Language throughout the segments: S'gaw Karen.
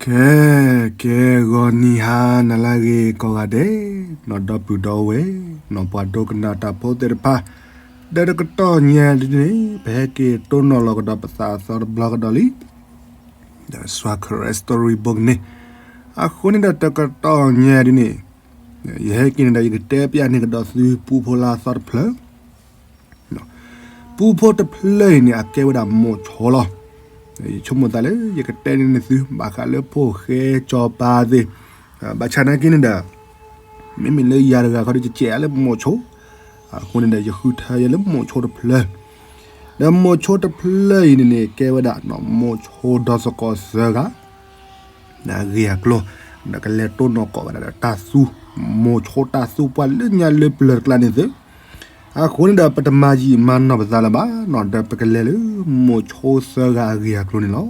ဟဲ ကဲ ဂီၤနံၤဟါနၤလၢအဂ့ၤကိးဂၤဒဲး, နီၢ်ဒီပုၢ်ဒီဝဲၢ်, နီၢ်ပှၤဒိကနၣ်တၢ်ဖိသ့ၣ်တဖၣ်, ဒီးတကတီၢ်ညါဒ်န့ၣ် ပဟဲက့ၤတိၢ်နီၣ်လီၤကဒီးပသးအသီတဘျီကဒီးလံ ဒီး Swa Karen Story Book န့ၣ်, အဃိန့ၣ်ဒီးတကတီၢ်ညါဒ်န့ၣ်, ယဟဲက့ၤန့ၣ်ဒီးယကတဲပျးန့ၢ်ကဒီးသုပူဖိလၢအသီတဖျၢၣ် ပူဖိတဖျၢၣ်အံၤန့ၣ် အကဲဝဲဒၣ်မိၢ်ဆိလီၤ. ယဆိကမိၣ်သးလၢ ယကတဲန့ၢ်သု ဘၣ်ဃးလၢဖိၣ်ဃဲစီၤပၤသ့ၣ်, ဘၣ်ဆၣ်နာ်က့န့ၣ်ဒီး မ့မ့ၢ်လၢယၤတဂၤခီဒီး ယကဲအါလၢမိၢ်ဆိ, အဃိန့ၣ်ဒီး ယဃုထၢယဲလၢမိၢ်ဆိတဖျၢၣ်, ဒီးမိၢ်ဆိတဖျၢၣ်အံၤန့ၣ်န့ၣ် ကဲဝဲဒၣ်မိၢ်ဆိဒီသကိးသၢဂၤ အဂ့ၢ်အကျိၤ, ဒီးကလဲၤတိၢ်နီၣ်ကိးဝဲဒၣ်ဒီးတၢ်သူ, မိၢ်ဆိတၢ်သူပှၤလၢညါလၢပျၢၤတကျါန့ၣ်သု, အဃိန့ၣ်ဒီး ပတမၤယံာ်မၤနီၢ်ပသးလၢၤဘၣ်နီၤ, ဒီးပကလဲၤလၢမိၢ်ဆိသၢဂၤအဂ့ၢ်အကျိၤန့ၣ်လီၤ.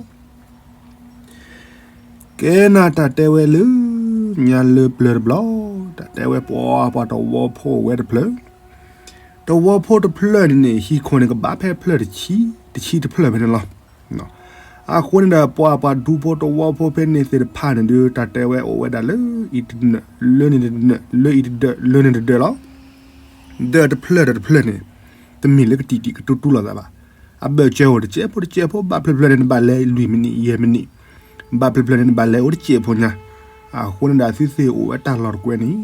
ကဲနၤတၢ်တဲဝဲလၢ ညါလၢပျၢၤတဘျီ, တၢ်တဲဝဲပှၤပှၤတဝီဖိဝဲတဖျၢၣ်, တဝီဖိတဖျၢၣ်န့ၣ်န့ၣ် ဟံၣ်ခိၣ်န့ၣ်ကဘၣ်ဖဲဖျၢၣ်တဆံ, တဆံတဖျၢၣ်ဖဲန့ၣ်လီၤ. အဃိန့ၣ်ဒီး ပှၤပှၤဒူဖိတဝီဖိဖဲန့ၣ်သ့ၣ်တဖၣ်န့ၣ်ဒီး တၢ်တဲဝဲအိၣ်ဝဲဒၣ်လၢအံၤတနၢၣ်, လၢန့ၣ်တနၢၣ်, လၢအံၤတဒၢး, လၢန့ၣ်တဒၢးလီၤ. ဒီးတဖျၢၣ်ဒီးတဖျၢၣ်န့ၣ် တမ့ၢ်လၢကတံာ်တံာ်ကတူတူလိာ်သးဘၣ်. အဘၢၣ်စၢၤအိၣ်တစဲးဖိတစဲးဖိ, ဘၣ်ဖျၢၣ်ဖျၢၣ်န့ၣ် နဘၣ်လဲၤလွံၢ်မံးနံးယဲၢ်မံးနံး, ဘၣ်ဖျၢၣ်ဖျၢၣ်န့ၣ် နဘၣ်လဲၤအိၣ်တစဲးဖိညါ, အဃိန့ၣ်ဒီး အသုသ့ၣ်အိၣ်ဝဲတၢ်လီၢ်တကွဲးန့ၣ်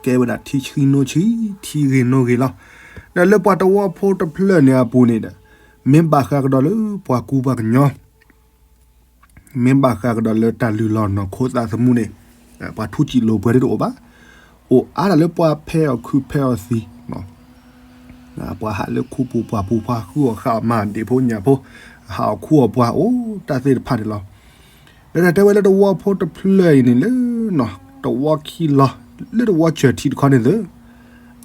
ကဲဝဲဒၣ်ထံဆှံနိဆှံ, ထံဂ့ၤနိဂ့ၤလီၤ. ဒီးလၢပှၤတဝီဖိတဖျၢၣ်န့ၣ်အပူၤန့ၣ်ဒီး မ့ၢ်ဘၣ်ဃးကဒီးလၢပှၤကူပှၤကညီ, မ့ၢ်ဘၣ်ဃးကဒီးလၢတၢ်လုၢ်လီၢ်နီၢ်ခိသးသမူန့ၣ်, ပှၤထူးစံးလိာ်ပှဲၤဒ်တအိၣ်ဘၣ်. အိၣ်အါဒၣ်လၢပှၤဖဲးအီၣ်ခုးဖဲးအီၣ်သံ ပှၤဟးလၢခူပူၤပှၢ်ပူၤ ပှၤဃုအီၣ်ဃာ်အီၣ်မၤဒ့ၣ်ဖိညၣ်ဖိ, ဟးအီၣ်ခူအီၣ်ပှၤအိၣ်တၢ်သ့ၣ်တဖၣ်န့ၣ်လီၤ. ဒီးတၢ်တဲဝဲလၢတဝီဖိတဖျၢၣ်အံၤန့ၣ်လၢ တဝီခံလီၤ, လၢတဝီစၢၢ်ထံတခီန့ၣ်သ့ၣ်,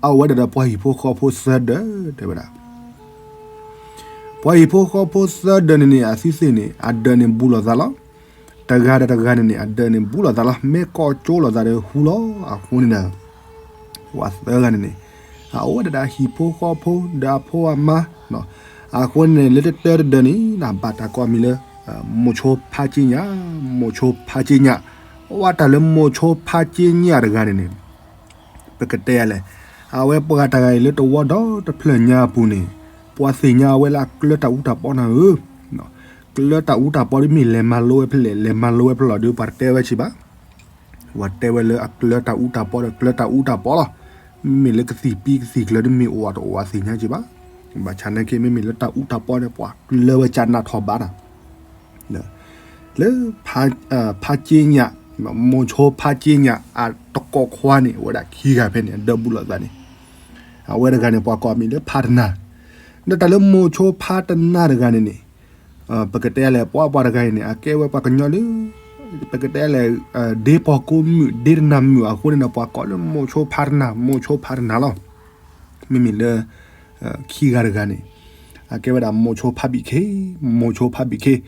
အဝဲဒၣ်ဒီးပှၤဟံၣ်ဖိဃီဖိသၢဒၢး တဲဝဲဒၣ် ပှၤဟံၣ်ဖိဃီဖိသၢဒၢးန့ၣ်န့ၣ် အသုသ့ၣ်န့ၣ် အဒၢးန့ၣ်ဘူးလိာ်သးလီၤ. တဂၤဒီးတဂၤန့ၣ်န့ၣ် အဒၢးန့ၣ်ဘူးလိာ်သးလီၤ. မ့ၢ်ကိးကၠိလိာ်သးဒီးဟူလီၤ. အဃိန့ၣ်ဒီး ပှၤသၢဂၤန့ၣ်န့ၣ် အအိၣ်ဝဲဒၣ်ဒီးအဟံၣ်ဖိဃီဖိ ဒီးအဖိအမါ, အဃိန့ၣ်န့ၣ် လၢတတၢတဒၢးန့ၣ် ဘၣ်တၢ်ကိးမံၤလၢ မိၤဆိဖါက့ညၣ်, မိၤဆိဖါက့ညၣ်, အဝဲတၢ်လၢမိၤဆိဖါက့ညၣ်တဂၤန့ၣ်န့ၣ် ပကတဲလဲၣ်, အဝဲပှၤတဂၤအံၤလၢတဝီဒီတဖျၢၣ်ညါအပူၤန့ၣ် ပှၤသ့ၣ်ညါဝဲလၢအကျၢၤတၢ်အူတၢ်ပီနၤဧၢ, ကျၢၤတၢ်အူတၢ်ပီဒ်မ့ၢ်လဲၤမၤလိဝဲဖဲလဲၣ် လဲၤမၤလိဝဲဖဲလဲၣ်ဒီး ပှၤတတဲဝဲဆံးဘၣ်. ပှၤတဲဝဲလၢအကျၢၤတၢ်အူတၢ်ပီဒီး ကျၢၤတၢ်အူတၢ်ပီလီၤ. မ့မ့ၢ်လၢကသံၣ်ပံကသံၣ်ကျၢၤဒ်မ့ၢ်အိၣ်အတအိၣ်အသ့ၣ်ညါက့ၤဘၣ်. ဘၣ်ဆၣ်နာ်က့ မ့မ့ၢ်လၢတၢ်အူတၢ်ပီန့ၣ် ပှၤကျၢၤဝဲကနးထီၣ်ဘးနၤ လၢ ဖါက့ညၣ်, မိၤဆိဖါက့ညၣ် အတကိးခွါန့ၣ် အဝဲဒၣ်ခံဂၤဖဲန့ၣ် အဒၢးဘူးလိာ်သးန့ၣ်, အဝဲတဂၤန့ၣ် ပှၤကိးမံၤလၢဖါတနၢ်, ဒီးတၢ်လၢမိၤဆိဖါတနၢ်တဂၤန့ၣ်န့ၣ် ပကတဲလဲၣ် ပှၤပှၤတဂၤအံၤန့ၣ် အကဲဝဲပှၤကညီလၢ ပကတဲလဲၣ် ဒ့ပီၢ်ကိးမုၣ် ဒ့တနၢ်မုၣ်အဃိန့ၣ်ဒီး ပှၤကိးလၢမိၤဆိဖါတနၢ် မိၤဆိဖါတနၢ်လီၤ. မ့မ့ၢ်လၢ ခံဂၤတဂၤန့ၣ် အကဲဝဲဒၣ်မိၤဆိဖါဘံၣ်ခ့, မိၤဆိဖါဘံၣ်ခ့,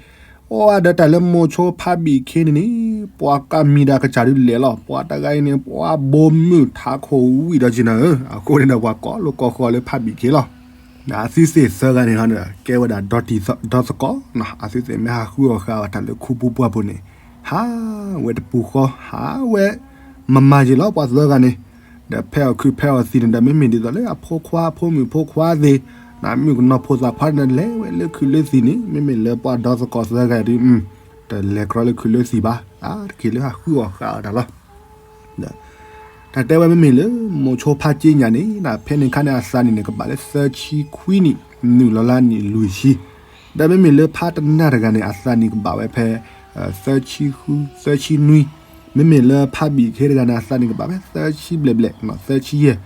အိၣ်ဒီးတၢ်လၢမိၤဆိဖါဘံၣ်ခ့န့ၣ်န့ၣ် ပှၤကးမံၤဒီးကစၢ်ဒုးလဲၣ်လီၤ. ပှၤတဂၤအံၤန့ၣ် ပှၤဘိမုၢ်ထးခိၣ်ဝံၤဒီးက့ၤနၤဧၢ, အဃိန့ၣ်ဒီးပှၤကိးလိာ်ကိးဃီၤလၢဖါဘံၣ်ခ့လီၤ. အသုသ့ၣ်သၢဂၤန့ၣ် ကဲဝဲဒၣ်ဒီတံၤဒီသကိး, အသုသ့ၣ်မ့ၢ်ဟးဃုအီၣ်ဃာ်အီၣ်တၢ်လၢခူပူၤပှၢ်ပူၤန့ၣ် ဟးဝဲတပူၤဃီ ဟးဝဲ မၤမၤယံာ်လီၤ ပှၤသၢဂၤန့ၣ်, ဒီးဖဲအီၣ်ခုးဖဲအီၣ်သံၣ်န့ၣ်ဒီး မ့မ့ၢ်ဒ်သိးလၢအဖိခွါအဖိမုၣ်ဖိခွါသ့ၣ်, နမုၣ်ကနီၤဖိသၣ်ခွါန့ၣ် လဲၤဝဲလၢခုးလၢသံၣ်န့ၣ် မ့မ့ၢ်လၢပှၤဒီသကိးသၢဂၤဒုး တလဲၤကြီလၢခုးလၢသံၣ်ဘၣ်, အါတက့ၢ်လၢဟးဃုအီၣ်ဃာ်အီၣ်တၢ်လီၤ. တၢ်တဲဝဲမ့မ့ၢ်လၢ မိၤဆိဖါက့ညၣ်န့ၣ် ဖဲန့ၣ်ခါန့ၣ် အသးနံၣ်န့ၣ် ကဘၣ်လၢသၢဆံခွံနံၣ် နုာ်လီၤလၢနံၣ်လွံၢ်ဆံ, ဒီးမ့မ့ၢ်လၢဖါတနၢ်တဂၤန့ၣ် အသးနံၣ်ကဘၣ်ဝဲဖဲ သၢဆံဃု သၢဆံနွံ, မ့မ့ၢ်လၢဖါဘံၣ်ခ့တဂၤန့ၣ် အသးနံၣ်ကဘၣ်ဝဲသၢဆံဘျဲၣ်ဘျဲၣ် သၢဆံယဲၢ်,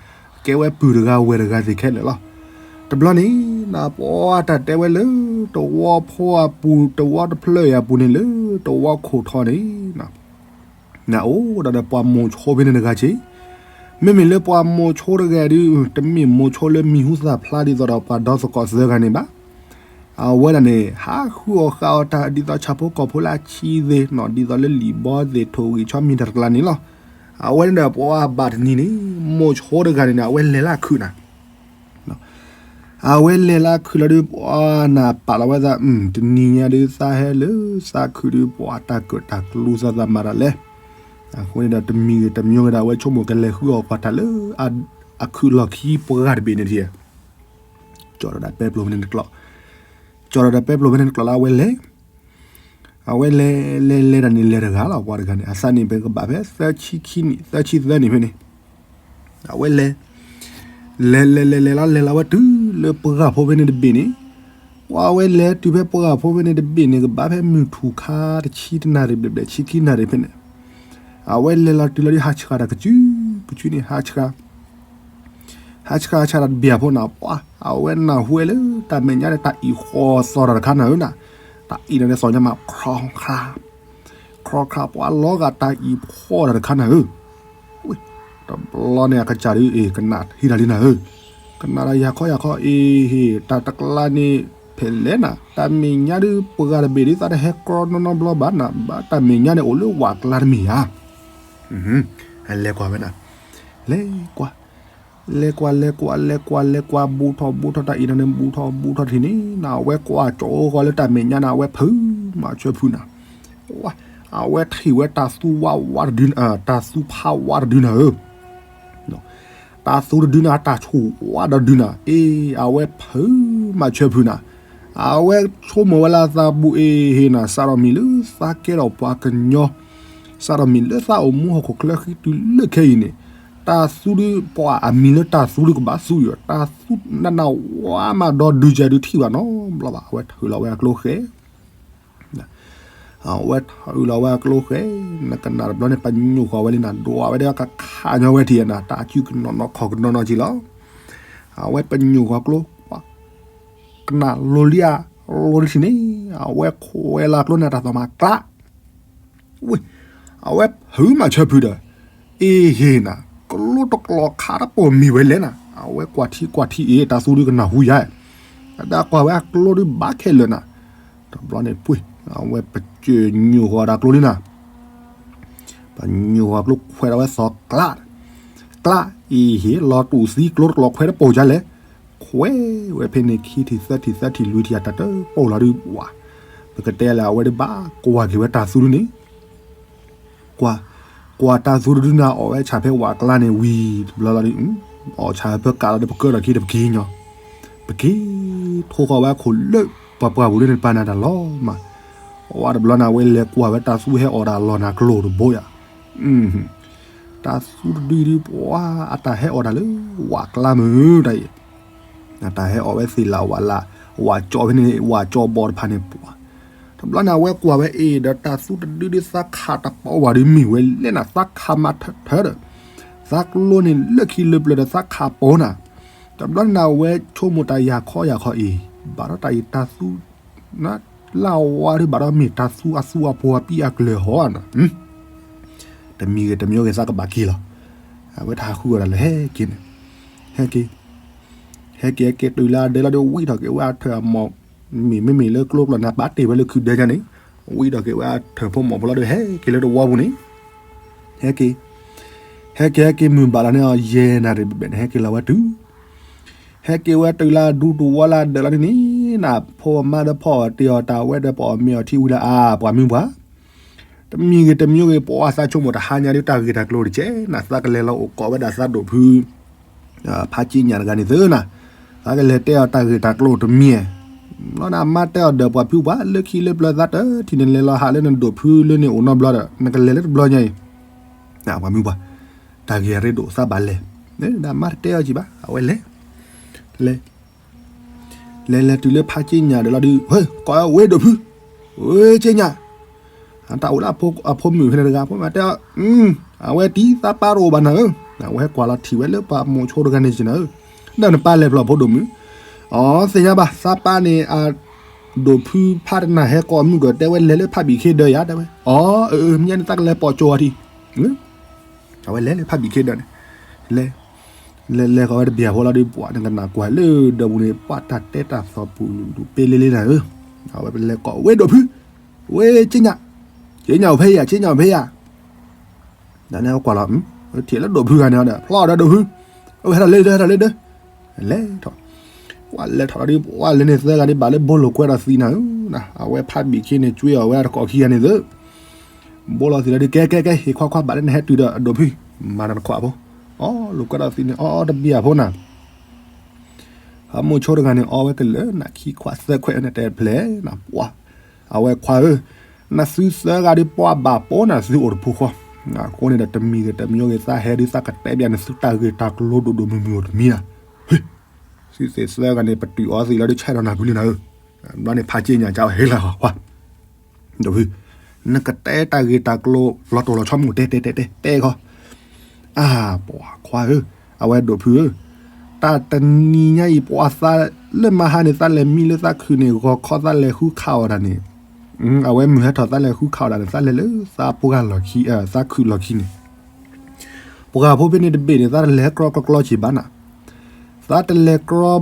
ကဲဝဲပုၢ်တဂၤဝဲၢ်တဂၤသ့ၣ်ခဲလၢာ်လီၤ. တဘျီန့ၣ် ပှၤတၢ်တဲဝဲလၢ တဝီဖိအပူၤ တဝီတဖျၢၣ်အံၤအပူၤန့ၣ်လၢ တဝီခိၣ်ထီန့ၣ် နအိၣ်ဒီးပှၤမိၤဆိဖဲန့ၣ်တဂၤက့ၤ, မ့မ့ၢ်လၢပှၤမိၤဆိတဂၤဒုး တမ့ၢ်မိၤဆိလၢမံၤဟူသၣ်ဖျါဒ်သိးဒီးပှၤဒီသကိးသၢဂၤန့ၣ်ဘၣ်. အဝဲဒၣ်န့ၣ် ဟးဃုအီၣ်ဃာ်အီၣ်တၢ်ဒ်သိးဆၣ်ဖိကီၢ်ဖိလၢအဆံသ့ၣ်နီၤ ဒ်သိးလၢလံာ်ဘီသ့ၣ် ထိၣ်ဂံၢ်ဆီမံၤတၢ်တကျါန့ၣ်လီၤ. အဝဲန့ၣ်ဒီးပှၤဘၣ်တနံၤန့ၣ် မိၤဆိတဂၤန့ၣ်န့ၣ် အဝဲလဲၤလၢခုးနၤ အဝဲလဲၤလၢအခုးလီၤဒုး ပှၤနၢ်ပာ်လီၤဝဲသး တနံၤညါဒုး သးဟဲလၢသးခုးဒုး ပှၤတၢ်ကၢၣ်တၢ်ကျူသးသးမၤတၢ်လဲၣ်. အဃိန့ၣ်ဒီး တမံၤဂ့ၤတမံၤဂ့ၤဒီး အဝဲဆိကမိၣ်ကလဲၤဃုအီၣ်ပှၤတၢ်လၢ အခုးလီၢ်ခံပှၢ်တဘ့ၣ်န့ၣ်တက့ၢ်. ကၠီၣ်ဒီးတၢ်ပဲပျိာ်ဖဲန့ၣ်တကျိာ်, ကၠီၣ်ဒီးတၢ်ပဲပျိာ်ဖဲန့ၣ်တကျိာ်လၢအဝဲလဲၤ အဝဲလဲၤလဲၤလဲၤတၢ်န့ၣ်လဲၤတဂၤလီၤ ပှၤတဂၤန့ၣ် အသးန့ၣ်ဖဲကဘၣ်ဖဲသၢဆံခံနံၣ် သၢဆံသၢနံၣ်ဖဲန့ၣ်, အဝဲလဲၤ လဲၤလဲၤလဲၤလဲၤလီၤ လဲၤလီၤဝဲတုၤလၢပှၢ်ဖိဖဲန့ၣ်တဘ့ၣ်န့ၣ်, ပှၤအဝဲလဲၤတုၤဖဲပှၢ်ဖိဖဲန့ၣ်တဘ့ၣ်န့ၣ် ကဘၣ်ဖဲမုၢ်ထူၣ်ခါတဆံတနၣ်ရံၣ်ဘျဲၣ်ဘျဲၣ် ဆံခံနၣ်ရံၣ်ဖဲန့ၣ်, အဝဲလဲၤလီၤတုၤလီၤဒုး ဟးဆှးတၢ်ကစုကစုန့ၣ် ဟးဆှး ဟးဆှးဆှးတၢ်တဘ့ၣ်အဖိနၤ ပှၤအဝဲနၢ်ဟူဝဲလၢတၢ်မဲာ်ညါန့ၣ် တၢ်အံၣ်ဃီသီၣ်တၢ်တခါနၤဧၢနၤ, တၢ်အံၣ်နၤန့ၣ်သီၣ်ညါမး ခီခါ ခီခါ ပှၤလီၤဂာ်တၢ်အံၣ်ဖှီၣ်တၢ်တခါနၤဧၢ, ဝ့ၢ် တဘျီန့ၣ်အကစၢ်ဒုး အ့ၣ် ကနၣ်ဟံးတၢ်လံနၤဧၢ, ကနၣ်တၢ်ယၤခီယၤခီ အ့ၣ် ဟ့ၣ် တၢ်တကျါန့ၣ် ဖဲလဲၣ်နၤ တၢ်မဲာ်ညါဒုး ပှၤဂၤတဘ့ၣ်ဒုး သးတဟဲကြီနီၢ်နီၢ်ဘျီဘၣ်နၤ ဘၣ်တၢ်မဲာ်ညါန့ၣ် အိၣ်လၢဝးကျါတမ့ၢ်ဧါ လဲၤကွၢ်ဝဲနၤ, လဲၤကွၢ်, လဲၤကွၢ် လဲၤကွၢ် လဲၤကွၢ် လဲၤကွၢ် ဘူးထီၣ် ဘူးထီၣ် တၢ်အံၣ်နၤန့ၣ် ဘူးထီၣ် ဘူးထီၣ်ထံၣ်န့ၣ် နဝဲကွၢ်ကၠီဃီလၢတၢ်မဲာ်ညါန့ၣ် အဝဲဖုးမၤဆၢဖုးနၤ, အဝဲထံၣ်ဝဲတၢ်သူဝါဝါတဒု တၢ်သူဖးဝါတဒုနၤဧၢ တၢ်သူတဒုန့ၣ် တၢ်ဆူၣ်ဝါဒီးဒုန့ၣ် အ့ အဝဲဖုးမၤဆၢဖုးနၤ, အဝဲဆိကမိၣ်ဝဲလၢသးဘူးအ့ဟ့ၣ်နၤ စးထီၣ်မံၤလၢသးကဲထီၣ်ပှၤကညီ, စးထီၣ်မံၤလၢသးအိၣ်မူဟီၣ်ခိၣ်ချၢဃံတုၤလၢခဲအံၤန့ၣ်, တၢ်သူဒုးပှၤအမံၤလၢတၢ်သူဒုးကဘၣ်သူယီၤ တၢ်သူနးနးဝါမးဒီးဒုးကဲဒုးထံၣ်ဘၣ်နီတဘျီဘၣ် အဝဲထုးလီၤဝဲအကျိဃဲ အဝဲထုးလီၤဝဲအကျိဃဲ, နကနၣ်တဘျီန့ၣ် ပညိၣ်ဃီၤဝဲလံနၤ ဒွးဝဲဒၣ်ကခးညီဝဲထံၣ်နၤ တၢ်အစုကနီၤနီၤခီၣ်ကနီၤနီၤက့ၤလီၤ. အဝဲပညိၣ်ဃီၤကျိ, ကနၣ်လိၤလံဧါ, လိၤလံထံၣ်န့ၣ်, အဝဲခွဲးလီၤကျိန့ၣ် တၢ်သီၣ်မၤကျး ဝ့ၢ်, အဝဲဖုးမၤဆၢဖုးဒီး, အ့ဟ့ၣ်နၤ, ကျိတကျိာ်ခးတပိာ်မံၤဝဲလဲၣ်နၤ, အဝဲကွၢ်ထံကွၢ်ထံအ့ၣ် တၢ်သူဒုးကနၢ်ဟူယၤ, အတၢ်ကွၢ်ဝဲအကျိဒုးဘၣ်ခဲလၢာ်နၤ, တဘျီန့ၣ်ပှ့ၤ, အဝဲပစၢၢ်ညိၣ်ဃီၤဒီးကျိလံနၤ, ပညိၣ်ဃီၤကျိခွဲးဒီးဝဲသီၣ်ကျး, ကျး, အ့ဟ့ၣ် လီၤတူာ်သံကျိတကျိာ်ခွဲးတပိာ်ယၤလဲၣ်, ခွဲးဝဲဖဲန့ၣ်ခံထံၣ်သၢထံၣ်သၢထံၣ်လွံၢ်ထံၣ်အတၢ်တပိာ်လီၤဒုးဝၤ, ပကတဲလၢအဝဲဒုးဘၣ်ကွၢ်က့ၤဝဲတၢ်သူဒုးန့ၣ် ကွၢ်, ကွၢ်တၢ်သူတဒုန့ၣ် အီၣ်ဝဲဆၣ်ဖဲဝးကျါန့ၣ်ဝံၤတဘျီလီၤဒုး, အီၣ်ဆၣ်ဖဲကးလီၤဒီး ပကၢထီၣ်ခံတပက့ၤညီ, ပက့ၤထိဃီၤဝဲအခိၣ်လၢပှၢ်ပှၢ်ပူၤလၢန့ၣ် တပာ်နၤတၢ်လီၤမး, ဝဲတဘျီန့ၣ် အဝဲလဲၤကွၢ်ဝဲတၢ်သူဟဲအီၣ်တၢ်လီၢ်နၤကျိတဘိယၤ, တၢ်သူတဒုဒုးပှၤအတၢ်ဟဲအီၣ်တၢ်လၢဝးကျါမုာ်တၢ်အံၤ တၢ်ဟဲအီၣ်ဝဲသ့ၣ်လၢဝးလၢ, ဝးကၠီဖဲန့ၣ် ဝးကၠီဘီတဖၣ်န့ၣ်ပှၤ, တဘျီန့ၣ် အဝဲကွၢ်ဝဲအ့ၣ်ဒီးတၢ်သူတဒုဒုးသးခးတပီၤဝၤဒုးမ့ၢ်ဝဲလဲၣ်နၤ သးခးမၤထၢၣ်ထၢၣ်ဒီး, သးကျိန့ၣ်လၢခံလၢပျၢၤဒီးသးခးပိာ်နၤ, တဘျီန့ၣ် အဝဲဆိကမိၣ်တၢ်ယၤခီယၤခီအံၤ, ဘၣ်ဒီးတၢ်အံၤတၢ်သူ လၢအဝါဒုးဘၣ်ဒီးမ့ၢ်တၢ်သူအသူအပှ့ၤအပံအကျၢၤဟီဧါနၤ, တမံၤဂ့ၤတမံၤဂ့ၤသးကဘၣ်က့ၤလီၤ, အဝဲတၢ်ဟးဃုအီၣ်တၢ်လၢဟဲက့ၤန့ၣ်, ဟဲက့ၤ, ဟဲက့ၤဟဲက့ၤတုၤလၢအဒၢလီၤဒီးဝံထီၣ်က့ၤဝဲအထၢၣ်အမိၢ်, မ့မ့ၢ်လၢကျိကျိာ်နၤပာ်တ့ၢ်ဝဲလၢခုဒၢညါန့ၣ်, ဝံထီၣ်က့ၤဝဲအထၢၣ်ဖိမိၢ်ဖိလီၤဒီးဟဲက့ၤလၢတဝီပူၤန့ၣ်, ဟဲက့ၤ, ဟဲက့ၤဟဲက့ၤမုၢ်ဘၣ်လီၤန့ၣ်အီၤ ယဲၢ်နၣ်ရံၣ်ဘျဲၣ်ဘျဲၣ်န့ၣ် ဟဲက့ၤလီၤဝဲတုၤ ဟဲက့ၤဝဲတုၤလၢအဒူတဝီလၢအဒၢးလီၤန့ၣ်န့ၣ်, နဖိမါဒီးဖီအီၣ်တ့ၢ်အီၣ်တၢ်ဝဲဒီး ပအီၣ်မ့ၤအီထံဝံၤလၢအါ ပှၤမုၢ်ပှၢ်, တမံၤဂ့ၤတမံၤဂ့ၤ ပှၤသးဆိကမိၣ်တဟါညါဒုးတၢ်ဂ့ၢ်တၢ်ကျိၤတကဲးနၤ သးကလဲၤလီၤအိၣ်ကိးဝဲဒၣ်သးဒိၣ်ဖု ဖးက့ညၣ်တဂၤန့ၣ်သ့နၤ, သးကလဲၤတဲအီၤတၢ်ဂ့ၢ်တၢ်ကျိၤတမံၤ, လီၤနၤမါတဲအီၤဒီးပှၤဖုပှၤလၢခံလၢပျၢၤသးတထံၣ်န့ၣ် လဲၤလီၤဟးလၢနဒိၣ်ဖုလၢန့ၣ်အိၣ်နီတဘျီဒီး နကလဲၤလၢတဘျီညါအံၤ, ပှၤမုၢ်ပှၢ်, တၢ်ဂ့ၢ်အရ့ဒိၣ်သးဘၣ်လဲၤ, ဒီးမါတတဲအီၤကံဘၣ် အဝဲလဲၤ, လဲၤ လဲၤလဲၤတုၤလၢဖးက့ညၣ်ဒီးလီၤဒုး ကိးဝဲဒိၣ်ဖု, ဝဲက့ညၣ်, တၢ်အိၣ်လၢအဖိမုၣ်ဖဲန့ၣ်တဂၤ ဖိမုၣ်တဲအီၤ, အဝဲတံၤသးပၢ်တအိၣ်ဘၣ်နၤဧၢ, အဝဲကွၢ်လီၤထံၣ်ဝဲလၢပှၤမိၤဆိတဂၤန့ၣ်က့နၤဧၢ, ဒီးနပၢ်လဲၤဖျီၣ်ဖိဒိၣ်မုၣ်, အသ့ၣ်ညါဘၣ် သးပၢ်န့ၣ် အဒိၣ်ဖုဖးတနၤဟဲကိးမုၢ်ဒီးတဲဝဲလဲၤလၢဖးဘံၣ်ခ့ဒၢးယၤ တဲဝဲ, အၢ မ့ၢ်န့ၣ်သးကလဲၤပိာ်ကၠိအီၤထံး, အဝဲလဲၤလၢဖးဘံၣ်ခ့ဒၢးန့ၣ်, လဲၤ လဲၤလဲၤဃီၤဝဲတဘျီဖိလီၤဒုး ပှၤနကနၣ်ကွၢ်လၢဒၢးပူၤန့ၣ် ပှၤတၢ်တဲတၢ်သီၣ်ပူၤလူၤဒူၣ်ပ့လ့လ့နၤဧၢ, အဝဲပလဲၤကိးဝဲဒိၣ်ဖု, ဝဲက့ညၣ်, က့ညၣ်အိၣ်ဖဲယၤ က့ညၣ်အိၣ်ဖဲယၤ, ဒီးန့ၣ်အဝဲကွၢ်လီၤ, ထံၣ်လၢဒိၣ်ဖုဂၤန့ၣ်ဒီး ဖျီၣ်ဒီးဒိၣ်ဖု, အဝဲဟဲထီၣ်လၢဒၢး ဟဲထီၣ်လၢဒၢး, လဲၤထီၣ်, ပှၤလဲၤထီၣ်လီၤဒီး ပှၤလဲၤန့ၣ်သၢဂၤဒီး ဘၣ်လၢဘိလိာ်ကွဲဒီးသံနၤဧၢ, အဝဲဖးဘံၣ်ခ့န့ၣ် ကွ့အီၤဝဲတကိးခံဂၤန့ၣ်သၢ ဘိလီၤသံးလီၤဒီး ကဲ ကဲ ကဲ ဟ့ၣ်ခွါခွါ ဘၣ်လၢနဟဲတုၤဒီးအဒိးဖု, မၤနတခွးဖိ, အီ လိာ်ကွဲဒီးသံန့ၣ် အီ အီ တဘံၣ်အဖိနၤ, အမိၢ်ဆိတဂၤန့ၣ် အီဝဲကလၢာ်နၤ ခံခွးသၢခွဲးန့ၣ် တဲဖျဲးနၤ ပှၤ, အဝဲခွါဧၢ, နသုသၢဂၤဒီးပှၤဘၣ်ပိာ်နၤ သုအိၣ်တဖိဃီ, အဃိန့ၣ်ဒီး တမံၤဂ့ၤတမံၤဂ့ၤ သးဟဲဒုးသးကတဲဘၣ်နသုတၢ်ဂ့ၢ်တၢ်ကျိၤဒိၣ်ဒိၣ်မုၢ်မုၢ်အိၣ်တမံၤနၤ, သုသ့ၣ်သၢဂၤန့ၣ် ပတုာ်အီသံးလီၤဒီး ဆဲးဒီးနၤဖုလံနၤဧၢ, ဘျီန့ၣ် ဖးက့ညါကဝဲဟ့လၢၤခွါ ဒိၣ်ဖု, နကတဲတၢ်ဂ့ၢ်တၢ်ကျိၤလီၤတိၢ်လီၤဆီမုၢ် တဲတဲတဲတဲတဲခီ, အါ ပှၤခွါဧၢ, အဝဲဒိၣ်ဖုဧၢ, တၢ်တနံၤညါအံၤ ပှၤသးလၢမဟါန့ၣ် သးလဲၤမံလၢသးခုးန့ၣ် ဂီၤခီသးလဲၤဃုခးအီၣ်တၢ်န့ၣ်, အဝဲမုၢ်ဟဲထီၣ်သးလဲၤဃုခးအီၣ်တၢ်န့ၣ် သးလဲၤလၢသးပှၢ်လီၢ်ခံ သးခုးလီၢ်ခံန့ၣ် ပှၤဖိဖဲန့ၣ်တဘ့ၣ်န့ၣ် သးတလဲၤကြီကြီက့ၤဘၣ်နၤ, သးတလဲၤကြီ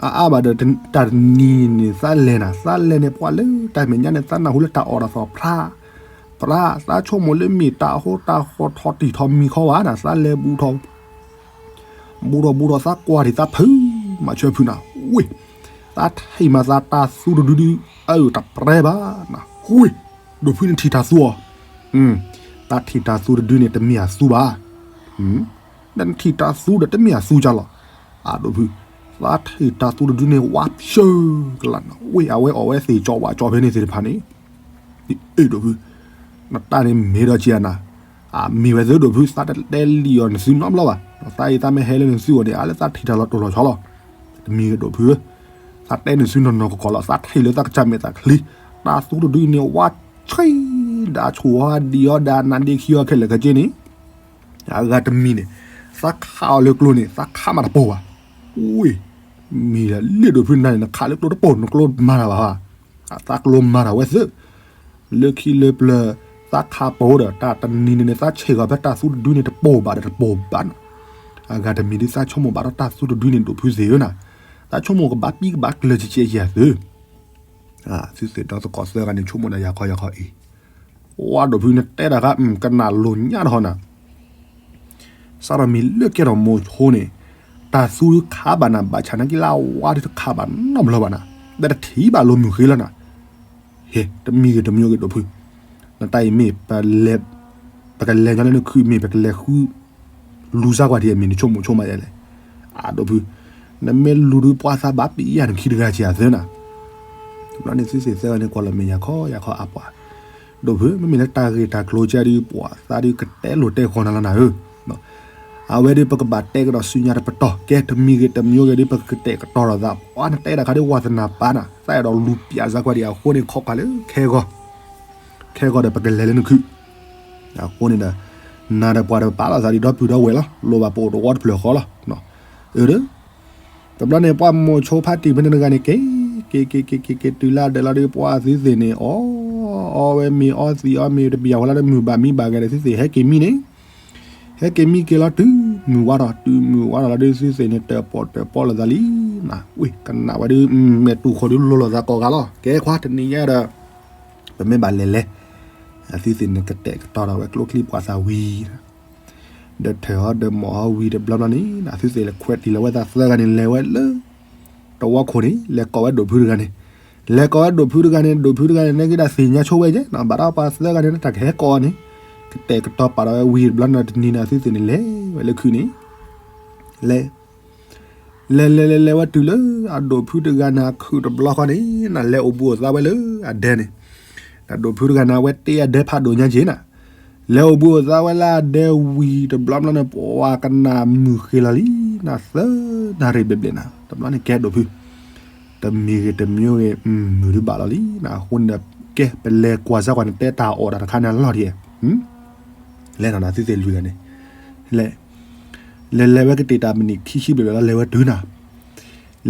အအါဘၣ်ဒီး တၢ်တနံၤန့ၣ် သးလဲၤနၤ, သးလဲၤန့ၣ် ပှၤလၢတၢ်မဲာ်ညါန့ၣ် သးနၢ်ဟူလၢတၢ်အီၣ်တၢ်သီၣ်ဖြး, ဖြး, သးဆိကမိၣ်လၢမ့ၢ်တၢ်အဟိတၢ်ဃီထီၣ်တံၢ်ထီၣ်မံၤခီဘၣ်နၤ, သးလဲၤဘူးထီၣ် ဘူးထီၣ်ဘူးထီၣ် သးကွၢ်ထံၣ်သးဖုးမၤဆၢဖုးနၤ, ဝ့ၢ်, သးထံၣ်မးသးတၢ်သူတဒုဒု, အၢ တပြဲဘၣ်နၤ, ဝ့ၢ်, ဒိၣ်ဖုနထံၣ်တၢ်သူအီၤ, သးထံၣ်တၢ်သူတဒုန့ၣ် တမ့ၢ်အသူဘၣ် ဒီးနထံၣ်တၢ်သူဒီးတမ့ၢ်အသူကလီၤ. အဒိၣ်ဖု, သးထံၣ်တၢ်သူတဒုန့ၣ် ဝါဖျၢၣ်ကလးနၤ, ဝ့ၢ် အဝဲအီၣ်ဝဲသ့ၣ်ကၠီဝးကၠီဖဲန့ၣ်သ့ၣ်တဖၣ်န့ၣ်, အ့ၣ်ဒိၣ်ဖု, နတၢ်န့ၣ်မ့ၢ်ဒီးက့ၤနၤ, အမ့ၢ်ဝဲသ့ၣ်ဒိၣ်ဖု, သးတတဲလံာ်အီၤနသုနီတဘျီဘၣ်, သးအံၤသးမ့ၢ်ဟဲလၢနသုအိၣ်န့ၣ် အါလၢသးထံၣ်တၢ်လီၤတိၢ်လီၤဆီလီၤ. တမံၤဂ့ၤဒိၣ်ဖု, သးတဲနသုနီၢ်နီၢ်ကီၢ်ကီၢ်လီၤ, သးထံၣ်လၢသးကစၢ်မဲာ်သးချံ, တၢ်သူတဒုန့ၣ် ဝါဆံး ဒီးအဆူၣ်အီၤဒံးအီၤဒီးအနါဒ့ခံအီၤခဲလၢာ်ခဲဆ့န့ၣ် အဂၤတမံၤန့ၣ်, သးခးအီၤလၢကျိန့ၣ် သးခးမးတပိာ်ဘၣ်. ဝ့ၢ်, မ့ၢ်လၢဒိၣ်ဖုနၤန့ၣ် နခးလၢကျိတပိာ် နကျိမၤတၢ်ဘၣ်ဘၣ်. သးကျိမၤတၢ်ဝဲသ့ၣ်, လၢခံလၢပျၢၤ, သးခးပိာ်ဒီး တၢ်တနံၤန့ၣ်န့ၣ် သးဆံးဂီၤဖဲတၢ်သူတဒုန့ၣ် တပိာ်ဘၣ်ဒီးတပိာ်ဘၣ်နၤ. အဂၤတမံၤဒ်သးဆိကမိၣ်ဘၣ်ဒီးတၢ်သူတဒုန့ၣ် ဒိၣ်ဖုသ့ၣ်ဧၢနၤ, သးဆိကမိၣ်ကဘၣ်ပံကဘၣ်ကျၢၤကကဲယၤသ့ သုသ့ၣ်ဒီသကိးသၢဂၤန့ၣ် ဆိကမိၣ်ဒီးယၤခီယၤခီအံၤ, ဝါဒိၣ်ဖုန့ၣ်တဲတၢ်ခါ ကနၣ်လိာ်ညါတဟီနၤ, စးထီၣ်မ့ၢ်လၢကဲထီၣ်မိၤဆိန့ၣ်, တၢ်သူခးဘၣ်နၤ ဘၣ်ဆၣ်နာ်က့လၢအဝါဒုးတခးဘၣ်နီတဘျီဘၣ်နၤ, ဒီးတထံၣ်ဘၣ်လိာ်မုၢ်ဃ့လီၤနၤ, ဟ့ၣ် တမံၤဂ့ၤတမံၤဂ့ၤဒိၣ်ဖု, နတၢ်အံၤမ့ၢ် ပကလဲၤညီလၢနခုးမ့ၢ် ပကလဲၤဃု လူၤစၢ်ကွၢ်ထံအမ့ၢ် နဆိကမိၣ်ဆိကမးယဲလဲၣ်. အဒိၣ်ဖု, နမ့ၢ်လူၤဒုးပှၤသးဘၣ်ပံယၤနခံတဂၤက့ၤအသၢနၤ. တဘျီန့ၣ် သုသ့ၣ်သၢဂၤန့ၣ်ကွၢ်လီၤမဲာ်ညါခီယၤခီအပှၤ, ဒိၣ်ဖု မ့မ့ၢ်လၢတၢ်ဂ့ၢ်တၢ်ကျိၤကဲဒုး ပှၤသးဒုးကတဲလိာ်တဲဃီၤနၤလီၤနၤဧၢ, အဝဲဒုးပကဘၣ်တဲကဒီးဆူညါတပတီၢ် ကဲတမံၤဂ့ၤတမံၤဂ့ၤဒုး ပကကတဲာ်ကတီၤဒီးသး ပှၤနတဲတၢ်ခါဒုးဝါသနၢ်ပာ်နၤ သးအဲၣ်ဒိးလူၤပျးစၢ်ကွၢ်ဒံးအဃိန့ၣ် ခိးကွၢ်လၢခဲဂီၤ ခဲဂီၤဒီးပကလဲၤလၢနခုး, အဃိန့ၣ်ဒီး နၤဒီးပှၤဒီးပပာ်လီၤသးဒ်ဒီပုၢ်ဒီဝဲၢ်လီၤ လိၣ်ဘၣ်ပအိၣ်တဝီတဖျၢၣ်ဃီလီၤ. အၢ တဘျီန့ၣ် ပှၤမိၤဆိဖါတံၢ်ဖဲန့ၣ်တဂၤန့ၣ် က့ၤ က့ၤ က့ၤ က့ၤ က့ၤ တုၤလၢအဒၢးလီၤဒီး ပှၤသုသ့ၣ်န့ၣ် အီ အီဝဲမ့ၤအီသံးအီမ့ၤတဘံၣ်အဃိလၢဒီး မုၢ်ဘၣ်မံဘၣ်ဂဲၤဒီး သုသ့ၣ်ဟဲက့ၤမံန့ၣ် ဟဲက့ၤမံက့ၤလီၤ တုၤမုၢ်ဝါထီၣ် တုၤမုၢ်ဝါထီၣ်လီၤဒီး သုသ့ၣ်န့ၣ် တၢၣ်ပီၣ်တၢၣ်ပီလိာ်သးလံ ဝ့ၢ် ကနၣ်ဝဲဒုး မဲာ်တူၢ်ခိၣ်ဒုးလိၤလိာ်သးကိးဂၤလီၤ ကဲခွါ တနံၤညါဒီး ပမ့ၢ်ဘၣ်လဲၤလဲၤ အသုသ့ၣ်န့ၣ် ကတဲာ်ကတီၤဒီးဝဲကျိချံပှၤသးဝံၤ ဒီးထၢၣ်အီၤဒီးမီၢ်အီၤဝံၤတဘျီဘျီန့ၣ် အသုသ့ၣ်လဲၤခွဲးတံၢ်လီၤဝဲသးသၢဂၤန့ၣ် လဲၤဝဲလၢ တဝီခိၣ်န့ၣ် လဲၤကိးဝဲဒိၣ်ဖုတဂၤန့ၣ် လဲၤကိးဝဲဒိၣ်ဖုတဂၤန့ၣ် ဒိၣ်ဖုတဂၤန့ၣ် နဲက့ၤဒၣ်သ့ၣ်ညါဆိဝဲကဲ ဘၣ်ဒီးပှၤသၢဂၤန့ၣ် တၢ်ကဟဲကိးအီၤန့ၣ် ကတဲာ်ကတီၤပာ်ဒီးဝဲဝံၤတဘျီန့ၣ် တနံၤန့ၣ် အသုသ့ၣ်န့ၣ် လဲၤဝဲလၢခုးန့ၣ် လဲၤ လဲၤလဲၤလဲၤလဲၤဝဲတုၤလၢအဒိၣ်ဖုတဂၤန့ၣ် အခုးတဘျီဃီန့ၣ် နလဲၤအိၣ်ဘူးအိၣ်သးဝဲလၢအဒဲန့ၣ် ဒီးဒိၣ်ဖုတဂၤန့ၣ် အဝဲတ့အဒဲဖးဒိၣ်ညါက့ၤနၤ လဲၤအိၣ်ဘူးအိၣ်သးဝဲလၢအဒဲဝံၤတဘျီဘျီန့ၣ် ပှၤကနၣ်မုၢ်ဃ့လီၤလံနၤ သၢနၣ်ရံၣ်ဘျဲၣ်ဘျဲၣ်နၤ တဘျီန့ၣ်ကဲဒိၣ်ဖု တမံၤဂ့ၤတမံၤဂ့ၤ မုၢ်ဒုးဘၣ်လီၤလံနၤ အဃိန့ၣ်ဒီး ကဲ ပလဲၤကွၢ်စၢ်ကွၢ်န့ၣ် တဲတၢ်အီၣ်တၢ်တခါန့ၣ်လီၤဒ် လဲၤနီၤနၤသုသ့ၣ်လွံၢ်ဂၤန့ၣ် လဲၤ လဲၤလဲၤဝဲကတ့ၢ်တၢ်မံးနံးခံဆံဘျဲၣ်ဘျဲၣ်လီၤ လဲၤဝဲတုၤနၤ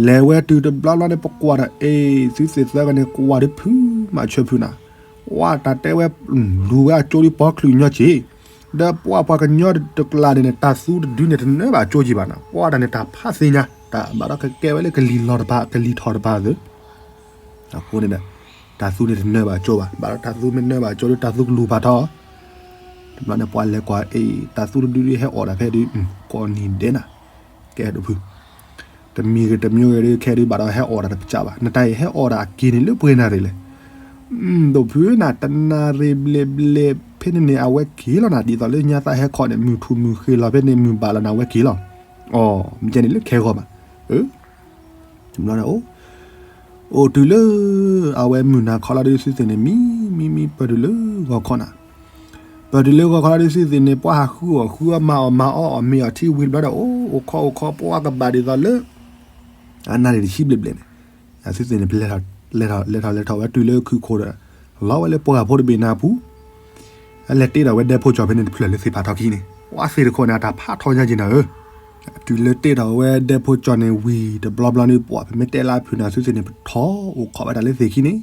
လဲၤဝဲတုၤတဘျီဘျီန့ၣ် ပကွၢ်ဒီး အ့ သုသ့ၣ်သၢဂၤန့ၣ် ကွၢ်ဒုးဖုးမၤဆၢဖုးနၤ ဝဲတၢ်တဲဝဲ လူၤဝဲအကၠိဒုးပီချုးညီက့ၤ ဒီးပှၤပှၤကညီတကျါန့ၣ်န့ၣ် တၢ်သူတဒုန့ၣ် တနၢဘၣ်ကၠိက့ၤဘၣ်နၤ ပှၤတၢ်န့ၣ် တၢ်ဖးသ့ၣ်ညါ တၢ်ဘၣ်ဒီးကကဲဝဲလၢကလံၤလီၤတဖၣ် ကလံၤထီၣ်တဖၣ်သ့ အဃိန့ၣ်ဒီး တၢ်သူန့ၣ်တနၢဘၣ်ကၠိဘၣ် ဘၣ်ဒီးတၢ်သူမ့ၢ်နၢဘၣ်ကၠိဒီး တၢ်သူကလူၤဖးထီၣ် တဘျီန့ၣ် ပှၤလဲၤကွၢ် အ့ တၢ်သူတဒုဒုးဟဲအီၣ်တၢ်ဖဲဒုး ကိးနံၤဒဲးနၤ ကဲဒိၣ်ဖု တမံၤဂ့ၤတမံၤဂ့ၤဒီး ခဲဒုးဘၣ်ဒီးဟဲအီၣ်တၢ်တပစၢ်ဘၣ်. နတၢ်အံၤဟဲအီၣ်တၢ်အက့ၤန့ၣ်လၢပှဲၤနၣ်ရံၣ်လဲၣ်. ဒိၣ်ဖုနၤ တနၣ်ရံၣ်ဘျဲၣ်ဘျဲၣ်ဖဲန့ၣ်န့ၣ် အဝဲက့ၤလီၤနၤ ဒ်သိးလၢညါသးဟဲခီန့ၣ် မုၢ်ထူၣ်မုၢ်ဃ့လီၤဖဲန့ၣ် မုၢ်ဘၣ်လီၤနၤ အဝဲက့ၤလီၤ. အီၤ မ့ၢ်ကဲန့ၣ်လၢခဲဂီၤဘၣ်. အိၣ်တုၤလၢ အဝဲမုၢ်နၤခီလီၤဒီး သုသ့ၣ်န့ၣ် မံမံမံ ပၢၢ်တုၤလၢဂီၤခီနၤ. ပၢၢ်တုၤလၢဂီၤခီလီၤဒီး သုသ့ၣ်န့ၣ် ပှၤဟးဃုအီၣ်ဃုအီမၤအီၣ်မၤအီအီၣ်မ့ၤအီၣ်ထံဝံၤတဘျီဒီး အိၣ်အိၣ်ခီအိၣ်ခီ ပှၤကဘၣ်ဒ်သိးလၢ အနၣ်ရံၣ်တဆံဘျဲၣ်ဘျဲၣ်န့ၣ် သုသ့ၣ်န့ၣ် ပလဲၤထီၣ်လဲၤထီၣ်လဲၤထီၣ်ဝဲတုၤလၢခုၣ်ခိၣ်ဒီး လီၤဝဲလၢပှၢ်ဖိတဘ့ၣ်နၤပူၤ အလဲၤတ့ထီၣ်ဝဲဒဲဖိကၠီၤဖဲန့ၣ်တဖျၢၣ်လၢသ့ၣ်ဖးထီခံန့ၣ် ပှၤသ့ၣ်တခိၣ်န့ၣ် အတၢ်ဖးထီညါက့ၤနၤဧၢ. တုၤလၢတ့ထီၣ်ဝဲဒဲဖိကၠီၤန့ၣ်ဝံၤတဘျီဘျီန့ၣ် ပှၤပမ့ၢ်တဲလၢဖုးနၤ သုသ့ၣ်န့ၣ် ပထီၣ်အိၣ်ခိးဝဲဒၣ်လၢသ့ၣ်ခံန့ၣ်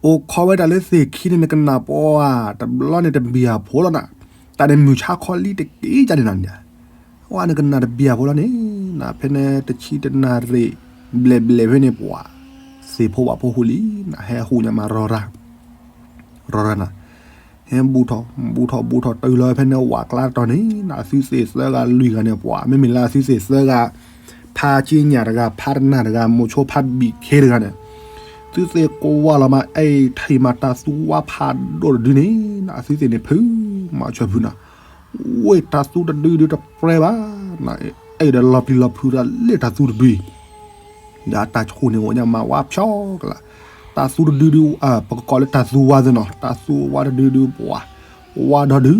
အိၣ်ခိးဝဲဒၣ်လၢသ့ၣ်ခံန့ၣ် နကနၣ်ပှၤတဘျီန့ၣ်တဘံၣ်အဖိလီၤနၤ. တၢ်န့ၣ်မုၢ်ဆါခီလံတက့ၢ်ကန့ၣ်နၤန့ၣ် ဝဲနကနၣ်တဘံၣ်အဖိလီၤန့ၣ် နၤဖဲန့ၣ်တဆံတနၣ်ရံၣ်ဘျဲၣ်ဘျဲၣ်ဖဲန့ၣ် ပှၤသ့ၣ်ဖိဝၣ်ဖိဟူးလံနၤ ဟဲဟူးညါမးရီရၤ ရီရၤနၤ ဟဲဘူးထီၣ် ဘူးထီၣ် ဘူးထီၣ် တုၤလီၤဝဲဖဲန့ၣ် ဝၣ်ကျါတတီၤန့ၣ် အသုသ့ၣ်သၢဂၤလွံၢ်ဂၤန့ၣ် ပှၤမ့မ့ၢ်လၢအသုသ့ၣ်သၢဂၤ ဖါက့ညၣ်တဂၤ ဖါတနၢ်တဂၤ မိၤဆိဖါဘံၣ်ခ့တဂၤန့ၣ် သုသ့ၣ်ကွၢ်လီၤမး အဲၣ်ထံၣ်မးတၢ်သူဝါဖးဒိၣ်တဒုန့ၣ် အသုသ့ၣ်န့ၣ်ဖုး မၤဆၢဖုးနၤ ဝ့ၢ်တၢ်သူတဒုဒုတပြဲဘၣ် အဲၣ်ဒီးလီၤပျံၤလီၤဖုးဒီးလၢတၢ်သူတဒုအံၤ ဒီးအတၢ်ဆူၣ်န့ၣ်အိၣ်ညါမးဝါဖျီကလာ် တၢ်သူတဒုဒု ပကကိးလၢတၢ်သူဝါသ့ၣ်နီၤ တၢ်သူဝါတဒုဒု ပှၤ ဝါဒီဒု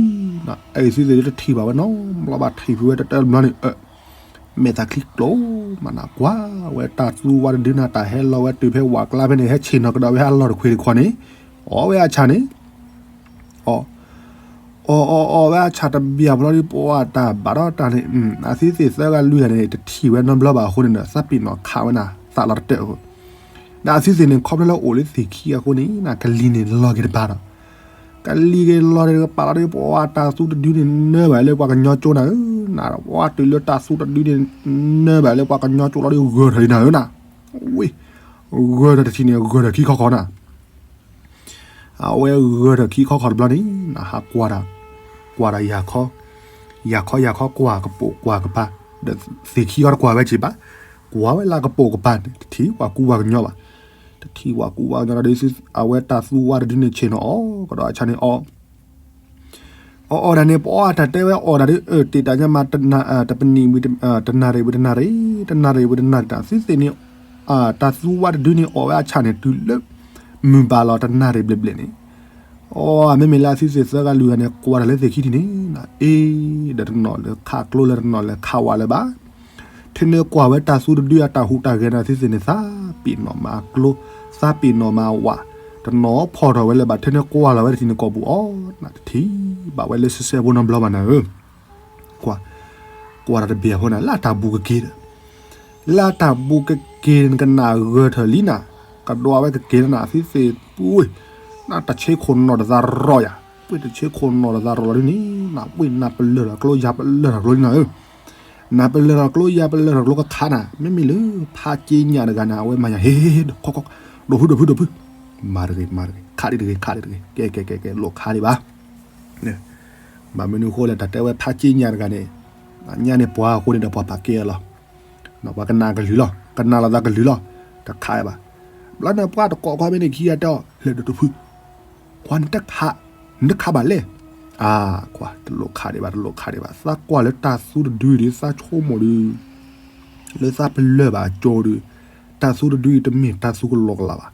အဲၣ်သုသ့ၣ်ဒုတထံၣ်ဘၣ်ဝဲနီၤ ဘျီဘၣ်ထံၣ်ဖုးဝဲတတၢၢ်တဘျီန့ၣ် မဲာ်သးချံကျိမးနၤ ကွၢ်ဝဲတၢ်သူဝါတဒုန့ၣ် တၢ်ဟဲလီၤဝဲတုၤဖဲဝၣ်ကျါဖဲန့ၣ် ဟဲဆ့ၣ်နီၤကဒီးဝဲအလီၢ်တခွ့တခီန့ၣ် အီၣ်ဝဲအဆၣ်န့ၣ် အီၣ် အီၣ်အီၣ်အီၣ်ဝဲအဆၣ်တဘံၣ်အဖီလီၤဒီး ပှၤတၢ်ဘၣ်ဒီးတၢ်န့ၣ် အသုသ့ၣ်သၢဂၤလွံၢ်ဂၤန့ၣ် တထံၣ်ဝဲနီတဘျီဘၣ်အဃိန့ၣ်ဒီး သးပ့ၤနီၣ်ခးဝဲနၤ သးလီၤတတၢၢ်အဃိ ဒီးအသုသ့ၣ်န့ၣ် ခီဖျိလၢအိၣ်လၢသ့ၣ်ခံအဃိန့ၣ် ကလံၤန့ၣ်လီၤက့ၤတပၤဒီး ကလံၤက့ၤလီၤက့ၤတပၤလီၤဒီး ပှၤတၢ်သူတဒုန့ၣ် နၢဘၣ်လၢပှၤကညီကၠိနၤဧၢ နၤ ပှၤတုၤလၢတၢ်သူတဒုန့ၣ် နၢဘၣ်လၢပှၤကညီကၠိလီၤဒီး ဂၢၢ်ထီၣ်လံနၤဧၢနၤ ဝ့ၢ် ဂၢၢ်ထီၣ်တထံၣ်န့ၣ် ဂၢၢ်ထီၣ်ခံခီခီနၤ အဝဲဂၢၢ်ထီၣ်ခံခီခီတဘျီန့ၣ် နဟးကွၢ်တၢ် ကွၢ်တၢ်ယၤခီ ယၤခီယၤခီကွၢ်ကပိာ်ကွၢ်ကပၤ ဒီးသ့ၣ်ခံခီတကွၢ်ဝဲက့ၤဘၣ် ကွၢ်ဝဲလၢကပိာ်ကပၤန့ၣ် တထံၣ်ပှၤကူပှၤကညီဘၣ် တထံၣ်ပှၤကူပှၤကညီဒီး အဝဲတၢ်သူဝါတဒုန့ၣ် ဆ့ၣ်နီၤအီၤကဒီးအဆၣ်န့ၣ်အီၣ် အီၣ်အီၣ်ဒၣ်န့ၣ် ပအီၣ်တၢ်တဲဝဲအီၣ်ဒၣ်ဒီး အၢ တ့ၢ်တၢ်ညါမး တပနံၣ်ဝံၤ တနၣ်ရံၣ်ဝံၤတနၣ်ရံၣ် တနၣ်ရံၣ်ဝံၤတနၣ်ရံၣ် တၢ်သုသ့ၣ်န့ၣ် တၢ်သူဝါတဒုန့ၣ် အီၣ်ဝဲအဆၣ်န့ၣ် တုၤလၢ မုၢ်ဘၣ်လီၤတနၣ်ရံၣ်ဘျဲၣ်ဘျဲၣ်န့ၣ် အီၣ် မ့မ့ၢ်လၢအသုသ့ၣ်သၢဂၤလွံၢ်ဂၤန့ၣ် ကွၢ်တၢ်လၢသ့ၣ်ခံထံၣ်န့ၣ် အ့ ဒီးတနီၤလၢခးကျိလၢတနီၤလၢခးဝးလၢၤဘၣ် ထဲန့ၣ်ကွၢ်ဝဲတၢ်သူတဒုအတၢ်ဟူးတၢ်ဂဲၤန့ၣ် သုသ့ၣ်န့ၣ် သးပ့ၤနီၣ်မးအကျိ သးပ့ၤနီၣ်မးအဝး တနီၤဖီၣ်ထီၣ်ဝဲလၢၤဘၣ် ထဲန့ၣ်ကွၢ်လီၤဝဲတထံၣ်န့ၣ်ကိာ်ပူၤအီၤ နတထံၣ်ဘၣ်ဝဲလၢစဲးဖိနီတဘျီဘၣ်နၤဧၢ ကွၢ် ကွၢ်တၢ်တဘ့ၣ်အဖိန့ၣ် လၢအတၢ်ဘူးကက့ၤဒီး လၢအတၢ်ဘူးကက့ၤန့ၣ် ကနၣ်ဂၢၢ်ထီၣ်လံနၤ ကဒွးဝဲကက့ၤလၢနၤ သုသ့ၣ်ပူၤ နတၢ်ဆ့ခိၣ်နီၣ်တသးရီယၤ ပှ့ၢ်တၢ်ဆ့ခိၣ်နီၣ်တသးရီလီၤဒ်န့ၣ် နပှ့ၢ်နပလၢၢ်ထီၣ်ကျိယၤပလၢၢ်ထီၣ်ကျိလံနၤဧၢ နပလၢၢ်ထီၣ်ကျိယၤပလၢၢ်ထီၣ်ကျိ ကခးနၤ မ့မ့ၢ်လၢ ဖးက့ညၣ်တဂၤန့ၣ် အဝဲမၤယၤ ဟ့ ဟ့ ဟ့ ဒိၣ်ဖု ဒိၣ်ဖု ဒိၣ်ဖု မၤတဂ့ၤ မၤတဂ့ၤ ခးဒံးတဂ့ၤ ခးဒံးတဂ့ၤ ကဲ ကဲ ကဲ ကဲ လိာ်ခးဒံးဘၣ် ဘၣ်မနုၤအဃိလဲၣ် တၢ်တဲဝဲဖးက့ညၣ်တဂၤန့ၣ် ညၣ်န့ၣ်ပှၤအဃိန့ၣ်ဒီး ပှၤပာ်ကဲအီၤလီၤ ပှၤကနၣ်ကလုၢ်လီၤ ကနၣ်လီၤသးကလုၢ်လီၤ တခးဘၣ် ဘျီန့ၣ်ပှၤတကိးခီမ့ၢ်န့ၣ် ခံဂၤတဲအီၤ လဲၤဒိၣ်ဒိၣ်ဖု ကွၢ်နတခး နတခးဘၣ်လဲၣ် အါ ကွၢ် တလိၣ်ခးဒံးဘၣ် တလိၣ်ခးဒံးဘၣ် သးကွၢ်လၢတၢ်သူတဒုဒုး သးဆိကမိၣ်ဒုး လၢသးပလၢၢ်ဘၣ်အကၠိဒုး တၢ်သူတဒုအံၤ တမ့ၢ်တၢ်သူကလီကလးဘၣ်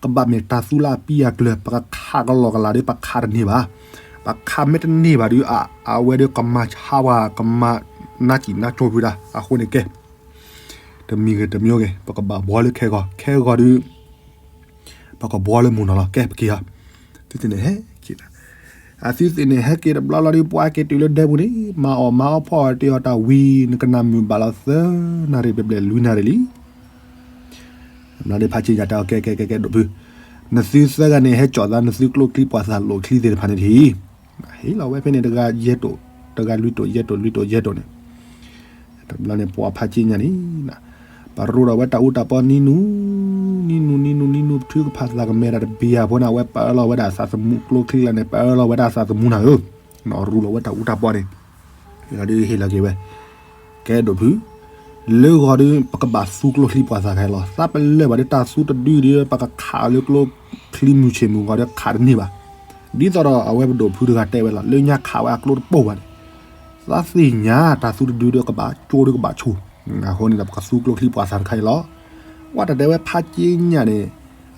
ကဘၣ်မ့ၢ်တၢ်သူလၢအပံအကျၢၤ ပကခးကလီကလးဒီး ပခးတန့ၢ်ဘၣ် ပခးမ့ၢ်တန့ၢ်ဘၣ်ဒီး အဝဲဒီးကမၤဆါဝဲ ကမၤနါစံၣ်နါကၠိဖုဒၣ် အဃိန့ၣ်ကဲ တမံၤဂ့ၤတမံၤဂ့ၤ ပကဘၣ်ဘှီလၢခဲဂီၤ ခဲဂီၤဒုး ပကဘှီလၢမုၢ်နီၤလီၤ ကဲပက့ၤအီၤ သုသ့ၣ်န့ၣ်ဟဲက့ၤ အသုသ့ၣ်န့ၣ် ဟဲက့ၤတဘျီလီၤဒီး ပှၤက့ၤတုၤလၢဒဲပူၤန့ၣ် မၤအီၣ်မၤအီဖီအီၣ်တ့ၢ်အီၣ်တၢ်ဝံၤ နကနၣ်မုၢ်ဘၣ်လီၤသၢနၣ်ရံၣ်ဘျဲၣ်ဘျဲၣ်လွံၢ်နၣ်ရံၣ်လံ ဘျီဒီးဖးက့ညါတဲအီၤ ကဲ ကဲ ကဲ ကဲ ဒိၣ်ဖု နသုသၢဂၤန့ၣ် ဟဲကၠီၣ်သး နသုကျိချံပှၤသးလိာ်ချံသ့ၣ်တဖၣ်န့ၣ်တဟံၣ် ဟ့ၣ်လီၤဝဲဖဲန့ၣ် တဂၤယဲၢ်တိာ် တဂၤလွံၢ်တိာ် ယဲၢ်တိာ် လွံၢ်တိာ် ယဲၢ်တိာ်န့ၣ် တဘျီန့ၣ် ပှၤဖးက့ညါန့ၣ် ပရူးဒီးဝဲတၢ်အူတၢ်ပီနံၤနူၤ နံၤနူၤ နံၤနူၤ နံၤနူၤ ပထုကဖၣ်သးကမဲာ်တၢ်တဘံယၤဖိန့ၣ် အဝဲပၢလီၤဝဲဒၣ်သးသမူ ကျိချံလၢန့ၣ် ပၢလီၤဝဲဒၣ်သးသမူနၤဧၢ နီၢ်ရူးလီၤဝဲတၢ်အူတၢ်ပီန့ၣ် ဒီးဟ့ၣ်လီၤက့ၤဝဲ ကဲဒိၣ်ဖု လၢဂီၤဒီး ပကဘၣ်သူကျိချံပှာ်သၣ်ခဲလီၤ. သးပလၢၢ်ဘၣ်ဒီးတၢ်သူတဒုဒီး ပကခးအီၤလၢကျိချံမုၢ်ဆ့ၣ်မုၢ်ဂီၤဒီးခးတန့ၢ်ဘၣ်. ဒ်သိးဒီးအဝဲပဒိၣ်ဖုတဂၤတဲဝဲလီၤ, လၢညါခးဝဲအကျိတပိၢ်ဘၣ်န့ၣ်, သးသ့ၣ်ညါတၢ်သူတဒုဒီးကဘၣ်ကၠိဒီးကဘၣ်ဆူၣ်. အဃိန့ၣ်ဒီး ပကသူကျိချံပှာ်သၣ်တခါအံၤလီၤ. ပှၤတတဲဝဲဖးက့ညၣ်န့ၣ်,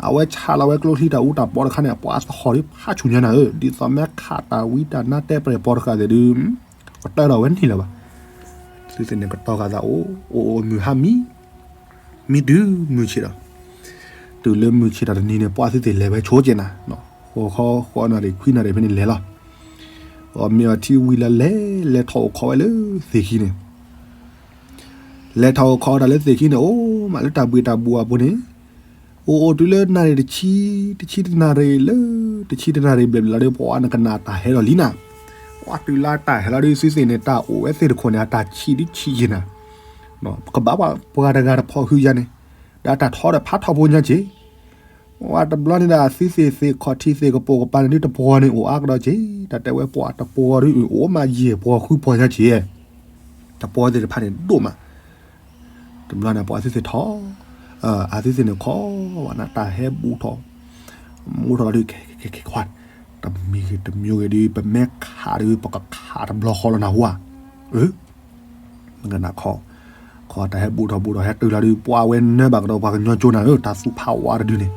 အဝဲဆးလီၤဝဲကျိချံတၢ်အူတၢ်ပီတခါန့ၣ် ပှၤသဟီၣ်ဒီးဖးဆူၣ်ညါနၤဧၢ, ဒ်သိးမ့ၢ်ခးတၢ်ဝံတၢ်နါတဲပရဲၣ်ပီတဃာ်သ့ၣ်ဒုး ကတၢၢ်ဒီးဝဲန့ၣ်လၢၤဘၣ်. သုသ့ၣ်န့ၣ်ကတီၤဃာ်သးအိၣ် အိၣ်အိၣ်မုၢ်ဟါမံ, မံတုၤမုၢ်ဆ့ၣ်ဒီး, တုၤလၢမုၢ်ဆ့ၣ်တၢ်တနံၤန့ၣ် ပှၤသုသ့ၣ်လဲၤဝဲဆိက့နၤ, ဃိးခီဃိးနၣ်ရံၣ်ခွံနၣ်ရံၣ်ဖဲန့ၣ်လဲၤလီၤ. အမ့ၢ်အထံဝံၤလၢလဲၤ လဲၤထီၣ်အိၣ်ခိးဝဲလၢသ့ၣ်ခံန့ၣ် လဲၤထီၣ်အိၣ်ခိးတၢ်လၢသ့ၣ်ခံန့ၣ် အိၣ်မးလၢတၢ်ဘှ့ၣ်တၢ်ဘှီၣ်အပူၤန့ၣ်, အိၣ်အိၣ်တုၤလၢနၣ်ရံၣ်တဆံ, တဆံတနၣ်ရံၣ်လၢ, တဆံတနၣ်ရံၣ်ဘျဲၣ်ဘျဲၣ်လီၤဒီး ပှၤနကနၣ်တၢ်ဟဲလီၤလံနၤ. ပှၤတုၤလၢတၢ်ဟဲလီၤဒီး သုသ့ၣ်န့ၣ် တၢ်အိၣ်ဝဲသ့ၣ်တခိၣ်န့ၣ် အတၢ်ဆံးဒုဆံးယံာ်နၤ, ကဘၣ်ပှၤတဂၤတဖီၣ်ဟုယၤန့ၣ်, ဒီးတၢ်ထီဒီးဖးထီဖိညါက့ၤ ဝဲတဘျီန့ၣ်ဒီး သုသ့ၣ်သ့ၣ်ခီၣ်ထံးသ့ၣ်ကပိာ်ကပၤန့ၣ်ဒုးတပှီၤန့ၣ် အိၣ်အါကဒီးက့ၤ, တၢ်တဲဝဲပှၤတပှီၤဒုး အိၣ်မးယဲၢ်ပှီၤဃုပှီၤညါက့ၤ, တပှီၤသ့ၣ်တဖၣ်န့ၣ်ဒိၣ်မး. တဘျီန့ၣ် ပှၤသုသ့ၣ်ထီၣ်, အသုသ့ၣ်န့ၣ်ခီဝဲနၤ တၢ်ဟဲဘူးထီၣ်, ဘူးထီၣ်လီၤဒုး ခဲခဲခဲခဲခွါ, တမံၤဂ့ၤတမံၤဂ့ၤဒုး ပမ့ၢ်ခးဒုး ပကခးတဘျီဃီလီၤနၢ်ဟူဧါ, အၢ နကနၣ်ခီ, ခီတၢ်ဟဲဘူးထီၣ်ဘူးထီၣ် ဟဲတုၤလီၤဒုး ပှၤဝဲနၢဘၣ်ကဒီးပှၤကညီကၠိနၤဧၢ, တၢ်သူဖးဝါတဒုန့ၣ်,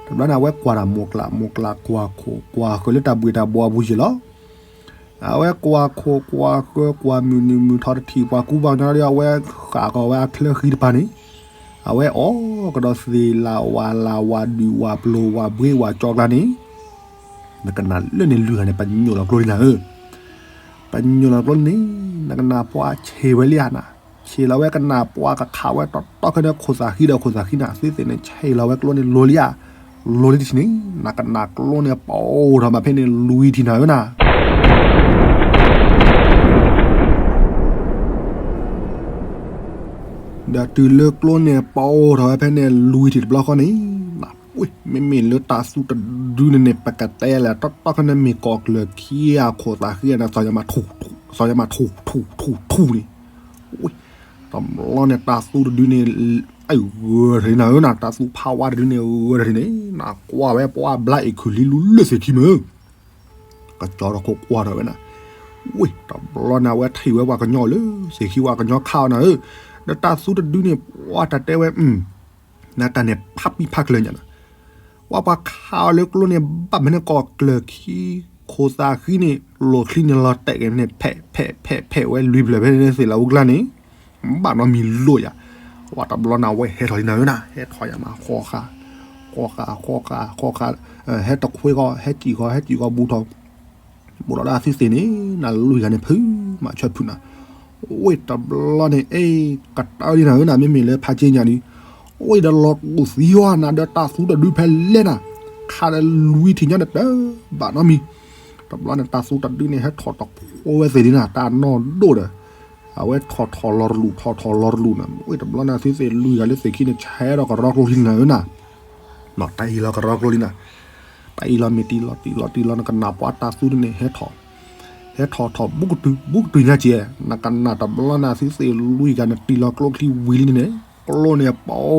တဘျီန့ၣ် အဝဲကွၢ်တၢ်မိၢ်ကျၢ် မိၢ်ကျၢ်ကွၢ်ခိၣ်ကွၢ်ဃၢၤလၢတၢ်ဘှ့ၣ်တၢ်ဘှီၣ်အပူၤယံာ်လီၤ. အဝဲကွၢ်ခိၣ်ကွၢ်ဃၢၤကွၢ်မုၢ်နုာ်မုၢ်ထီၣ်တထံၣ်ပှၤကူပှၤကညီဒီး အဝဲဃၣ်ကီးဝဲအချၢဃံတပၤန့ၣ်, အဝဲအိၣ်ကဒီးသ့ၣ်လၢ်ဝၣ်လၢ်ဝၣ်ဒုၣ်ဝၣ်ပျိၢ်ဝၣ်ဘှ့ဝၣ်ကၠီကျါန့ၣ်, နကနၣ်လၢန့ၣ်လွံၢ်ဂၤန့ၣ် ပညိၣ်လီၤကျိလံနၤဧၢ, ပညိၣ်လီၤကျိန့ၣ် နကနၣ်ပှၤဆံးဝဲလံဧါနၤ, ဆံးလီၤဝဲကနၣ်ပှၤကခးဝဲတီတီခဲန့ၣ် ခိၣ်သၣ်ဃံဒီးခိၣ်သၣ်ဃံနၤ, သုသ့ၣ်န့ၣ် ဆံးလီၤဝဲကျိန့ၣ်လိၤလံဧါ, လိၤလံတထံၣ်န့ၣ် နကနၣ်ကျိန့ၣ်ပအိၣ်ထီၣ်ဘၣ်ဖဲန့ၣ်လွံၢ်ထံၣ်နၤဧၢနၤ ဒီးတုၤလၢကျိန့ၣ်ပအိၣ်ထီၣ်ဝဲဖဲန့ၣ်လွံၢ်ထံၣ်တဘျီဃီန့ၣ်, မ့မ့ၢ်လၢတၢ်သူတဒုန့ၣ်န့ၣ် ပကတဲလဲၣ် တီတီခဲန့ၣ်မ့ၢ်ကီၢ်ကျၢၢ်ခံဧါ ခိၣ်သၣ်ဃံဧါန့ၣ် သီၣ်ယမၤထူၣ်ထူၣ်ထူၣ်ထူၣ်န့ၣ်, တဘျီန့ၣ် တၢ်သူတဒုန့ၣ် အဂၢၢ်ထီၣ်နၤဧၢနၤ, တၢ်သူဖးဝါတဒုန့ၣ် ဂၢၢ်ထီၣ်န့ၣ် နကွၢ်ဝဲပှၤဘျါအ့ၣ်ခုၣ်လံလူလၢသ့ၣ်ခံမ့ၢ် ကကၠီထီၣ်ခိၣ်ကွၢ်ထီၣ်ဝဲနၤ, ဝ့ၢ် တဘျီန့ၣ် အဝဲထံၣ်ဝဲပှၤကညီလၢသ့ၣ်ခံ ပှၤကညီခးအီၤနၤဧၢ, ဒီးတၢ်သူတဒုန့ၣ် ပှၤတၢ်တဲဝဲ နတၢ်န့ၣ်ဖးပံဖးကျၢၤညါနၤ, ပှၤပှၤခးအီၤလၢကျိန့ၣ် ဘၣ်မနုၤကီၢ်ကျၢၢ်ခံ ခိၣ်သၣ်ဃံန့ၣ် လီၢ်ချံန့ၣ်လီၤတဲာ်က့ၤန့ၣ် ဖဲးဖဲးဖဲးဖဲးဝဲလွံၢ်ဖျၢၣ်ဖဲန့ၣ်သ့ၣ်လၢအူကျါန့ၣ် ဘၣ်နီတမံၤလိာ်ယၤ, ပှၤတဘျီန့ၣ် အဝဲဟဲထီၣ်လံနၤဧၢနၤ, ဟဲထီၣ်ယၤမးဃီဃာ ဃီဃာ ဃီဃာ ဃီဃာ, ဟဲတခွ့ကီး ဟဲစံၣ်ကီး ဟဲစံၣ်ကီးဘူးထီၣ် ဘူးထီၣ်ဒီးသုသ့ၣ်န့ၣ် နလွံၢ်ဂၤန့ၣ်ဖုးမးဆၢဖုးနၤ, ဝ့ၢ်တဘျီန့ၣ် အဲ ကတၢၢ်လံနၤဧၢနၤ မ့မ့ၢ်လၢဖးက့ညါဒုး, ဝ့ၢ်ဒီးလီၤတူာ်သံအီၤနၤဒီးတၢ်သူတဒုဖဲလဲၣ်နၤ, ခးဒီးလွံၢ်ထံၣ်ညါဒီးတဘၣ်နီတမံၤ, တဘျီန့ၣ် တၢ်သူတဒုန့ၣ် ဟဲထီၣ်တခွ့ဝဲသ့ၣ်လံနၤ တၢ်နီၢ်ဒိၣ်ဒီး အဝဲထီၣ်ထီၣ်လီၤတလူး ထီၣ်ထီၣ်လီၤတလူးနၤ, ဝ့ၢ်တဘျီန့ၣ် သုသ့ၣ်လွံၢ်ဂၤလၢသ့ၣ်ခံန့ၣ် ဆဲးဒီးကရီကျိလံနၤဧၢနၤ တၢ်အံၤလီၤကရီကျိလံနၤ, တၢ်အံၤလီၤမ့ၢ်တံၢ်လီၤတံၢ်လီၤတံၢ်လီၤ နကနၣ်ပှၤတၢ်သူတန့ၣ် ဟဲထီၣ်, ဟဲထီၣ်ထီၣ်ဘူးကတုၤ ဘူးကတုၤညါက့ၤ, နကနၣ်တဘျီနၤ သုသ့ၣ်လွံၢ်ဂၤန့ၣ် တံၢ်လီၤကျိ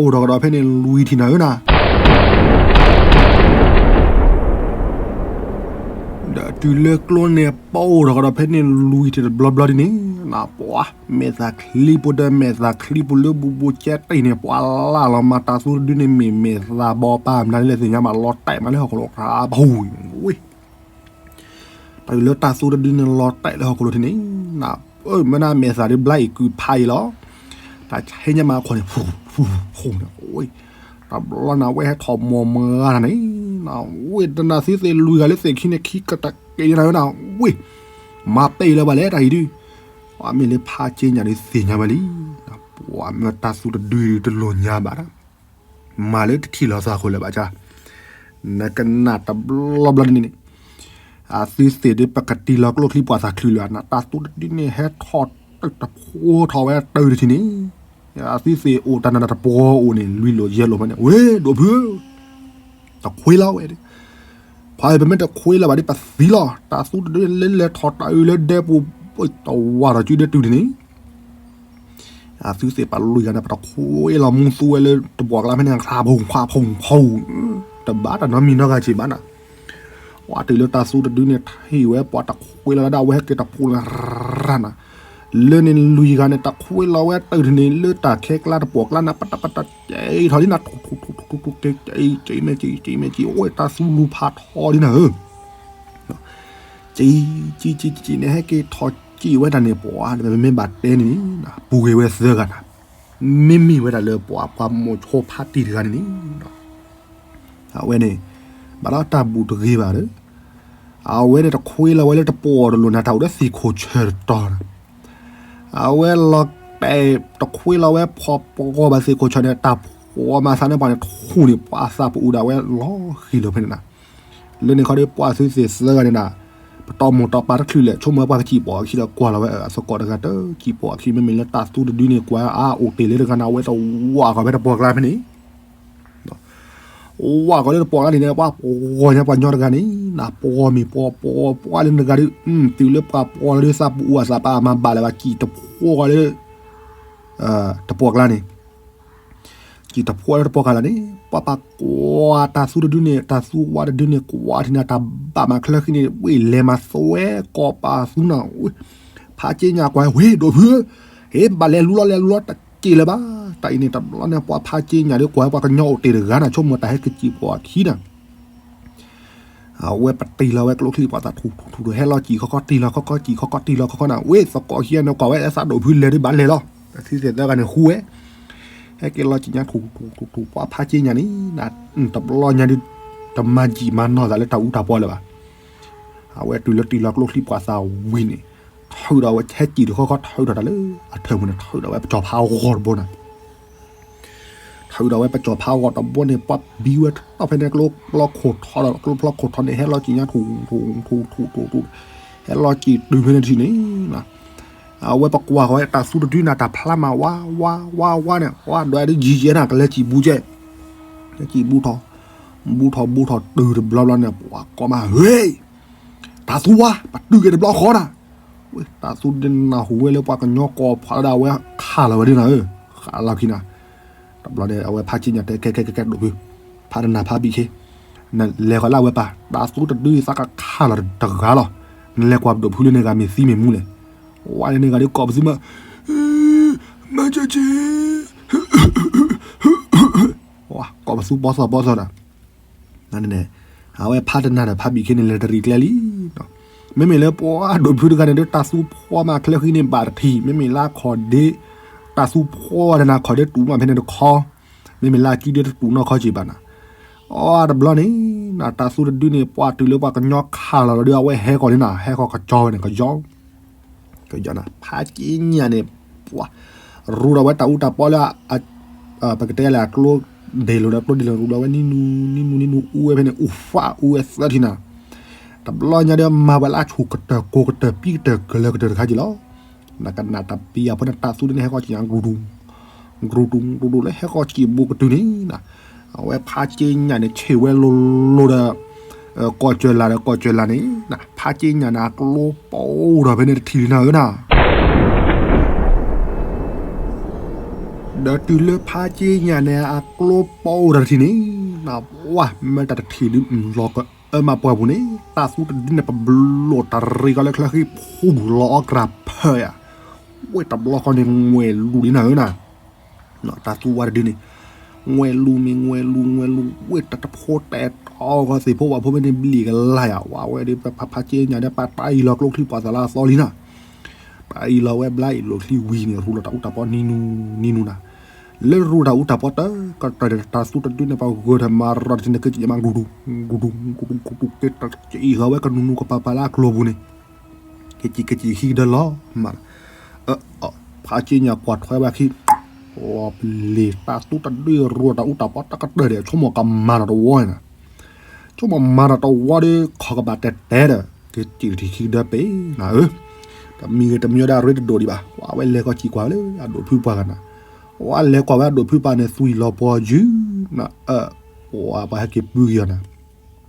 ချံဝံၤလံန့ၣ်, ကျိန့ၣ်ပအိၣ်ထီၣ်ကဒီးဖဲန့ၣ်လွံၢ်ထံၣ်နၤဧၢနၤ ဒီးတုၤလၢကျိန့ၣ်ပအိၣ်ထီၣ်ကဒီးဖဲန့ၣ်လွံၢ်ထံၣ်တဘျီဘျီဒ်န့ၣ်, နပှၤ မဲာ်သၣ်ချံပူၤဒီးမဲာ်သၣ်ချံပူၤလၢဘူးဘူးကဲတံၢ်န့ၣ် ပှၤလၢ်လီၤမၤတၢ်သူတဒုန့ၣ် မ့ၢ်မဲာ်သၣ်ဘီပၢ်မနုၤလဲၣ်သ့ၣ်ညါဘၣ်လီၤတဲာ်မးလၢဟီၣ်ခိၣ်လိၤခါပဟူဝ့ၢ် တၢ်အံၤလၢတၢ်သူတဒုန့ၣ်လီၤတဲာ်လၢဟီၣ်ခိၣ်လိၤထံန့ၣ်, မ့ၢ်နမဲာ်သၣ်ဒုးဘျါအံၤကုၢ်ဖးအံၤလီၤ, တၢ်ဆဲညါမးခီန့ၣ် ဖူဖူန့ၣ်, တဘျီနၤဝဲဟဲထီၣ်မိၢ်မၤတၢ်န့ၣ်, ဝ့ၢ်တနၤသုသ့ၣ်လွံၢ်ဂၤလၢသ့ၣ်ခံန့ၣ် ခံကတၢၢ်က့ၤနၤဝဲနၤ, ဝ့ၢ် မၤပဲာ်လၢၤဘၣ်လဲၣ်တၢ်အံၤဒုး, ပှၤမ့ၢ်လၢဖးက့ညါဒုးသ့ၣ်ညါဝဲလံ, ပှၤမ့ၢ်တၢ်သူတဒုတလိၣ်ညါဘၣ်ဒၣ် မၤလၢတထံၣ်လီၤသးဃိလၢၤဘၣ်ဆၣ်, နကနၣ်တဘျီဘျီန့ၣ်န့ၣ်, အသုသ့ၣ်ဒုးပကတံၢ်လီၤကျိချံပှၤသးချုးလၢၤနၤ, တၢ်သူတဒုန့ၣ် ဟဲထီၣ်တဖှိထီၣ်ဝဲတၢ်တထံၣ်န့ၣ်, အသုသ့ၣ်အိၣ်တၢ်နတပှီၤအိၣ်န့ၣ် လွံၢ်လိာ်ယဲၢ်လိာ်ဖဲန့ၣ်, ဝ့ၢ်ဒိၣ်ဖု တခွ့လီၤဝဲ, ခွါအံၤပမ့ၢ်တခွ့လီၤဘၣ်ဒီးပသံလီၤ, တၢ်သူတဒုန့ၣ်လၢလဲၤထီၣ်တၢ်အုးလၢဒဲပူၤ, တဝၢ်ထီၣ်စုဒဲတုၤန့ၣ်န့ၣ် အသုသ့ၣ်ပှၤလွံၢ်ဂၤန့ၣ် ပတခွ့လီၤမူသူဝဲလၢတပှီၢ်ကျါဖဲန့ၣ် ခါဖုန်ခွါဖုန်ဖုန်, တဘၣ်တၢ်နီတမံၤနီတဂၤက့ၤဘၣ်နၤ. ပှၤတုၤလၢတၢ်သူတဒုန့ၣ် ထံၣ်ဝဲပှၤတခွ့လီၤလၢဒၣ်ဝဲဟဲက့ၤတပူၤလၢရၢ်နၤ. လၢန့ၣ်လွံၢ်ဂၤန့ၣ် တခွ့လီၤဝဲတုၤန့ၣ်လၢတၢ်ခဲကျါတပှီၢ်ကျါနၤ ပတပတကဲထီၣ်လံနၤ ထူထူထူထူကဲကဲကဲမဲာ်ကဲကဲမဲာ်ကဲ အိၣ်တၢ်သူလူၤဖးထီလံနၤဧၢ ကံ ကံ ကံ ကံန့ၣ် ဟဲက့ၤထီၣ်ကံဝဲတၢ်န့ၣ် ပှၤမ့မ့ၢ်ဘၣ်တဲန့ၣ် ပူၤဂ့ၤဝဲသၢဂၤနၤ, မ့မ့ၢ်ဝဲဒၣ်လၢပှၤပှၤမိၤဆိဖးတံၢ်တဂၤန့ၣ်န့ၣ် အဝဲန့ၣ် ဘၣ်ဒီးတၢ်ဘူၣ်တဂ့ၤဘၣ်ဒီး အဝဲန့ၣ် တခွ့လီၤဝဲလၢတပှီၢ်တလိၤနၤ တၢ်အိၣ်ဒီးသ့ၣ်ခိၣ်ဆၢတတီၤနၤ, အဝဲလီၤတဲာ်တခွ့လီၤဝဲဖီပှီၢ်ဘၣ်သ့ၣ်ခိၣ်ဆၢန့ၣ် တၢ်ဖှီၣ်မၤသးန့ၣ်ပှၤန့ၣ်ထူၣ်န့ၣ် ပှၤသးပအူဒၣ်ဝဲလီၤဃံၤလီၤဖဲန့ၣ်နၤ. လၢန့ၣ်ခီဒီး ပှၤသုသ့ၣ်သၢဂၤန့ၣ်နၤ ပတီၢ်မိၢ်တီၢ်ပၢ်တချုးလဲၣ် ဆိကမိၣ်ပှၤကစံၣ်ပိာ်အခံဒီးကွၢ်လီၤဝဲအသကိးတဂၤတစံၣ်ပိာ်အခံ မ့မ့ၢ်လၢတၢ်သူတဒုန့ၣ် ကွၢ်အါအိၣ်တ့ၢ်လၢတဂၤနၤ အဝဲတဝးကီၤဖဲတပှီၢ်ကျါဖဲန့ၣ် ဝးကီၤလၢတပှီၢ်ကျါန့ၣ် ပှၤပှီၢ်ညါပှၤညီတဂၤန့ၣ် နပှီၢ်မ့ၢ်ပှီၢ်ပှီၢ်ပှီၢ် လၢနဂၤဒီး တုၤလၢပှၤပှီၢ်လီၤဒီး သးပူၤအသးပာ်မၤဘၣ်လၢၤဘၣ် စံၣ်တဖှီၣ်လၢ တပှီၢ်ကျါန့ၣ် စံၣ်တဖှီၣ်လၢတပှီၢ်ကျါလၢ်န့ၣ် ပှၤပကွၢ်တၢ်သူတဒုန့ၣ် တၢ်သူဝါတဒုန့ၣ် ကွၢ်ထံၣ်နၤ တၢ်ဘၣ်မၤချၢဃံန့ၣ် ဝ့ၢ်လဲၤမၤသွဲကိးပာ်သူနၤ ဖးက့ညါကွၢ် ဝ့ၢ်ဒိၣ်ဖုဧၢ, ဟ့ၣ်ဘၣ်လဲၤလူလီၤလဲၤလူလီၤတက့ၢ်လၢၤဘၣ်. တၢ်အံၤန့ၣ် တဘျီန့ၣ် ပှၤဖးက့ညါဒီး ကွၢ်ပှၤကညီအိၣ်တ့ၢ်တဂၤနၤ ဆိကမိၣ်တၢ်ဟဲကစံၣ်ပိာ်အခံနၤ အဝဲပတံၢ်လီၤဝဲကျိချံပှၤသးထူၣ်ထူၣ်ထူၣ် ဟဲလီၤစံၣ်ခီခီတံၢ်လီၤခီခီစံၣ်ခီခီတံၢ်လီၤခီခီနၤ ဝ့ၢ်သကိးခံဂၤန့ၣ် ကွၢ်ဝဲအသးဒိၣ်ဖုလဲၤဒ်ဘၣ်လဲၤလီၤ တၢ်သံသ့ၣ်သၢဂၤန့ၣ်ဟူဝဲ ဟဲက့ၤလီၤစံၣ်ညါထူၣ်ထူၣ်ထူၣ်ထူၣ် ပှၤဖးက့ညါန့ၣ် တဘျီညါဒုး တမၤစံၣ်မၤနီၢ်သးလၢတၢ်အူတၢ်ပီလၢၤဘၣ်. အဝဲတုၤလၢတံၢ်လီၤကျိချံပှၤသးဝံၤန့ၣ် ထုးဒီးဝဲဆဲးစံၣ်တခီခီ ထုးထီၣ်တၢ်လၢအထၢၣ်ပူၤန့ၣ် ထုးဒီးဝဲပစီၤဖးဂီၤတဘိနၤ ထုးဒီးဝဲပစီၤဖးဂီၤတဘိန့ၣ် ပှၤဘံဝဲထီၣ်ဖဲန့ၣ် ကျိဖျီခိၣ်ထီဒီး ကျိဖျီခိၣ်ထီန့ၣ် ဟဲလီၤစံၣ်ညါထူၣ်ထူၣ်ထူၣ်ထူၣ်ထူၣ် ဟဲလီၤစံၣ်တုၤဖဲန့ၣ်တထံၣ်န့ၣ် အဝဲပကွၢ်ဃီၤဝဲတၢ်သူတဒုနၤ တၢ်ဖျါမးဝါဝါဝါဝါန့ၣ် ဝါဒွးဒ်ယံာ်ယဲနၤ ကလဲၤစံၣ်ဘူးကဲ ကလဲၤစံၣ်ဘူးထီၣ် ဘူးထီၣ်ဘူးထီၣ်တုၤတဘျီဘျီန့ၣ် ပှၤကိးမး ဟ့ၣ် တၢ်သူဝါ ပတုာ်က့ၤတဘျီဃီနၤ ဝ့ၢ်တၢ်သူဒ်နၢ်ဟူဝဲလၢပှၤကညီကိးဖးဒၣ်ဝဲ ခးလီၤဝဲဒ်နၤဧၢ ခးလီၤခံနၤ တဘျီန့ၣ် အဝဲဖးက့ညါတဲ ကဲကဲကဲကဲဒိၣ်ဖု ဖးတနၤဖးဘံၣ်ခ့ နလဲၤဃီၤလၢအဝဲပၢ် တၢ်သူတဒုသးကခးလီၤတဂၤလီၤ နလဲၤကွၢ်ပဒိၣ်ဖုလၢန့ၢ်ဂၤမ့ၢ်သံမ့ၢ်မူလဲၣ် ဝဲန့ၢ်ဂၤဒ်ကိးပသူမး မၤကက့ ကိးပသူပီသီၣ်ပီသီၣ်နၤ အဝဲဖးတနၤဒီးဖးဘံၣ်ခ့န့ၣ် လဲၤတရံးကျဲလံ မ့မ့ၢ်လၢပှၤဒိၣ်ဖုတဂၤန့ၣ်ဒီး တၢ်သူဖှီမၤချၢဃံန့ၣ် ဘၣ်တထံၣ် မ့မ့ၢ်လၢအခီၣ်ဒ့ တၢ်သူဖှီဝဲဒၣ်နၤ ခီၣ်ဒ့တူၢ်မးဖဲန့ၣ်တခီ မ့မ့ၢ်လၢအစုဒ့တတူၢ်နီၢ်ခီက့ၤဘၣ်နၤ အတဘျီန့ၣ် တၢ်သူတဒုန့ၣ် ပှၤတုၤလၢပှၤကညီခးလီၤလီၤဒီး အဝဲဟဲကီၤလံနၤ ဟဲကီၤကစီဝဲန့ၣ် ကစီ ကစီနၤ ဖးက့ညါန့ၣ် ပှၤ ရူဒီးဝဲတၢ်အူတၢ်ပီလၢ ပကတဲလၢအကျိဒ့ၣ်လိၤဒီး ကျိဒ့ၣ်လိၤ ရူဒီးဝဲနံၤနူၤ နံၤနူၤ နံၤနူၤ အူဝဲဖဲန့ၣ် အူဖးအူဝဲသၢထံၣ်နၤ တဘျီညါဒီး မၤဝဲလၢအဆူၣ်ကတၢၢ်ကိၢ်ကတၢၢ်ပံကတၢၢ်ကလၢၤကတၢၢ်တခါက့ၤလီၤ နကနၣ်တၢ်ပံၤအဖိန့ၣ် တၢ်သူဒ်န့ၣ်ဟဲကီၤက့ၤညါ ကရူတူၢ် ကရူတူၢ် ကရူတူၢ် လၢဟဲကီၤက့ၤဘူးကတုၤန့ၣ် အဝဲဖးက့ညါန့ၣ် ဆ့ၣ်ဝဲလိၤလိၤဒီး ကီၢ်စၢၤလၢ်ဒီး ကီၢ်စၢၤလၢ်န့ၣ် ဖးက့ညါန့ၣ် အကျိပအိၣ်ဒီးဖဲန့ၣ်တထံၣ်လံနၤဧၢနၤ ဒီးတုၤလၢဖးက့ညါန့ၣ် အကျိပအိၣ်ဒီးတထံၣ်န့ၣ် နဝဲ မ့ၢ်တၢ်တထံၣ်ဒုး လီၤကအၢမးပှၢ်ပူၤန့ၣ် တၢ်သူတဒုန့ၣ် ပဘျိးတၢ်ရ့ကီးလၢချၢဃံဖူလီၤအီၣ်ကြၢးဖၢယၤ ဝဲတဘျီဃီန့ၣ် ငွဲၢ်လူၤလံနၤဧၢနၤ တၢ်သူဝါတဒုန့ၣ် ငွဲၢ်လူၤမ့ၢ်ငွဲၢ်လူၤ ငွဲၢ်လူၤ ဝဲတၢ်တဖိတဲာ်တီဂီၤသ့ၣ်ဖိဝဲဖိဖဲန့ၣ် ဘျံၣ်ကလါယၤ ဝဲဝဲဒီး ဖးဖးက့ညါဒီး ပတၢ်အံၤလီၤကျိချံပှၤသးလၢအသီလံနၤ ပအံၤလီၤဝဲဘျါအံၤလိာ်ချံဝံၤန့ၣ် ရူလီၤတၢ်အူတၢ်ပီနံၤနူၤ နံၤနူၤနၤ လၢရူတၢ်အူတၢ်ပီတၢ်ကတၢၢ်န့ၣ် တၢ်သူတဒုန့ၣ် ပဂၢၢ်ထၢၣ်မၤရီတထံၣ်န့ၣ် က့ၤက့ၤမး ကရူတူၢ် ကရူတူၢ် ကရူတူၢ် က့ၤတၢ်က့ၤဃီၤဝဲကနူၤနူၤကပၤပၤလၢအကျိၤပူၤန့ၣ် က့ၤက့ၤက့ၤဟံးကဒါလီၤမး ဖးက့ညါကွၢ်ထွဲဝဲခံ ပလ့ၤတၢ်သူတဒုရူတၢ်အူတၢ်ပီတၢ်ကတၢၢ်ဒီး ဆိကမိၣ်ကမၤနီၣ်တဝီန့ၣ် ဆိကမိၣ်မၤနီၣ်တဝီဒီး ခီၣ်ကဘၣ်တဲာ်တဲာ်ဒီး က့ၤက့ၤထံၣ်ခံကဒါပ့ၤနၤဧၢ တမံၤဂ့ၤတမံၤဒီးအရ့တဒိၣ်ဒံးဘၣ် ဝဲလဲၤကီၢ်စံၣ်ကွၢ်ဝဲလၢအဒိၣ်ဖုပှၢ်ဂၤနၤ ဝဲလဲၤကွၢ်ဝဲအဒိၣ်ဖုပှၢ်န့ၣ် သွံၣ်လီၤပှီၤယုၢ်နၤ ပှၤဟဲက့ၤပုၢ်က့ၤအီၤနၤ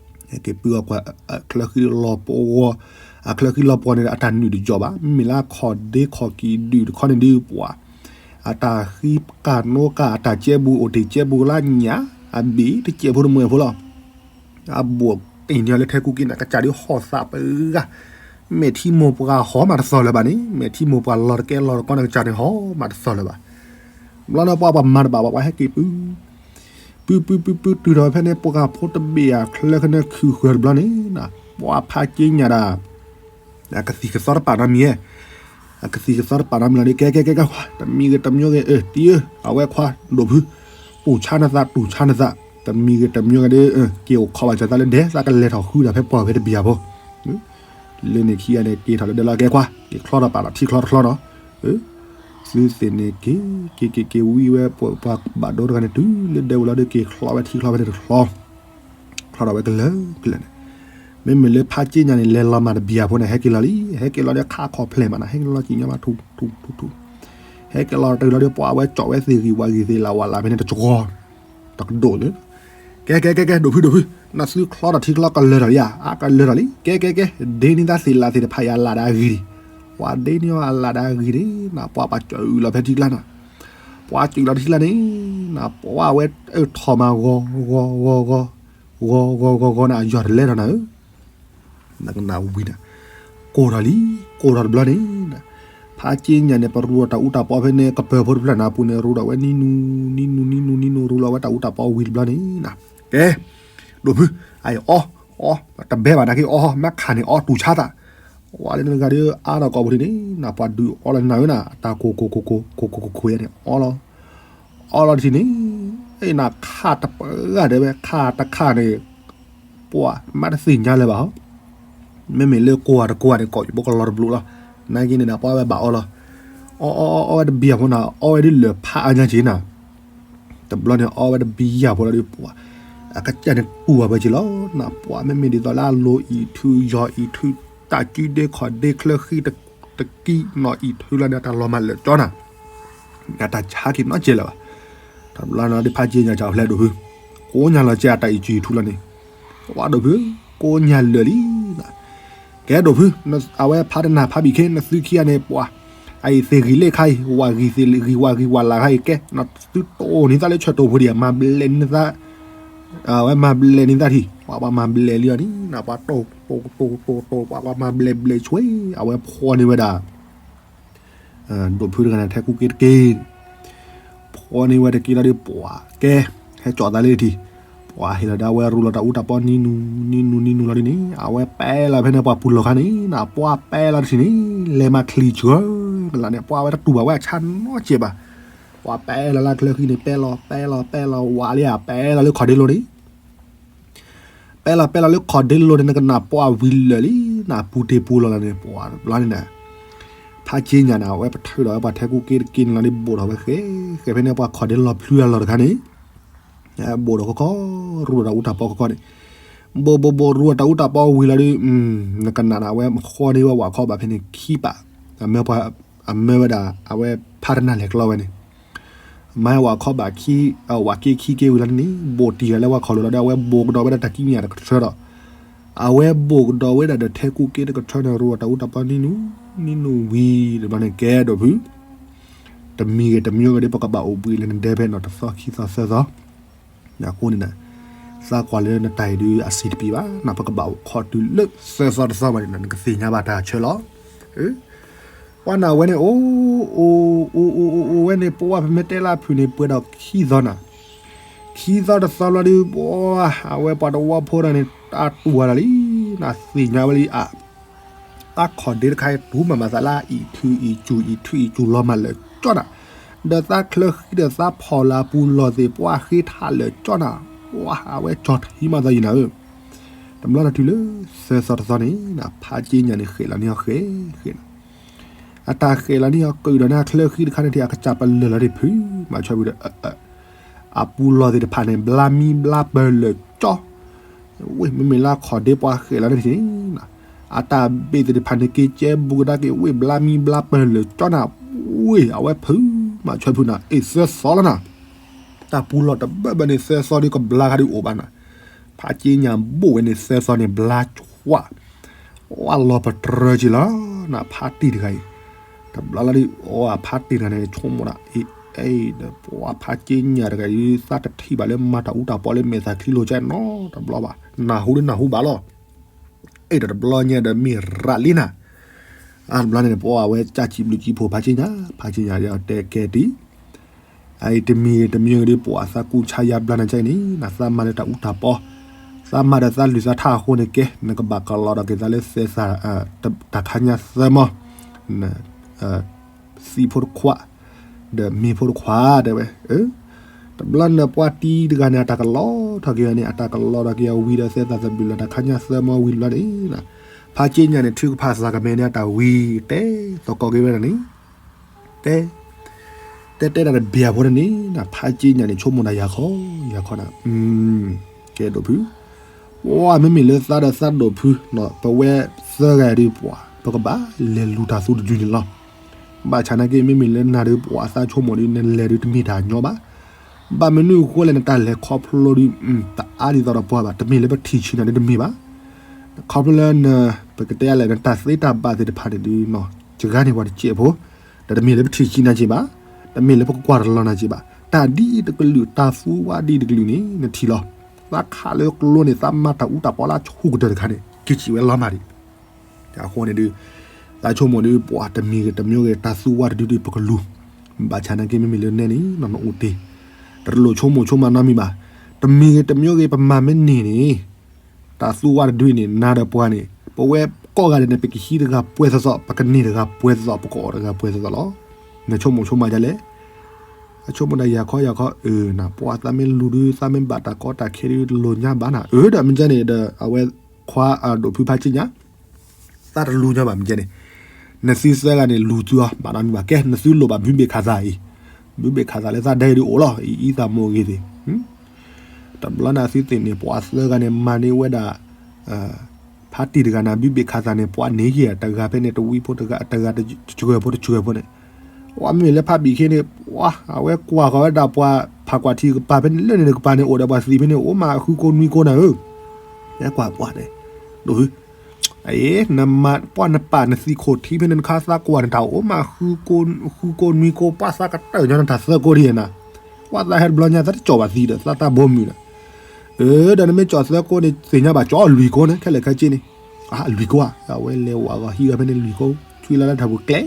ဟဲက့ၤပုၢ်အီၤကွၢ် အချၢဃံလီၤပှီၤ အချၢဃံလီၤပှီၤန့ၣ် အတၢ်နုာ်တယီၣ်ဘၣ် မ့မ့ၢ်လၢအခီၣ်ဒ့ခီၣ်ကံၤဒုၣ်တခီန့ၣ်ဒုးပှၤ အတၢ်ဃံကၢ်နိကၢ် အတၢ်ကဲဘူးအိၣ်တ့ၢ်ကဲဘူးလၢညၣ် အဘ့ၣ်တကဲးဖိတမှဲၤဖိလီၤ. အဘူးတ့ၢ်န့ၢ်အီၤလၢထဲကူက့န့ၣ် ကစၢ်ဒုးဟီၣ်သးပဂၤ, မဲာ်ထံမိၢ်ပှၢ်ဟီမးတသီၣ်လၢၤဘၣ်န့ၣ်, မဲာ်ထံမိၢ်ပှၢ်လီၤတကဲလီၤတကီန့ၣ် ကစၢ်န့ၣ်ဟီမးတသီၣ်လၢၤဘၣ်. ဘျီန့ၣ်ပှၤပှၤမၤတဘၣ်ဘၣ် ပှၤဟဲက့ၤပု ပုပုပုပု တုၤထီၣ်ဖဲန့ၣ် ပှၤဖိတဘ့ၣ်အချၢခဲန့ၣ် ခုၣ်ဃၢၤတဘျီန့ၣ် ပှၤဖးက့ညၣ်ဒၣ် အကသံၣ်ကသီတပာ်နီတမံၤဧါ, အကသံၣ်ကသီတပာ်နီတမံၤလီၤဒီး ကဲကဲကဲကဲ တမံၤဂ့ၤတမံၤဂ့ၤ အတံၤဧၢ အဝဲခွါဒိၣ်ဖု, တူၢ်ဆါနသး တူၢ်ဆါနသး, တမံၤဂ့ၤတမံၤဂ့ၤဒီး က့ၤအိၣ်ခိးဘၣ်စၢၤသးလၢဒဲး သးကလဲၤထီၣ်ဃုဒၣ်ဖဲပှၢ်ဖဲတဘံၣ်အဖိ လၢန့ၣ်ခံဂၤန့ၣ် က့ၤထီၣ်လၢဒဲးလီၤ ကဲခွါ က့ၤချီထီၣ်ပာ်ထီၣ်ထံချီတချီနီၤ, သုသ့ၣ်န့ၣ်က့ၤ က့ၤက့ၤက့ၤဝံဝဲ ပှၤဘၣ်ဒိတဂၤန့ၣ် တုၤလၢဒဲးဝံၤလီၤဒီး က့ၤချီဝဲထံချီဝဲန့ၣ်တချီ ချီထီၣ်ဝဲကလၢာ်ကလၢာ်န့ၣ်, မ့မ့ၢ်လၢဖးက့ညၣ်န့ၣ် လဲၤလီၤမးတဘံၣ်အဖိန့ၣ် ဟဲက့ၤလီၤလံ, ဟဲက့ၤလီၤဒီးခးခီၣ်ဖျဲၣ်မးနီၤ, ဟဲက့ၤလီၤလီၤက့ၤညါမး ထူၣ်ထူၣ်ထူၣ်ထူၣ်, ဟဲက့ၤလီၤတၢ်လီၤဒီး ပှၤဝဲကၠီၣ်ဝဲသ့ၣ်ဂံၢ်ဝးဂံၢ်သ့ၣ်လၢ်ဝးလၢ်ဖဲန့ၣ်တကီ တကဒိၣ်န့ၣ်, ကဲကဲကဲကဲ ဒိၣ်ဖုဒိၣ်ဖု, နသုချီထီၣ်ထံချီကလၢာ်ထီၣ်လံဧါ, အကလၢာ်ထီၣ်လံ, ကဲကဲကဲ ဒ့န့ၢ်သးသ့ၣ်လၢ်သ့ၣ်တဖၣ်အံၤအလၢ်ဒီးအဂံၢ်လံ, ပှၤဒ့န့ၢ်အီၤအလၢ်ဒီးအဂံၢ်န့ၣ် နပှၤပှၤကၠီၣ်အုၣ်လီၤဖဲထံကျါနီၤ, ပှၤကၠီၣ်လီၤထံကျါန့ၣ် နပှၤဝဲအၢၣ်ထီၣ်မး ဂီၤဂီၤဂီၤဂီၤ ဂီၤဂီၤဂီၤဂီၤန့ၣ် အယီၢ်တလဲထီၣ်နၤဧၢ နကနၣ်ဝံၤန့ၣ်, ကိၢ်ထီၣ်လံ, ကိၢ်ထီၣ်တဘျီန့ၣ်, ဖးက့ညၣ်န့ၣ် ပရူအီၤတၢ်အူတၢ်ပီဖဲန့ၣ် ကပၢၤဖိတဖျၢၣ်န့ၣ်အပူၤန့ၣ် ရူဒီးဝဲနံနူ နံနူ နံနူ နံနူ ရူလီၤဝဲတၢ်အူတၢ်ပီဝံၤတဘျီန့ၣ်, ကဲ, ဒိၣ်ဖု, အအီ, အီ, တဘဲဘၣ်နာ်က့ အီ မ့ၢ်ခးန့ၣ် အီတူၢ်ဆါသး, ဝဲလၢနဂၤဒီးအါထီၣ်ကိာ်ပူၤဒ်န့ၣ် နပှၤဒုးအီလီၤနၤဧၢနၤ တၢ်ကိၢ်ကိၢ်ကိၢ်ကိၢ် ကိၢ်ကိၢ်ကိၢ်ကိၢ်ယဲန့ၣ် အီလီၤ အီလီၤတထံၣ်န့ၣ်, နခးတပှၢ်ဂၤဒဲးဝဲ ခးတခါန့ၣ်, ပှၤမ့ၢ်တသ့ၣ်ညါလၢၤဘၣ်ဟီ, မ့မ့ၢ်လၢကိးဂၤတကိးဂၤန့ၣ် ကိးယဘိကလီၤတဘျီလီၤ, နာ်က့န့ၣ် ပှၤဝဲဘၣ်အီလီၤ, အီအီအီအီဝဲတဘံၣ်အဖိ နအီဝဲဒ်လၢာ်ဖးအါညါက့နၤ, တဘျီန့ၣ် အီဝဲတဘံၣ်ယၤဖိလီၤဒီး ပှၤ အကစၢ်န့ၣ်တူၢ်ဘၣ်ဝဲက့လီၤ, နပှၤမ့မ့ၢ်ဒ်သိးလၢအလိၤအံၤထု ယီၤအံၤထု တၢ်ကံဒ့ခီၣ်ဒ့ချၢဃံတကံနီၢ်အံၤထုလီၤန့ၣ် တၢ်လီၤမၢ်လၢာ်ကၠီနၤ, အတၢ်ဆါက့ၤနီတစဲးလၢၤဘၣ်, တဘျီန့ၣ်ဒီးဖးက့ညါကၠီဖျဲးဒိၣ်ဖု, ကိးညါလီၤကဲအတၢ်အံၤကံထူလီၤန့ၣ်, ဝဲဒိၣ်ဖု, ကိးညါလၢာ်လံ ကဲဒိၣ်ဖု, အဝဲဖးတနၢ်ဖးဘံၣ်ခ့ နသုခံဂၤန့ၣ် ပှၤ အအံၤသ့ၣ်ဂံၢ်လ့ၣ်ခါအံၤ ဝးဂံၢ်သ့ၣ်ဂံၢ်ဝးဂံၢ်ဝးလၢ်ခါအံၤ ကဲ နသုတိၢ်န့ၢ်သးလၢဆၢၣ်တိၢ်ဖိဒံး မၤဘျဲးန့ၢ်သး, အဝဲမၤဘျဲးန့ၢ်သးထံၣ် ပှၤပှၤမၤဘျဲးလံအီၤန့ၣ် နပှၤတိၢ်တိၢ်တိၢ်တိၢ်တိၢ် ပှၤပှၤမၤဘျဲးဘျဲးဆွဲ အဝဲဖီၣ်န့ၢ်ဝဲဒၣ် ဒိၣ်ဖုတဂၤန့ၣ် ထဲကူက့တက့ၢ်, ဖီၣ်န့ၢ်ဝဲတက့ၢ်လီၤဒီး ပှၤကဲ ဟဲကၠီသးလၢထံၣ်, ပှၤဟ့ၣ်လီၤဒီးအဝဲရူလီၤတၢ်အူတၢ်ပီနံနူ နံနူ နံနူလီၤဒ်န့ၣ် အဝဲပဲလီၤဖဲန့ၣ် ပှၤပူၤလီၢ်ခါန့ၣ် နပှၤပဲလီၤတထံၣ်န့ၣ် လဲၤမၤချံၣ်ဆၢ, ကလၢ်န့ၣ် ပှၤဝဲတတူၢ်ဘၣ်ဝဲအဆါနီတစဲးဘၣ်, ပှၤပဲလီၤလၢချၢဃံန့ၣ် ပဲလီၤ ပဲလီၤ ပဲလီၤ ဝးလံဧါ ပဲလီၤလၢခီၣ်ဒ့လိၤန့ၣ် ပဲလီၤ ပဲလီၤလၢခီၣ်ဒ့လိၤန့ၣ် နကနၣ်ပှၤဝံၤလၢာ်လံ, နပူၤတ့ၢ်ပူၤလီၤလီၤန့ၣ် ပှၤဘျီန့ၣ်န့ၣ်, ဖးက့ညါန့ၣ် အဝဲပထုးဒီးဝဲပှၤထဲကူက့တက့ၢ်န့ၣ်လီၤဒီး ဘိၣ်ထီၣ်ဝဲဃဲ ဃဲဖဲန့ၣ် ပှၤခီၣ်ဒ့လီၤဖျုလီၤတခါန့ၣ်, ဘိၣ်ဒီးခီခီ ရူဒီးတၢ်အူတၢ်ပီခီခီန့ၣ်, ဘိၣ်ဘိၣ်ဘိၣ်ရူဒီးတၢ်အူတၢ်ပီဝံၤလီၤဒီး နကနၣ်န့ၣ် အဝဲဃီန့ၢ်ဝဲဝးခီဘၣ်ဖဲန့ၣ်ခံပာ်, အမၢပှၤ အမၢဝဲဒၣ် အဝဲဖးတနၢ်လဲၤကျီဝဲန့ၣ် မၤဝးခီဘၣ်ခံ, ဝးက့ခံက့ဝံၤလီၤန့ၣ် ဘိၣ်တံၢ်လၢဝဲခီၣ်လိၤလီၤဒီး အဝဲဘိၣ်ကဒီးဝဲဒၣ်တၢ်ကံးမံၤတကထၢဒီး, အဝဲဘိၣ်ကဒီးဝဲဒၣ်ဒီးထဲကူက့တကထၢန့ၣ် ရူဒီးတၢ်အူတၢ်ပီနံနူ, နံနူဝံၤတဘျီန့ၣ် ကဲဒိၣ်ဖု, တမံၤဂ့ၤတမံၤဂ့ၤဒီး ပကဘၣ်အိၣ်ဘှံးလၢနဒဲဖဲနီၤ တသီခံသီသၢသီ, အဃိန့ၣ် သးကွၢ်လၢနတၢ်အံၤဒုးအဆံးတပံၤဘၣ်, နပကဘၣ်အိၣ်ခိးတုၤလၢသၢသီတသီဘၣ်န့ၣ် နကသ့ၣ်ညါဘၣ်တၢ်ဆၢလီၤ. ပှၤန့ၣ်အဝဲန့ၣ် အိၣ် အိၣ် အိၣ် အိၣ် အိၣ် အိၣ်ဝဲန့ၣ် ပဝဲပမ့ၢ်တဲလၢအဖုၣ်န့ၣ် ပှဲၤဒီးခံသီနၤ, ခံသီတသီလီၤဒုး ပှၤ အဝဲပှၤတဝီဖိတဂၤန့ၣ် တၢ်တူၢ်ဝဲဒၣ်လံ, နသ့ၣ်ညါဝဲလံအါ သးခီၣ်ဒ့တခါအံၤ တူၢ်မးမးသးလၢအံၤထုအံၤစူၤ အံၤထုအံၤစူၤလီၤမးလၢာ်ကၠီနၤ, ဒီးသးချၢဃံဒီးသးဖီၣ်လၢအပူၤလီၢ်သ့ၣ် ပှၤဃ့ထးလၢာ်ကၠီနၤ, ပှၤ အဝဲကၠီထံမးသးယံၤနၤဧၢ, တဘျီလီၤတုၤလၢသၢသီတသီန့ၣ် ဖးက့ညါန့ၣ် ဃဲးလီၤန့ၢ်အီၤဃဲးဃဲးနၤ အတၢ်ဃဲးလီၤန့ၢ်အီၤ ကုၢ်ဒီးန့ၢ်ချၢဃံတခါန့ၣ်ထံၣ် အကစၢ်ပလၢၢ်လီၤဒံးဖုး မၤဆၢဖုးဒီး အပူၤလီၢ်သ့ၣ်တဖၣ်န့ၣ် ဘျါမံဘျါပၢၢ်လၢာ်ကၠီ, ဝ့ၢ် မ့မ့ၢ်လၢခီၣ်ဒ့ပှၤဃဲးလီၤန့ၣ်ထံၣ်န့ၣ် အတၢ်ဘ့ၣ်သ့ၣ်တဖၣ်န့ၣ် က့ၤကဲဘူးကဒါက့ၤ ဝ့ၢ် ဘျါမံဘျါပၢၢ်လၢာ်ကၠီနၤ, ဝ့ၢ် အဝဲဖုး မၤဆၢဖုးနၤ အ့ၣ်သၢသီလီၤနၤ, တၢ်ပူၤလီၢ်တဘၢဘၢန့ၣ် သၢသီဒ်ကဘျါဂၤဒ်အိၣ်ဘၣ်နၤ, ဖးက့ညါဘိၣ်ဝဲန့ၣ် သၢသီန့ၣ် ဘျါကွၢ် ဝဲလီၤပတြၢၤက့ၤလီၤနၤ ဖးတံၢ်တဂၤအံၤ, တဘျီလီၤဒ် အဝဲဖးတံၢ်တဂၤန့ၣ် ဆိကမိၣ်ဒၣ် အ့ၣ် အဲၣ်ဒီးပှၤဖးက့ညၣ်တဂၤအံၤ သးတထံၣ်ဘၣ်လၢမၤတၢ်အူတၢ်ပီလၢမဲာ်သၣ်ချံလိာ်ကဲနီတဘျီဘၣ်, နၢ်ဟူဒ်နၢ်ဟူဘၣ်လီၤ. အဲၣ်ဒီးတဘျီညါဒီးမ့ၢ်ရးလံနၤ, အါတဘျီန့ၣ် ပှၤဝဲကၢ်စံးဘျုးကံဖိဖးက့ညၣ်, ဖးက့ညၣ်ဒီးတဲကဲတံၢ် အအံၤတမံၤတမံၤဒီး ပှၤသးကူၣ်ဆါယါဘျါနၤကဲအံၤန့ၣ် နသးမၤဒီးတၢ်အူတၢ်ပီ, သးမၤဒီးသးလုၢ်သးထါအဃိန့ၣ်ကဲ နကဘၣ်ကလီဒီးက့ၤသးလၢသဲသၣ် တၢ်ခါညါသၢမီ, သံးဖိတခွါ ဒီးမ့ၤဖိတခွါတဲဝဲ, တဘျီန့ၣ်ပှၤတံၤတဂၤန့ၣ် အတၢ်ကလီထီၣ်က့ၤအီၤန့ၣ် အတၢ်ကလီထီၣ်က့ၤအီၤဝံၤဒီးသဲသၣ်သဘျုးလၢတၢ်ခါညါသၢမီဝံၤတဘျီန့ၣ် ဖးက့ညၣ်န့ၣ် ထုကဖၣ်သးကမဲာ်န့ၣ် အတၢ်ဝံၤတဲသကိးက့ၤဝဲဒၣ်န့ၣ် တဲ တဲတဲဒၣ်တဘျီဖိတန့ၣ် ဖးက့ညၣ်န့ၣ် ဆိကမိၣ်ဒၣ်ယၤခီ ယၤခီနၤ, ကဲဒိၣ်ဖု, ပှၤမ့မ့ၢ်လၢသးဒီးသးဒိၣ်ဖု ပဝဲသၢဂၤဒုးပှၤ ပကဘၣ်လဲၤလူၤတၢ်သူတဒုန့ၣ်လီၤ. ဘၣ်ဆၣ်နာ်က့ မ့မ့ၢ်လၢနၤဒုးပှၤ သးဆိကမိၣ်ဒုး နလဲၤဒုးတမ့ၢ်တၢ်ညီဘၣ်. ဘၣ်မနုၤအဃိလဲၣ် နတၢ်လဲၤခီဖျိဒုး တအါဒ်သိးဒီးပှၤဘၣ်, တမ့ၢ်လၢပထံၣ်ဆံးနၤဒုးတမ့ၢ်ဘၣ်. ခီဖျိလၢန ပကတဲလဲၣ် နတၢ်သ့တၢ်ဘၣ်သ့ၣ်တဖၣ်န့ၣ်ဒုး စှၤန့ၢ်ပှၤတစဲးဖိ, ဒီးတမ့ၢ်လၢပထံၣ်ဆံးနၤက့ဘၣ်, တမ့ၢ်လၢပကကွၢ်တလီၤနၤက့ဘၣ်, တၢ်ဒ်တကလုာ် တၢ်သူဝါဒ်တကလုာ်န့ၣ် နထံၣ်လီၤ. သးခးလၢကျိန့ၣ် သးမၤတၢ်အူတၢ်ပီလၢအဆူၣ်ကတၢၢ်တခါန့ၣ် က့ၤစံးဝဲလီၤမၢ်ဒံး. အဃိန့ၣ်ဒုး သးဆိကမိၣ်ဒုး ပှၤတမံၤဂ့ၤတမံၤဂ့ၤ တၢ်သူဝါတဒုဒုးပကလူၤ, ဘၣ်ဆၣ်နာ်က့ မ့မ့ၢ်လၢနဲန့ၣ် နအိၣ်တ့ၢ်, တလိၣ်ဆိကမိၣ်ဆိကမးနီတမံၤဘၣ်. တမံၤဂ့ၤတမံၤဂ့ၤ ပမၤမ့ၢ်န့ၢ်န့ၣ် တၢ်သူဝါတဒုအံၤန့ၣ် နၤဒီးပှၤန့ၣ် ပဝဲကိးဂၤဒဲးန့ၣ် ပကဟံးတဂၤပှဲၤသိးသိး, ပကန့ၢ်တဂၤပှဲၤသိးသိး, ပကအီၣ်တဂၤပှဲၤသိးသိးလီၤ. နဆိကမိၣ်ဆိကမးဒ်လဲၣ်. အဆိကမိၣ်ဒၣ်ယၤခီယၤခီ အၢ နပှၤသးမ့ၢ်လူၤဒုး သးမ့ၢ်ဘၣ်တၢ်ကီတၢ်ခဲဒုး တလိၣ်ညါဘၣ်နၤ. အၢ ဒီးမ့ၢ်ကဲန့ၣ်ဒီး အဝဲခွါဒိၣ်ဖုဖးက့ညါ သးတလူၤညါဘၣ်မ့ၢ်ကဲန့ၣ်, နသုသၢဂၤန့ၣ် လူၤသုအီၤ မးနီတမံၤဘၣ်. ကဲ နသုလိၣ်ဘၣ်ဘုဘ့ၣ်ခးသးအံၤ, ဘုဘ့ၣ်ခးသးလၢသးဒဲဒုးအိၣ်လီၤ, အံၤအံသးမိၢ်ဂ့ၤသ့ၣ်. တဘျီန့ၣ် အသုသ့ၣ်န့ၣ် ပှၤသၢဂၤန့ၣ် မၤန့ၢ်ဝဲဒၣ် ဖးတံၢ်တဂၤန့ၣ် ဘုဘ့ၣ်ခးသးန့ၣ် ပှၤန့ၢ်ယဲၢ်တဂၤဖဲန့ၣ် တဝံဖိတဂၤ တဂၤတစှၤဖိတစှၤဖိန့ၣ်, ပှၤမ့မ့ၢ်လၢဖးဘံၣ်ခ့န့ၣ် ပှၤ အဝဲကွၢ်ဃီၤဝဲဒၣ်ပှၤဖးကွၢ်ထံကပၤဖဲန့ၣ် လၢန့ၣ်တကပၤန့ၣ် အိၣ်ဒီးပှၤသံးဖဲန့ၣ် အိၣ်မးဃုကိးနွံကိးနၤဧၢ, ဟဲကွၢ်ပှၤန့ၣ်, ဒိၣ်ဖု အံၤ နမၤပှၢ်နပာ်နသံးခိၣ်ထံဖဲန့ၣ် နခါသးကွၢ်န့ၣ် တၢ်အိၣ်မးဃုကိးနွံကိး ပှၤသးကတၢၢ်ညီနတၢ်သၢကိးဒ်ယဲၢ်နၤ, ပှၤသးဟဲတဘျီညါ သးတကၠီၣ်ဘၣ်သံးဒီး သးတၢ်ဘိမုၢ်ဒီး, အၢ ဒီးနမ့ၢ်ကၠီၣ်သၢကိးန့ၣ် သ့ၣ်ညါဘၣ်ကၠီၣ်လွံၢ်ကိးန့ၣ် ခဲလၢာ်ခဲဆ့န့ၣ်, အလွံၢ်ကိးဧါ, အဝဲလဲၤဝးဂီၤဟံးဂၤဖဲန့ၣ်လွံၢ်ကိး ဆွံလၢလၢထၢ်ပူၤကျဲ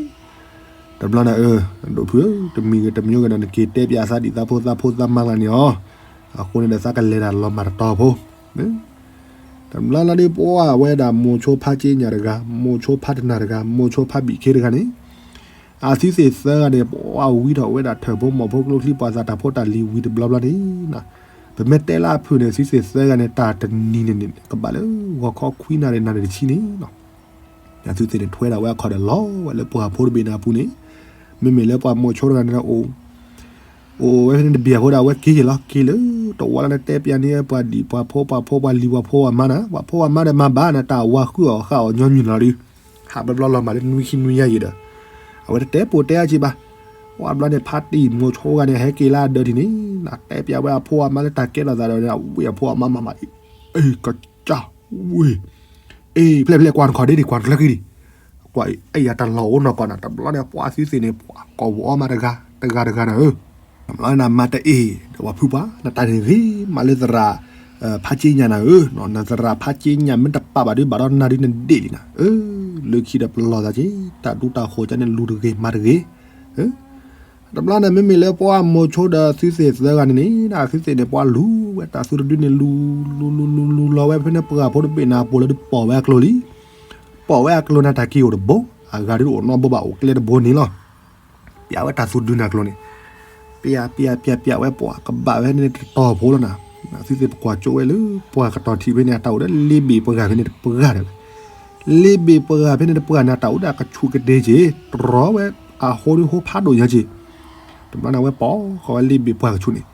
တဘျီန့ၣ် အၢ ဒိၣ်ဖုဧၢ တမံၤဂ့ၤတမံၤဂ့ၤဒီး နက့ၤတဲပၠးသးဒံးသးဖိသးဖိသးမါလၢန့ၣ်အီၤ, အဃိန့ၣ်ဒီးသးကလဲၤတၢ်လီၤမၢ်တတီၤဖိ, တဘျီလၢဒ်ပှၤဝဲဒၣ်မိၤဆိဖးက့ညၣ်တဂၤ, မိၤဆိဖးတနၢ်တဂၤ, မိၤဆိဖးဘံၣ်ခ့တဂၤန့ၣ်, အသုသ့ၣ်သၢဂၤန့ၣ် ပှၤဝံထီၣ်ဝဲဒၣ်ထၢၣ်ဖိမီၤဖိကျိချံ ပှၤသးတၢ်ဖိတၢ်လံၤဝံၤတဘျီဘျီန့ၣ်, ပမ့ၢ်တဲလၢအဖုၣ်န့ၣ် သုသ့ၣ်သၢဂၤန့ၣ် တၢ်တနံၤန့ၣ်န့ၣ် ကဘၣ်လၢဂီၤခီခွံနၣ်ရံၣ်နၣ်ရံၣ်တဆံန့ၣ်လီၤ. သုသ့ၣ်န့ၣ်ထွဲဒၣ်ဝဲအခီၣ်ဒီးလီၤဝဲလၢပှၢ်ဖိတဘ့ၣ်န့ၣ်အပူၤန့ၣ်, မ့မ့ၢ်လၢပှၤမိၤဆိတဂၤန့ၣ်အိၣ် အိၣ်ဝဲဖဲန့ၣ်တဘ့ၣ်အဃိဒီး အဝဲက့ၤက့ၤလီၤ က့ၤလၢ တဝီလၢနတဲပၠးန့ၢ်ပှၤဒံၣ်ပှၤဖိပှၤဖှီပှၤလံၤပှၤဖိပှၤမါန့ၣ် ပှၤဖိပှၤမါဒီးမၤဘၣ်န့ၣ် တၢ်ဝၤဃုအီၣ်ဃာ်အီၣ်ညီနုၢ်လီၤဒုး, ဟးဘျီဘျီလီၤမၢ်လၢနွံဆံနွံညါယံာ်ဒီး, အဝဲတတဲပိာ်တဲအါက့ဘၣ်, ပှၤဘျီန့ၣ် ဖါတံၢ်မိၤဆိဂၤန့ၣ် ဟဲက့ၤလၢအဒၢးထံးန့ၣ်, နတဲပၠးဝဲအဖိအမါလၢတၢ်ကဲထီၣ်သးဒီးန့ၣ် အဝဲအဖိအမါမၤမၤအံၤ, အ့ၣ် ကစၢ် ဝ့ၢ် အ့ၣ် ဖျဲၣ်ဖျဲၣ် ကွၢ်နခီၣ်ဒ့ဒံး ကွၢ်နကျၢၤက့ၤဒံး, ကွၢ်အံၤ အတၢ်လီၢ်အိၣ်နီၢ်ကီၢ်နၤ တဘျီန့ၣ် ပှၤသုသ့ၣ်န့ၣ် ပှၤကိးဝီၤအီၤမးတဂၤ တဂၤတဂၤနၤဧၢ, တဘျီန့ၣ် မၤတအ့ၣ် ဒီးပှၤဖုပှၤ နတၢ်န့ၣ်ဂ့ၤမးလၢသရၣ် ဖးက့ညၣ်နၤဧၢ, နသရၣ်ဖးက့ညၣ်မ့ၢ်တပာ်ဘၣ်ဒုး ဘၣ်ဒီးနၤဒုးနဒ့ၣ်လံနၤဧၢ, လၢခံဒီးပလီၢ်သးက့ၤ တၢ်ဒူတၢ်ဃိၤကန့ၣ် လူၤတဂ့ၤမၤတဂ့ၤ တဘျီန့ၣ် မ့မ့ၢ်လၢပှၤမိၤဆိဒီးသုသ့ၣ်သၢဂၤန့ၣ်န့ၣ် ဒၣ်သုသ့ၣ်န့ၣ် ပှၤလူၤဝဲတၢ်သူတဒုန့ၣ် လူၤ လူၤ လူၤ လူၤ လူၤလီၤဝဲဖဲန့ၣ် ပှၢ်ဖိတဘ့ၣ်န့ၣ် အပိာ်လၢဒုးပိာ်ဝဲအကျိၤလံ, ပိာ်ဝဲအကျိၤန့ၣ် တၢ်က့ၤအိၣ်တဘိ, အဂၤဒုးအိၣ်နီတဘိဘၣ် အိၣ်ကျဲတဘိန့ၣ်လီၤ. ပၠးဝဲတၢ်သူတဒုန့ၣ်အကျိၤန့ၣ်, ပၠး ပၠး ပၠး ပၠးဝဲပှၤကဘၣ်ဝဲန့ၣ်တတီၤဖိလီၤနၤ, သုသ့ၣ်ပကွၢ်ကၠိဝဲလၢ ပှၢ်ကတီၤထံးဖဲန့ၣ် အတၢ်အိၣ်ဒီးလ့ဘ့ၣ်ပှၢ်ဂၤဖဲန့ၣ်တပှၢ်ဂၤဒီး လ့ဘ့ၣ်ပှၢ်ဂၤဖဲန့ၣ်တပှၢ်န့ၣ် တၢ်အိၣ်ဒီးအကဆူးကတ့ၤက့ၤ တြီဝဲအဟိဒုးဟိဖးဒိၣ်ညါက့ၤ, တဘျီန့ၣ် အဝဲပိာ်ဃီဝဲလ့ဘ့ၣ်ပှၢ်ကဆူးန့ၣ်,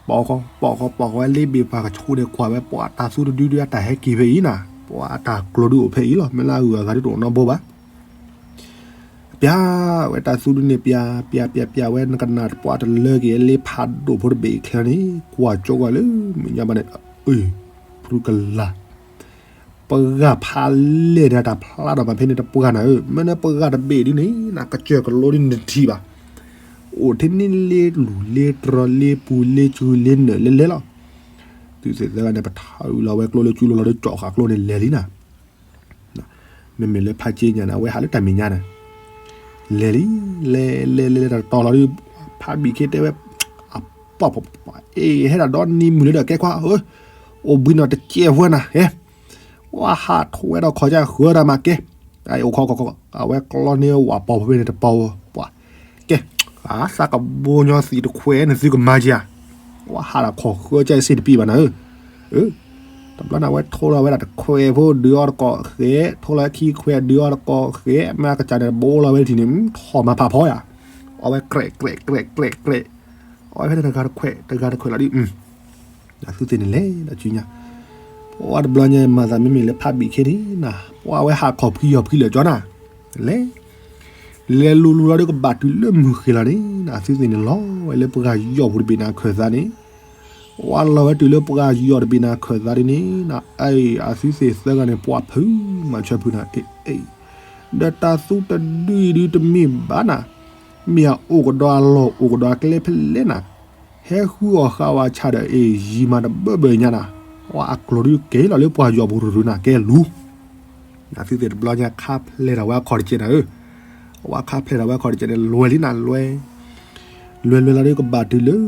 ပိာ်ဃီ ပိာ်ဃီ ပိာ်ဃီဝဲလ့ဘ့ၣ်ပှၢ်ကဆူးန့ၣ် ကွၢ်ဝဲပှၤတၢ်သူတဒုဒုးအတၢ်ဟဲက့ၤဖဲအံၤနၤ, ပှၤအတၢ်ကျိၤဒုးအိၣ်ဖဲအံၤလီၤ မ့ၢ်လၢအဂုၤအဂၤဒုးတအိၣ်နီတဘိဘၣ် ပၠးဝဲတၢ်သူဒုန့ၣ် ပၠး ပၠး ပၠး ပၠးဝဲ နကနၣ်တပှၢ်တလၢက့ၤလ့ဖးဒိၣ်ဖိတဘ့ၣ်အချၢန့ၣ် ကွၢ်ကၠိကွၢ်လၢ မုၢ်ညါဘၣ်န့ၣ် အ့ၣ် ဖုကလၤ ပှၢ်ဖးလဲၢ်န့ၣ် တၢ်ဖျါထီၣ်မးဖဲန့ၣ်တပှၢ်နၤဧၢ, မ့ၢ်နပှၢ်တဘ့ၣ်ဒ်န့ၣ် နကစၢၢ်ကလိဒ်နတထံၣ်ဘၣ်. အိၣ်ထဲန့ၣ်လ့လူၤလ့တြီလ့ပူၤလ့စုလ့နၢၤလ့လဲလီၤ. သုသ့ၣ်သၢဂၤန့ၣ် ပထါအုးလီၤဝဲကျိလၢကၠူလိၤလီၤဒီး ကၠီၣ်ဃာ်ကျိန့ၣ်လဲၤလံနၤ. မ့မ့ၢ်လၢဖးက့ညါန့ၣ် အဝဲဟးလၢတၢ်မဲာ်ညါန့ၣ် လဲၤလံ, လဲၤလဲၤလဲၤလဲၤတတီၤလီၤဒီး ဖးဘံၣ်ခ့တဲဝဲ, အပီၢ်ပီၢ်ပီၢ် အ့ၣ် ဟဲဒၣ်ဒီနံၤမုၢ်လၢဒီးကဲခွါဧၢ, အိၣ်ဘှံးနီၢ်တကဲဝဲနၤ ဟဲ, ဝဲဟးထီၣ်ဝဲဒီးခီၣ်ကၢဃၢတၢ်မးကဲ, အိၣ်ခီခီခီ အဝဲကျီန့ၢ်ဝးပီၢ်ဖဲန့ၣ်တပီၢ်ဝဲ, ပှၤ ကဲ, သးကဘိညီသံးတခွဲးန့ၣ်သုကမၤက့ၤဧါ, ဝဲဟးဒီးခီၣ်ဃၢကၢစ့ၣ်တပံးဘၣ်နၤဧၢ, တဘျီန့ၣ် အဝဲထိလီၤဝဲဒၣ်တခွဲးဖိဒုးအီၤတကိးဃဲး, ထိလီၤခံခွဲးဒုးအီၤတကိးဃဲး, မ့ၢ်အကစၢ်န့ၣ် ဘိလီၤဝဲတထံၣ်န့ၣ် ထီၣ်မၤဖးဖီယၤ, အဝဲကြဲးကြဲးကြဲးကြဲးကြဲး, အဝဲဖဲန့ၣ်တဂၤတခွဲး တဂၤတခွဲးလီၤဒုး, သုသ့ၣ်န့ၣ်လဲၤဒီးဆူညါ, ပှၤတဘျီညါမၤသးမ့မ့ၢ်လၢဖးဘံၣ်ခ့န့ၣ်နၤ, ပှၤဝဲဟးခီၣ်ဖှံယီၤဖှံလၢာ်ကၠီနၤ, လဲၤ လဲၤလူၤလူၤလီၤဒုးကဘၣ်တုၤလၢမုၢ်ဃ့လီၤန့ၣ်နၤ, သုသ့ၣ်န့ၣ်လီၤဝဲလၢပှၤယီၤပူၤတဘ့ၣ်နၤခၢၣ်သးန့ၣ်, ဝဲလီၤဝဲတုၤလၢပှၤယီၤတဘ့ၣ်နၤခၢၣ်သးဒ်န့ၣ်နၤ, အ့ၣ် အသုသ့ၣ်သၢဂၤန့ၣ် ပှၤဖုးမၤဆၢဖုးနၤ အ့ၣ်အ့ၣ်, ဒီးတၢ်သူတဒုအံၤဒုးတမ့ၢ်ဘၣ်နၤ, မ့ၢ်အအိၣ်ကဒီးအလီၢ်အိၣ်ကဒီးအကျဲဖဲလဲၣ်နၤ, ဟဲဃုအီၣ်ဃာ်ဝဲဆၣ်ဒီး အ့ၣ် ယံာ်မးတဘၢဘၢညါနၤ, ဝဲအကျိၤဒုးကဲလီၤလၢပှၤယီၤပူၤရူၤရူၤနၤကဲလူၤ နသုသ့ၣ်တဘျီညါခါဖျဲးထီၣ်ဝဲအခီၣ်တကဲနၤဧၢ, အဝဲခါဖျဲးထီၣ်ဝဲအခီၣ်တကဲန့ၣ် လဲၤလံနၤလဲၤ, လဲၤလဲၤလီၤဒုးကဘၣ်တုၤလၢ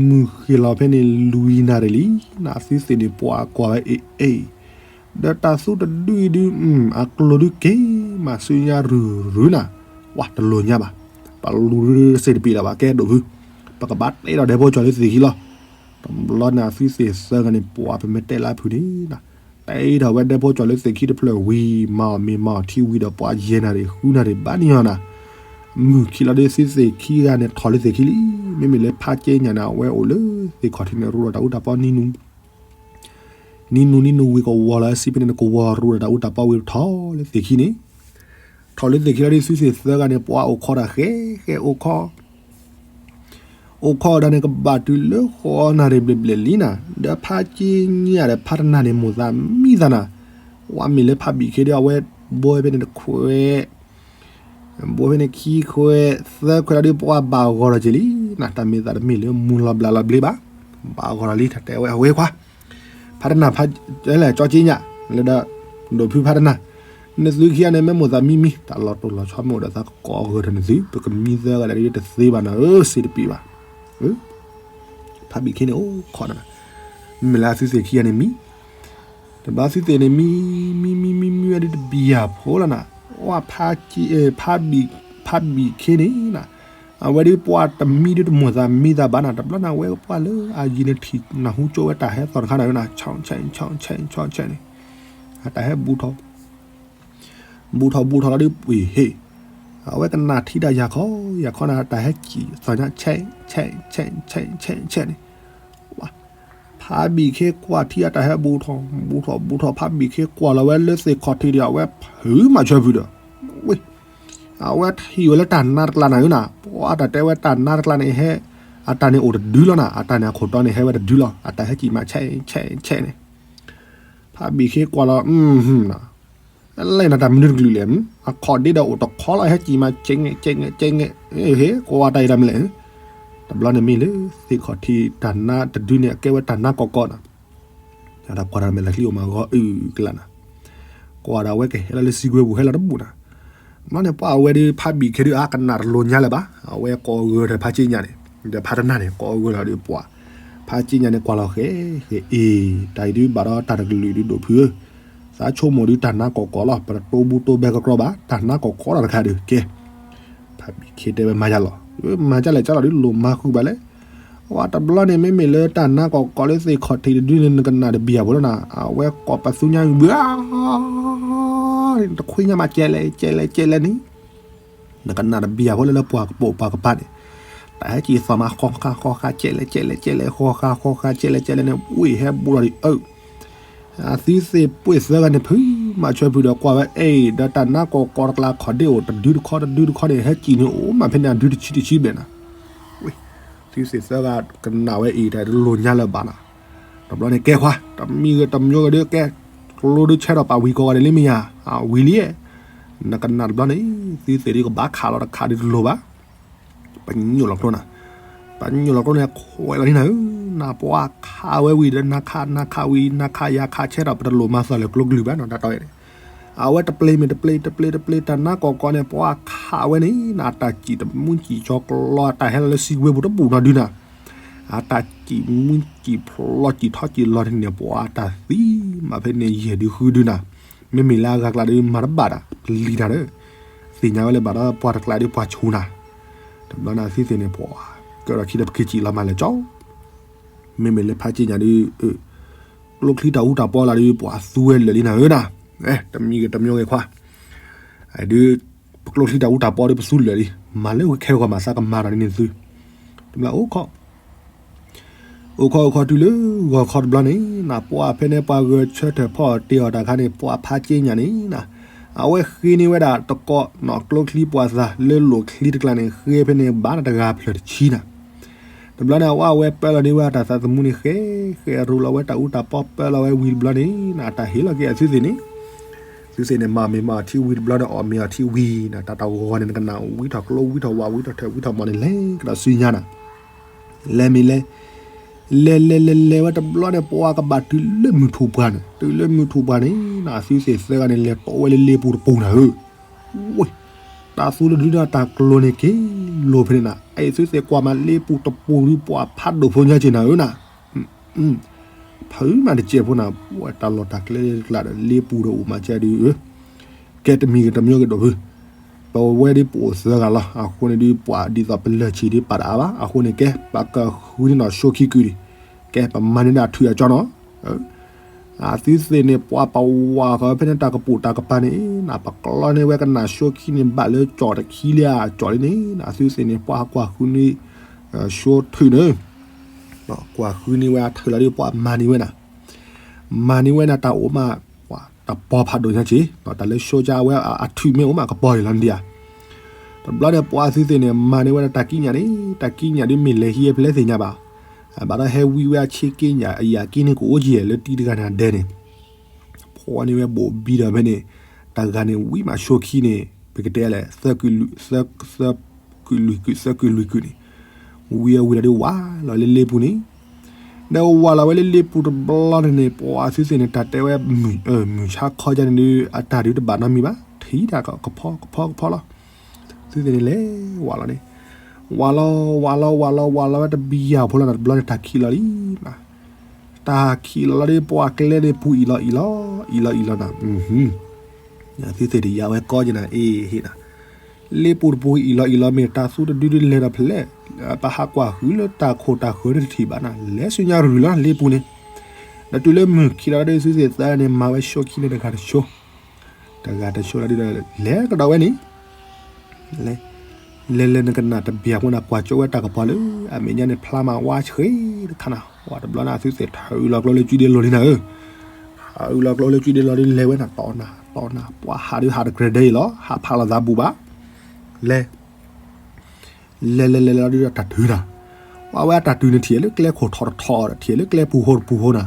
မုၢ်ဃ့လီၤဖဲန့ၣ် လွံၢ်နၣ်ရံၣ်လံ, နသုသ့ၣ်န့ၣ်ပှၤကွၢ်ဝဲအ့ၣ်အ့ၣ်, ဒီးတၢ်သူတဒုအံၤဒုး အကျိၤဒုးကဲမးဆူညါရူၤရူၤနၤ, ဝဲတလိၣ်ညါဘၣ်, ပလူၤစ့ၣ်တပံးလၢၤဘၣ်ကဲဒိၣ်ဖု, ပကဘၣ်တဲဒီးဒဲဖိကၠီၤလၢသ့ၣ်ခံလီၤ, တဘျီန့ၣ်အသုသ့ၣ်သၢဂၤန့ၣ် ပှၤပမ့ၢ်တဲလၢဖုန့ၣ်နၤ, တဲထီၣ်ဝဲဒဲဖိကၠီၤလၢသ့ၣ်ခံတဖျၢၣ်ဝံၤ မၤအီၣ်မ့ၤမၤအီၣ်ထံဝံၤဒီးပှၤယဲၢ်နၣ်ရံၣ်ဃုနၣ်ရံၣ်ဘၣ်န့ၣ်အီၤနၤ, မုၢ်ခံလီၤဒုးသုသ့ၣ်ခံဂၤန့ၣ်ထီၣ်လၢသ့ၣ်ခံလံ, မ့မ့ၢ်လၢဖးက့ညါန့ၣ် အဝဲအိၣ်လၢသ့ၣ်ခီၣ်ထံးန့ၣ် ရူဒီးတၢ်အူတၢ်ပီနံၤနူၤ နံၤနူၤနံၤနူၤဝံၤကဝီၤလီၤစံးဖဲန့ၣ် နကဝီၤရူဒီးတၢ်အူတၢ်ပီဝံၤထီၣ်လၢသ့ၣ်ခံန့ၣ်, ထီၣ်လၢသ့ၣ်ခံလီၤဒုးသုသ့ၣ်သၢဂၤန့ၣ် ပှၤအိၣ်ခိးတၢ်ဃဲဃဲအိၣ်ခိး အိၣ်ခိးဒၣ်န့ၣ် ကဘၣ်တုၤလၢဃိးနၣ်ရံၣ်ဘျဲၣ်ဘျဲၣ်လံနၤ, ဒီးဖးက့ညါဒီးဖးတနၢ်န့ၣ် မိၢ်သးမံသးနၤ, ဝဲမ့ၢ်လၢဖးဘံၣ်ခ့ဒီး အဝဲဘိဖဲန့ၣ်တခွဲး ဘိဖဲန့ၣ်ခံခွဲး သၢခွဲးလီၤဒုး ပှၤဘၣ်ဂီၤထီၣ်က့ၤလံနၤ, တၢ်မ့ၢ်သးတမ့ၢ်လၢမူလီၤဘျးလီၤဘျ့ဘၣ်, ဘၣ်ဂီၤထီၣ်လံ တၢ်တဲဝဲအဝဲခွါ, ဖးတနၢ်ဖးလဲၣ် ကၠီက့ညါ လၢဒီး ဒိၣ်ဖုဖးတနၢ်, နသုခံဂၤန့ၣ် မ့ၢ်မိၢ်သးမံမံ တၢ်လီၤတိၢ်လီၤဆီမ့ၢ်အိၣ်ဒီးသးကကိးဂၢၢ်ထီၣ်နသု, ပကမံသၢဂၤလၢဒုးတသ့ဘၣ်နၤဧၢ, စ့တပံးဘၣ်, ဖးဘံၣ်ခ့န့ၣ်အိၣ်ခိးနၤ, မ့ၢ်လၢအသုသ့ၣ်ခံဂၤန့ၣ်မံ တဘျီသုသ့ၣ်န့ၣ် မံ မံ မံ မံ မံဝဲဒုးတဘံၣ်ယၤဖိလီၤနၤ, ဝဲဖး ဖးဘံၣ်ခ့န့ၣ်နၤ, အဝဲဒုးပှၤတမံဒုးတမိၢ်သးမံသးဘၣ်နၤ, တဘျီန့ၣ် အဝဲပှၤလၢအယံၤန့ၣ်ထံၣ်နၢ်ဟူကၠိဝဲတၢ်ဟဲသီၣ်တခါနၤဧၢနၤ, ဆီဆီဆီဆီန့ၣ်, အတၢ်ဟဲဘူးထီၣ် ဘူးထီၣ်ဘူးထီၣ်လီၤဒုး ပှ့ၤဟ့ၣ်, အဝဲကနၣ်ထံတၢ်ယၤခီ ယၤခီနၤ တၢ်ဟဲစံၣ်သီၣ်ညါ ဆဲး ဆဲး ဆဲး ဆဲး ဆဲး ဆဲးန့ၣ်, ဖးဘံၣ်ခ့ကွၢ်ထံအတၢ်ဟဲဘူးထီၣ် ဘူးထီၣ်ဘူးထီၣ် ဖးဘံၣ်ခ့ကွၢ်လီၤဝဲလၢသ့ၣ်ခီၣ်ထံးဒီး အဝဲဖုးမၤဆၢဖုးဒီး, ဝ့ၢ်, အဝဲထံၣ်ဝဲလၢတၢ်နါတကျါနၤဧၢနၤ, ပှၤတၢ်တဲဝဲတၢ်နါတကျါန့ၣ်ဟဲ, အတၢ်န့ၣ်အိၣ်တဒုလီၤနၤ, အတၢ်န့ၣ်အခိၣ်တီန့ၣ်ဟဲဝဲတဒုလီၤ, အတၢ်ဟဲစံၣ်မး ဆဲး ဆဲး ဆဲးန့ၣ်, ဖးဘံၣ်ခ့ကွၢ်လီၤ လဲၣ်နၤတၢ်မနုၤတကလုာ်လဲၣ်, အခီၣ်ဒ့ဒီးအိၣ်တခီလီၤ ဟဲစံၣ်မး ကဲးငဲး ကဲးငဲး ကဲးငဲး, ဟ့ၣ် ကွၢ်တၢ်အံၤတၢ်မနုၤလဲၣ်, တဘျီန့ၣ်မ့ၢ်လၢ သ့ၣ်ခီၣ်ထံးတၢ်နါတဒုန့ၣ် အကဲဝဲတၢ်နါကီၢ်ကီၢ်နၤ, တၢ်ကွၢ်တၢ်မဲာ်သးချံအိၣ်မးဂီၤအုၣ်ကလးနၤ, ကွၢ်ဒီးအဝဲကဟဲလီၤလၢစံကွဲပူၤဟဲလီၤတဘူၣ်နၤ, ဘျီန့ၣ်ပှၤအဝဲဒုးဖးဘံၣ်ခ့ဒုးအါကနၣ်တလိၤညါလၢၤဘၣ်, အဝဲကိးဂၢၢ်ထီၣ်ဖးက့ညါန့ၣ်, ဒီးဖးတနၢ်န့ၣ် ကိးဂၢၢ်ထီၣ်ဒီးပှၤ, ဖးက့ညါန့ၣ် ကွၢ်လီၤဃဲးဃဲး အ့ၣ် တၢ်အံၤဒုးဘၣ်ဒီးတၢ်တကလုာ်ဒုးဒိၣ်ဖုဧၢ, သးဆိကမိၣ်ဒုးတၢ်နါကီၢ်ကီၢ်လီၤ ပတတိဘူတိဘဲကကြီဘၣ် တၢ်နါကီၢ်ကီၢ်လီၤတခါဒုးကဲ, ဖးဘံၣ်ခ့တဲဝဲမၤယါလီၤ, မၤကၢ်လဲၣ်ကၢ်လီၤဒုးလိၣ်မၤဃုာ်ဘၣ်လဲၣ်, ဝဲတဘျီန့ၣ် မ့မ့ၢ်လၢတၢ်နါကီၢ်ကီၢ်လၢသ့ၣ်ခီၣ်ထံးတဒုန့ၣ် နကနၣ်တဘံၣ်ယၤဖိလီၤနၤ, အဝဲကိးပသူညါဘၣ် တခွံညါမး ကဲးလဲၣ် ကဲးလဲၣ် ကဲးလဲၣ်န့ၣ်, နကနၣ်တဘံၣ်ယၤဖိလၢလၢပှၤကပိာ်ပှၤကပၤန့ၣ်, တၢ်ဟဲက့ၤသီၣ်မး ဃီဃာဃီဃာ ကဲးလဲၣ် ကဲးလဲၣ် ကဲးလဲၣ် ဃီဃာဃီဃာ ကဲးလဲၣ် ကဲးလဲၣ်န့ၣ် ဝ့ၢ်ဟဲဘူးဒီးအုၣ်, အသုသ့ၣ်ပှ့ၤသၢဂၤန့ၣ် ဖုးမၤဆၢဖုးဒီးကွၢ်ဝဲ အ့ၣ် ဒီးတၢ်နါကီၢ်ကီၢ်တကျါခီၣ်ဒ့အိၣ်တဒုတခီတဒုတခီန့ၣ် ဟဲက့ၤန့ၣ်အိၣ်မးဖဲန့ၣ် အဒုတဆံတဆံဘျဲၣ်နၤ, ဝ့ၢ် သုသ့ၣ်သၢဂၤကနၣ်ဝဲအံၤတၢ်တလိၤညါလၢၤဘၣ်နၤ, တဘျီန့ၣ်ကဲခွါ တမံၤဂ့ၤတမံၤဂ့ၤဒုးကဲ, ကျိဒုးဆဲးထီၣ်ပာ်ဝံၤကိးဂၤဒဲးလံမ့ၢ်ဧါ, အဝံၤလံ, နကနၣ်တဘျီန့ၣ် သုသ့ၣ်ဒုးကဘၣ်ခးလီၤတခးဒုးတလိၤဘၣ်, ပညိၣ်လီၤကျိနၤ, ပညိၣ်လီၤကျိန့ၣ် ခွဲးလီၤန့ၣ်နၤဧၢ, နပှၤခးဝဲဝံၤဒီး နခး နခးဝံၤ နခးယၤခးဆဲးဒီး ပတလိၣ်မၤသီၣ်လၢကျိကလုၢ်ဘၣ်နီၤ တၢ်တီဝဲန့ၣ်, အဝဲတပျ့ၤမ့ၢ်တပျ့ၤ တပျ့ၤ တပျ့ၤ တၢ်နါကီၢ်ကီၢ်န့ၣ် ပှၤခးဝဲန့ၣ်နၤ, အတၢ်စံၣ်တမူစံၣ်ကၠီၤကျီ အတၢ်ဟဲလီၤလၢစံးဝ့ၤပူၤတဘူၣ်နီၤဒုနၤ, အတၢ်စံၣ်မူစံၣ်ဖျိစံၣ်ထီစံၣ်လီၤတန့ၣ် ပှၤအတၢ်သံမးဖဲန့ၣ် ယဲၢ်ဒုဃုဒုနၤ, မ့မ့ၢ်လၢအဂၤကျါဒီး မၤတဘၣ်တၢ် ပလံၤတၢ်ဒီး သ့ၣ်ညါဝဲလၢဘၣ်ဒီးပှၤတကျါဒီးပှၤဆူၣ်နၤ, တဘျီန့ၣ်အသုသ့ၣ်န့ၣ် ပှၤကဒီးခံဒီးပက့ၤစံၣ်လီၤမၤလၢာ်ကၠီ မ့မ့ၢ်လၢဖးက့ညါဒီး ကျိချံတၢ်အူတၢ်ပီလၢဒီး ပှၤသူဝဲလၢာ်လံနၤဧၢနၤ, တမံၤဂ့ၤတမံၤဂ့ၤခွါ, ဒုး ပကျိချံတၢ်အူတၢ်ပီဒီးပသူလၢာ်လံ, မၤလၢခဲဂီၤမၤသးကမၤတၢ်န့ၣ်န့ၣ်သု, တဘျီအိၣ်ခီ အိၣ်ခီအိၣ်ခီတုၤလၢဂီၤခီတဘျီန့ၣ်နၤ, ပှၤဖဲန့ၣ်ပှၤဂဲၤဆၢထၢၣ်ဖီၣ်တ့ၢ်အီၣ်တၢ်ခါန့ၣ် ပှၤဖးက့ညါန့ၣ်နၤ, အဝဲဃ့န့ၢ်ဝဲဒၣ်တကိးနီၣ်ကျိချံပှၤသးလၢလိၣ်ချံတကျါန့ၣ် ဃ့ဖဲန့ၣ်ဘၣ်နၤတဂၤဖျၢၣ်တဆံနၤ တဘျီန့ၣ် အဝဲပၢလီၤန့ၢ်ဝဲအတၢ်သးသမူန့ၣ် ဃဲဃဲရူးလီၤဝဲတၢ်အူတၢ်ပီပၢလီၤဝဲဝံၤတဘျီန့ၣ် အတၢ်ဟ့ၣ်လီၤက့ၤအသုသ့ၣ်န့ၣ်, သုသ့ၣ်န့ၣ် မၤမ့ၤမၤအီၤထံဝံၤတဘျီန့ၣ် အီၣ်မ့ၤအီၤထံဝံၤနၤ တၢ်တဂီၤန့ၣ် နကနၣ်ဝံထီၣ်ကျိဝံထီၣ်ဝးဝံထီၣ်ထၢၣ်ဝံထီၣ်မီၤန့ၣ် လဲၤကဒီးစုညါနၤ, လဲၤမ့ၢ်လဲၤ လဲၤလဲၤလဲၤလဲၤဝဲတဘျီန့ၣ် ပှၤကဘၣ်တုၤလၢမုၢ်ထူၣ်ပှၢ်န့ၣ် တုၤလၢမုၢ်ထူၣ်ပှၢ်န့ၣ်နၤ အသုသ့ၣ်သၢဂၤန့ၣ် လဲၤတီဝဲလၢလ့ပူၤတပူၤနၤဧၢ ဝ့ၢ်, တၢ်သူတဒုဒီးတၢ်ကျိၤန့ၣ်က့ၤလိာ်ဖဲန့ၣ်နၤ အသုသ့ၣ်ကွၢ်မးလ့ပူၤတပူၤဒုးပှၤဖးဒိၣ်ဖိညါက့ၤနၤဧၢနၤ, ဖုမးတစဲးဖိနၤ တၢ်လီၢ်တၢ်ကျဲတကျါဒီး လ့ပူၤဒီးအိၣ်မးကဲဒုး ကဲတမံၤဂ့ၤတမံၤဂ့ၤဒိၣ်ဖု ပဝဲဒ်ပအိၣ်သၢဂၤလီၤ အဃိန့ၣ်ဒုး ပှၤဒ်သိးပလၢၢ်ဆံးဒုးပာ်တအါဘၣ် အဃိန့ၣ်ကဲ ပကဃုန့ၢ်နီၣ်ဆိခံကုာ်လံ, ကဲ ပမၤန့ၢ်ဒၣ်ထုးအကၠီနီၤ အသုသ့ၣ်န့ၣ် ပှၤပဝးဃီဖဲန့ၣ်တၢ်ကပိာ်တၢ်ကပၤန့ၣ် နပကျီန့ၢ်ဝဲကနၣ်ဆိခံန့ၣ် ဘၣ်လၢကၠီၣ်တခံလံဧါ ကၠီၣ်လံန့ၣ် အသုသ့ၣ်န့ၣ် ပှၤဟးကွၢ်ဃုန့ၢ် ဆိထုးန့ၣ် ကွၢ်ဃုန့ၢ်ဝဲအထုးလီၤဒုး ပှၤမၤန့ၢ်ဝဲနၤ မၤန့ၢ်ဝဲနၤ တၢ်အိၣ်မး တပီဖးဒိၣ်ညါက့ၤ တၢ်လၢဆိကါဝဲအထုးမ့ၢ်အိၣ်မးကပီၤအံၤလီၤဒံးဧါ တဘျီန့ၣ် ပှၤသုသ့ၣ်န့ၣ် မၤန့ၢ်ဝဲဒၣ်တၢ်ကံးညာ်န့ၣ် တၢ်ကံးညာ်ဒုးမ့ၢ်လဲၤဟံးဖဲလဲၣ်သ့ၣ်ညါဘၣ်, ဘၣ်ဒီးဟဲဝံဝဲအဆ့က့ညာ်အယၤက့န့ၣ်ကအိၣ်ကံၤလၢတံၤတဂၤန့ၣ်အဒဲန့ၣ် ဖီန့ၢ်ဝဲဘိးဘံဒီးဖဲန့ၣ် တဂၤန့ၣ်ဝံမးဆိခံန့ၣ် ပကတဲလဲၣ် သၢကုာ်လွံၢ်ကုာ် သၢကုာ်လွံၢ်ကုာ်န့ၣ် ဝံအဝံၤဒီးဝးလီၤလၢလ့ပူၤန့ၣ် ဒီးဝးလီၤဝဲလၢလ့ပူၤတဘျီန့ၣ်န့ၣ် ပှၤသုသ့ၣ်န့ၣ် တၢ်တဲဝဲ မုၢ်ဆါခီယါန့ၣ်ဒုး အတၢ်ဒုးတဘၣ်နီတမံၤဘၣ် ထံၣ်တၢ်ကဖီကဖီကဖီလီၤ. သုသ့ၣ်န့ၣ်လဲၤဝးလီၤန့ၣ် ဝးလီၤ ဝးလီၤ ဝးလီၤ ဝးလီၤဝဲတဘံယၤဖိလီၤ တဘျီန့ၣ် တၢ်ခံးလီၤလံ တၢ်ခံးလီၤလီၤဒီး ပှၤကျဲန့ၣ်ပူၤအံၤလီၤအံၤလီၤ အံၤလီၤအံၤလီၤနၤ သုသ့ၣ်တယာ်ဝဲကီကနၤ အ့ၣ်ဟ့ၣ်နၤ လ့ပူၤတပူၤအံၤလီၤအံၤလီၤ မ့ၢ်တၢ်သူတဒုဒုလဲၤဒီးဖဲလဲၣ် ပဟးကွၢ်ဃုလၢတၢ်ခိၣ်တၢ်ဃၢၤတထံၣ်ဘၣ်နၤ လဲၤဆူညါရူၤလီၤလ့ပူၤန့ၣ် ဒီးတုၤလၢမုၢ်ခံးလီၤဒီး သုသ့ၣ်သၢန့ၣ် မၤဝဲဆိခံန့ၣ်တဂၤတဆိ တဂၤတဆိလီၤဒီး လဲၤကဒီးဝဲန့ၣ် လဲၤလဲၤနကနၣ်တဘၣ်ဖိနၤ ကွၢ်ကၠိဝဲတၢ်ကပီၤလၢ အမဲာ်ညါန့ၣ် ဖျါမးဝါဆှံတခါနၤ ဝဲတဘျီန့ၣ် အသုသ့ၣ်ထၢအုးလီၤကျိလၢကွံဒ့လီၤလံနၤဧၢ ထၢအုးလီၤကျိလၢကွံဒ့လီၤလံ လဲၤဝဲနၤ တီနၤ တီနၤ ပှၤဟးဒုးဟးတကြၢးဒဲအံၤလီၤ ဟးဖးလီၤသးဘူၣ်ဘၣ် လဲၤ လဲၤလဲၤလဲၤလဲၤလီၤဒုးတၢ်တုၤနၤ ပှၤဝဲအတၢ်တုၤန့ၣ် ထံၣ်လၢကျဲခိၣ်ထီၣ်တထီၣ်ဒီး ထံၣ်လၢကျဲပူၤဟိတပူၤဟိနၤ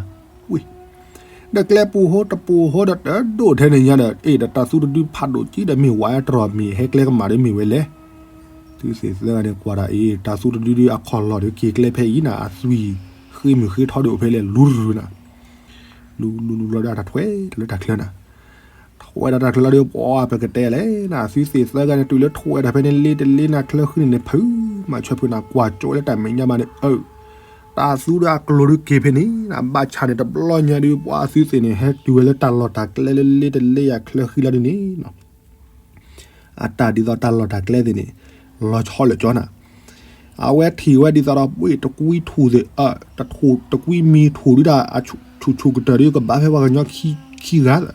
ဝံၤ ဒီးကျဲပူၤဟိတပူၤဟိဒီးတဒိၣ်ထဲန့ၣ်ညါဒီး အ့ၣ်ဒီးတၢ်သူတဒုဖးဒိၣ်ကံဒီးမ့ၢ်ဝဲတရီၤမ့ၢ်ဟဲကျဲကမၣ်ဒီးမ့ၢ်ဝဲလဲၣ် သုသ့ၣ်သၢဂၤန့ၣ်ကွၢ်ဒၣ်အ့ၣ် တၢ်သူတဒုဒုအခီၣ်လီၢ်ဒီးက့ၤကျဲဖဲအံၤနၤ အသွံၣ်ဃ့မုၢ်ဃ့ထီဒီးအိၣ်ဖဲလဲၣ် လူၤရူၤနၤ လူၤလူၤလူၤလီၤဒီးတၢ်ထွဲတၢ်လၢတၢ်ချၢနၤ ထွဲဒီးတၢ်ချၢလီၤဒီး ပှၤပကတဲလဲၣ်နၤ သုသ့ၣ်သၢဂၤန့ၣ် တုၤလၢထွဲဒီးဖဲန့ၣ် လ့တလ့နၤချၢဃုန့ၣ်န့ၣ် ဖုမၤဆၢဖုနၤ ကွၢ်ကၠိလၢတၢ်မဲာ်ညါမးန့ၣ် အၢ တၢ်သူဒီးအကျိၤဒုးက့ၤဖဲန့ၣ်နၤ ဘၣ်ဆၣ်န့ၣ် တဘျီညါဒုး ပှၤသုသ့ၣ်န့ၣ် ဟဲတုၤဝဲလၢတၢ်လီၢ်တၢ်ကျဲလၢလ့တလ့ယၤချၢဃံလီၤဒုးန့ၣ် အတၢ်ဒ်သိးတၢ်လီၢ်တၢ်ကျဲသ့ၣ်န့ၣ် လီၤဆီလၢာ်ကၠီနၤ အဝဲထံၣ်ဝဲဒ်သိးဒီး ပှ့ၢ်တကွံထူၣ်သ့ၣ် တကွံမံၤထူၣ်ဒုးဒၣ် ဆူၣ်ဆူၣ်ကတၢၢ်ဒုးကဘၣ်ဖဲပှၤကညီခံဂၤ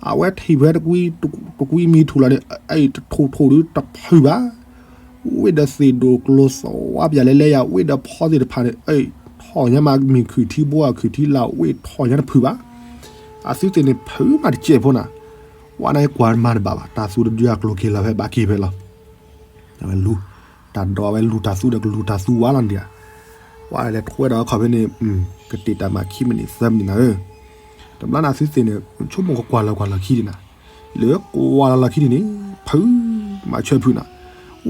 အဝဲထံၣ်ဖဲတကွံမံၤထူၣ်လီၤန့ၣ် အတထူၣ်ထူၣ်ဒုးတဖုၣ်ဘၣ် ဝ့ၢ်ဒီးသ့ၣ်ဒိၣ်ကျိၤသဝါပယၤလဲၤလဲၤယၤ ဝ့ၢ်ဒီးဖီသ့ၣ်တဖၣ်န့ၣ် ထီၣ်ညါမးမ့ၢ်ခုၣ်ထံဘိအခုၣ်ထံလၢဝ့ၢ်ထီၣ်ညါတဖုၣ်ဘၣ် အသုသ့ၣ်န့ၣ် ဖုမၤတစဲးဖိနၤ ပှၤန့ၣ်ကွၢ်မၤတဘၣ်ဘၣ် တၢ်သူတဒုအကျိၤက့ၤလီၤဖဲဘၣ်က့ၤဖဲလီၤ အဝဲလူၤ တၢ်ဒိးဝဲလူၤတၢ်သူဒီးကလူၤတၢ်သူဝါလီၤဒံးဧါ ပှၤလဲၤထွဲဒီးအခီၣ်ဖဲန့ၣ် ကတ့ၢ်တၢ်မၤခံမံးနံးသၢမံးနံးနၤဧၢ တဘျီန့ၣ်သုသ့ၣ်န့ၣ် ဆိကမိၣ်ကကွၢ်လီၤကွၢ်လီၤခံဒံးနၤ လၢကွၢ်လီၤလီၤခံဒံးန့ၣ် ဖုမၤဆၢဖုနၤ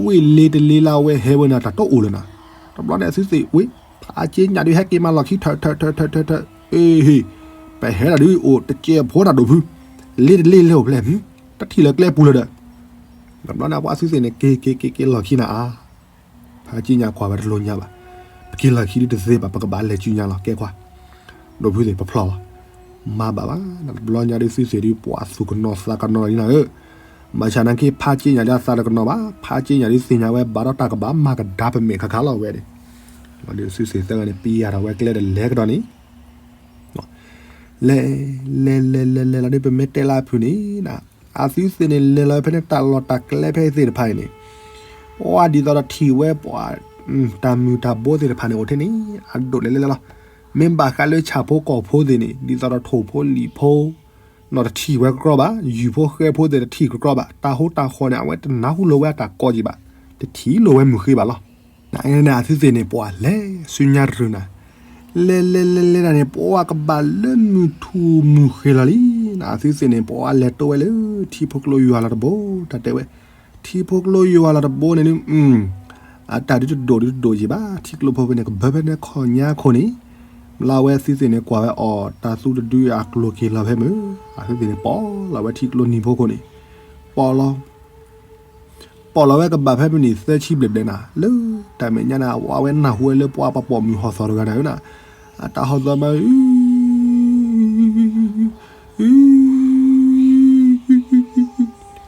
ဝ့ၢ်လ့တလ့လၢအဝဲဟဲဝဲန့ၣ် တၢ်တအိၣ်လၢၤနၤ. တဘျီန့ၣ်အသုသ့ၣ်ဝ့ၢ် ဖးက့ညၣ်ဒုးဟဲက့ၤမၤလီၢ်ခံ ထၢၣ်ထၢၣ်ထၢၣ်ထၢၣ်ထၢၣ်ထၢၣ်, အ့ဟ့ၣ်, ပဟဲဒၣ်ဒုးအိၣ်တစဲးဖိနၤဒိၣ်ဖု, လ့တလ့လဲၤအိၣ်ဖျဲၣ်, တထံၣ်လၢၤကျဲပူၤလၢၤဒီး, တဘျီန့ၣ်ပှၤအသုသ့ၣ်န့ၣ် က့ၤက့ၤက့ၤက့ၤလီၢ်ခံနၤအါ ဖးက့ညၣ်ကွၢ်ဝဲတလိၤညါဘၣ်. ပက့ၤလီၢ်ခံဒုးတသ့ဘၣ် ပကဘၣ်လဲၤစုညါလီၤ ကဲခွါ, ဒိၣ်ဖုသ့ၣ် ပဖျီၣ်လီၤ. မၤဘၣ်ဘၣ်, တဘျီညါဒုးသုသ့ၣ်ဒုး ပှၤသူၣ်ကနီၤသးကနီၤလီၤလံနၤဧၢ. ဘၣ်ဆၣ်နာ်က့ ဖးက့ညၣ်ဒုးအသးတကနီၤဘၣ်, ဖးက့ညၣ်ဒုးသ့ၣ်ညါဝဲ ဘၣ်ဒီးတၢ်ကဘၣ်မၤကဒါပမဲာ်ခါခါလီၤဝဲန့ၣ်. လီၤဒုးသုသ့ၣ်သၢဂၤန့ၣ် ပံယၤထီၣ်ဝဲကျဲဒီးလဲၤကဒီးန့ၣ် လဲၤ လဲၤ လဲၤ လဲၤ လဲၤလီၤဒုး ပမ့ၢ်တဲလၢအဖုၣ်န့ၣ်, အသုသ့ၣ်န့ၣ် လဲၤလီၤဖဲန့ၣ် တၢ်လီၢ်တၢ်ကျဲဖဲသ့ၣ်တဖၣ်အံၤန့ၣ်, ပှၤဒ်သိးဒီးထံၣ်ဝဲပှၤ တၢ်မုၢ်တၢ်ဘိသ့ၣ်တဖၣ်န့ၣ်အိၣ်ထဲန့ၣ်, အဒိၣ်လဲၤလဲၤလဲၤလီၤ. မ့ၢ်ဘၣ်ဃးလၢဆၣ်ဖိကီၢ်ဖိသ့ၣ်န့ၣ် ဒ်သိးဒီးထိၣ်ဖိလံာ်ဖိ နီၢ်တထံၣ်ဝဲကကြီဘၣ်, ယုၢ်ဖိဃဲဖိသ့ၣ်တထံၣ်ကကြီဘၣ်, တၢ်ဟိတၢ်ဃီန့ၣ် အဝဲတနၢ်ဟူလိာ်ဝဲအတၢ်ကိးက့ၤဘၣ်, တထံၣ်လိာ်ဝဲမုၢ်ဃ့ဘၣ်လီၤ. နအသုသ့ၣ်န့ၣ် ပှၤလဲၤဆူညါတရုၤနၤ, လဲၤလဲၤလဲၤလဲၤဒၣ်န့ၣ် ပှၤကဘၣ်လၢမုၢ်ထူၣ်မုၢ်ဃ့လီၤလံ. နအသုသ့ၣ်န့ၣ် ပှၤလဲၤတိဝဲလၢ ထံဖိကျိယွၤလီၤတဘိ, တၢ်တဲဝဲ, ထံဖိကျိယွၤလီၤတဘိန့ၣ်ဒုး အတၢ်ဒုးတဒိၣ်ဒုးတဒိၣ်ယံၤဘၣ်, ထံကျိဖိဖဲန့ၣ် ကဘၢဖဲန့ၣ်ခီၣ်ညါခိၣ်န့ၣ်, လၢအဝဲသုသ့ၣ်န့ၣ် ကွၢ်ဝဲအီၤ တၢ်သူတဒုအကျိၤက့ၤလီၤဖဲမုၢ်, အသုသ့ၣ်န့ၣ် ပီၣ်လီၤဝဲထံကျိနံၤဖိခိၣ်န့ၣ်, ပီၣ်လီၤ ပီၣ်လီၤဝဲကဘၣ်ဖဲမုၢ်နံၤသၢဆံဘျဲၣ်ဘျဲၣ်နၤ, လၢတၢ်မဲာ်ညါန့ၣ် အဝဲနၢ်ဟူဝဲလၢပှၤပှၤပိာ်မုၣ်ဟီၣ်သီတဂၤနၤဧၢနၤ, အတၢ်ဟီၣ်သီမး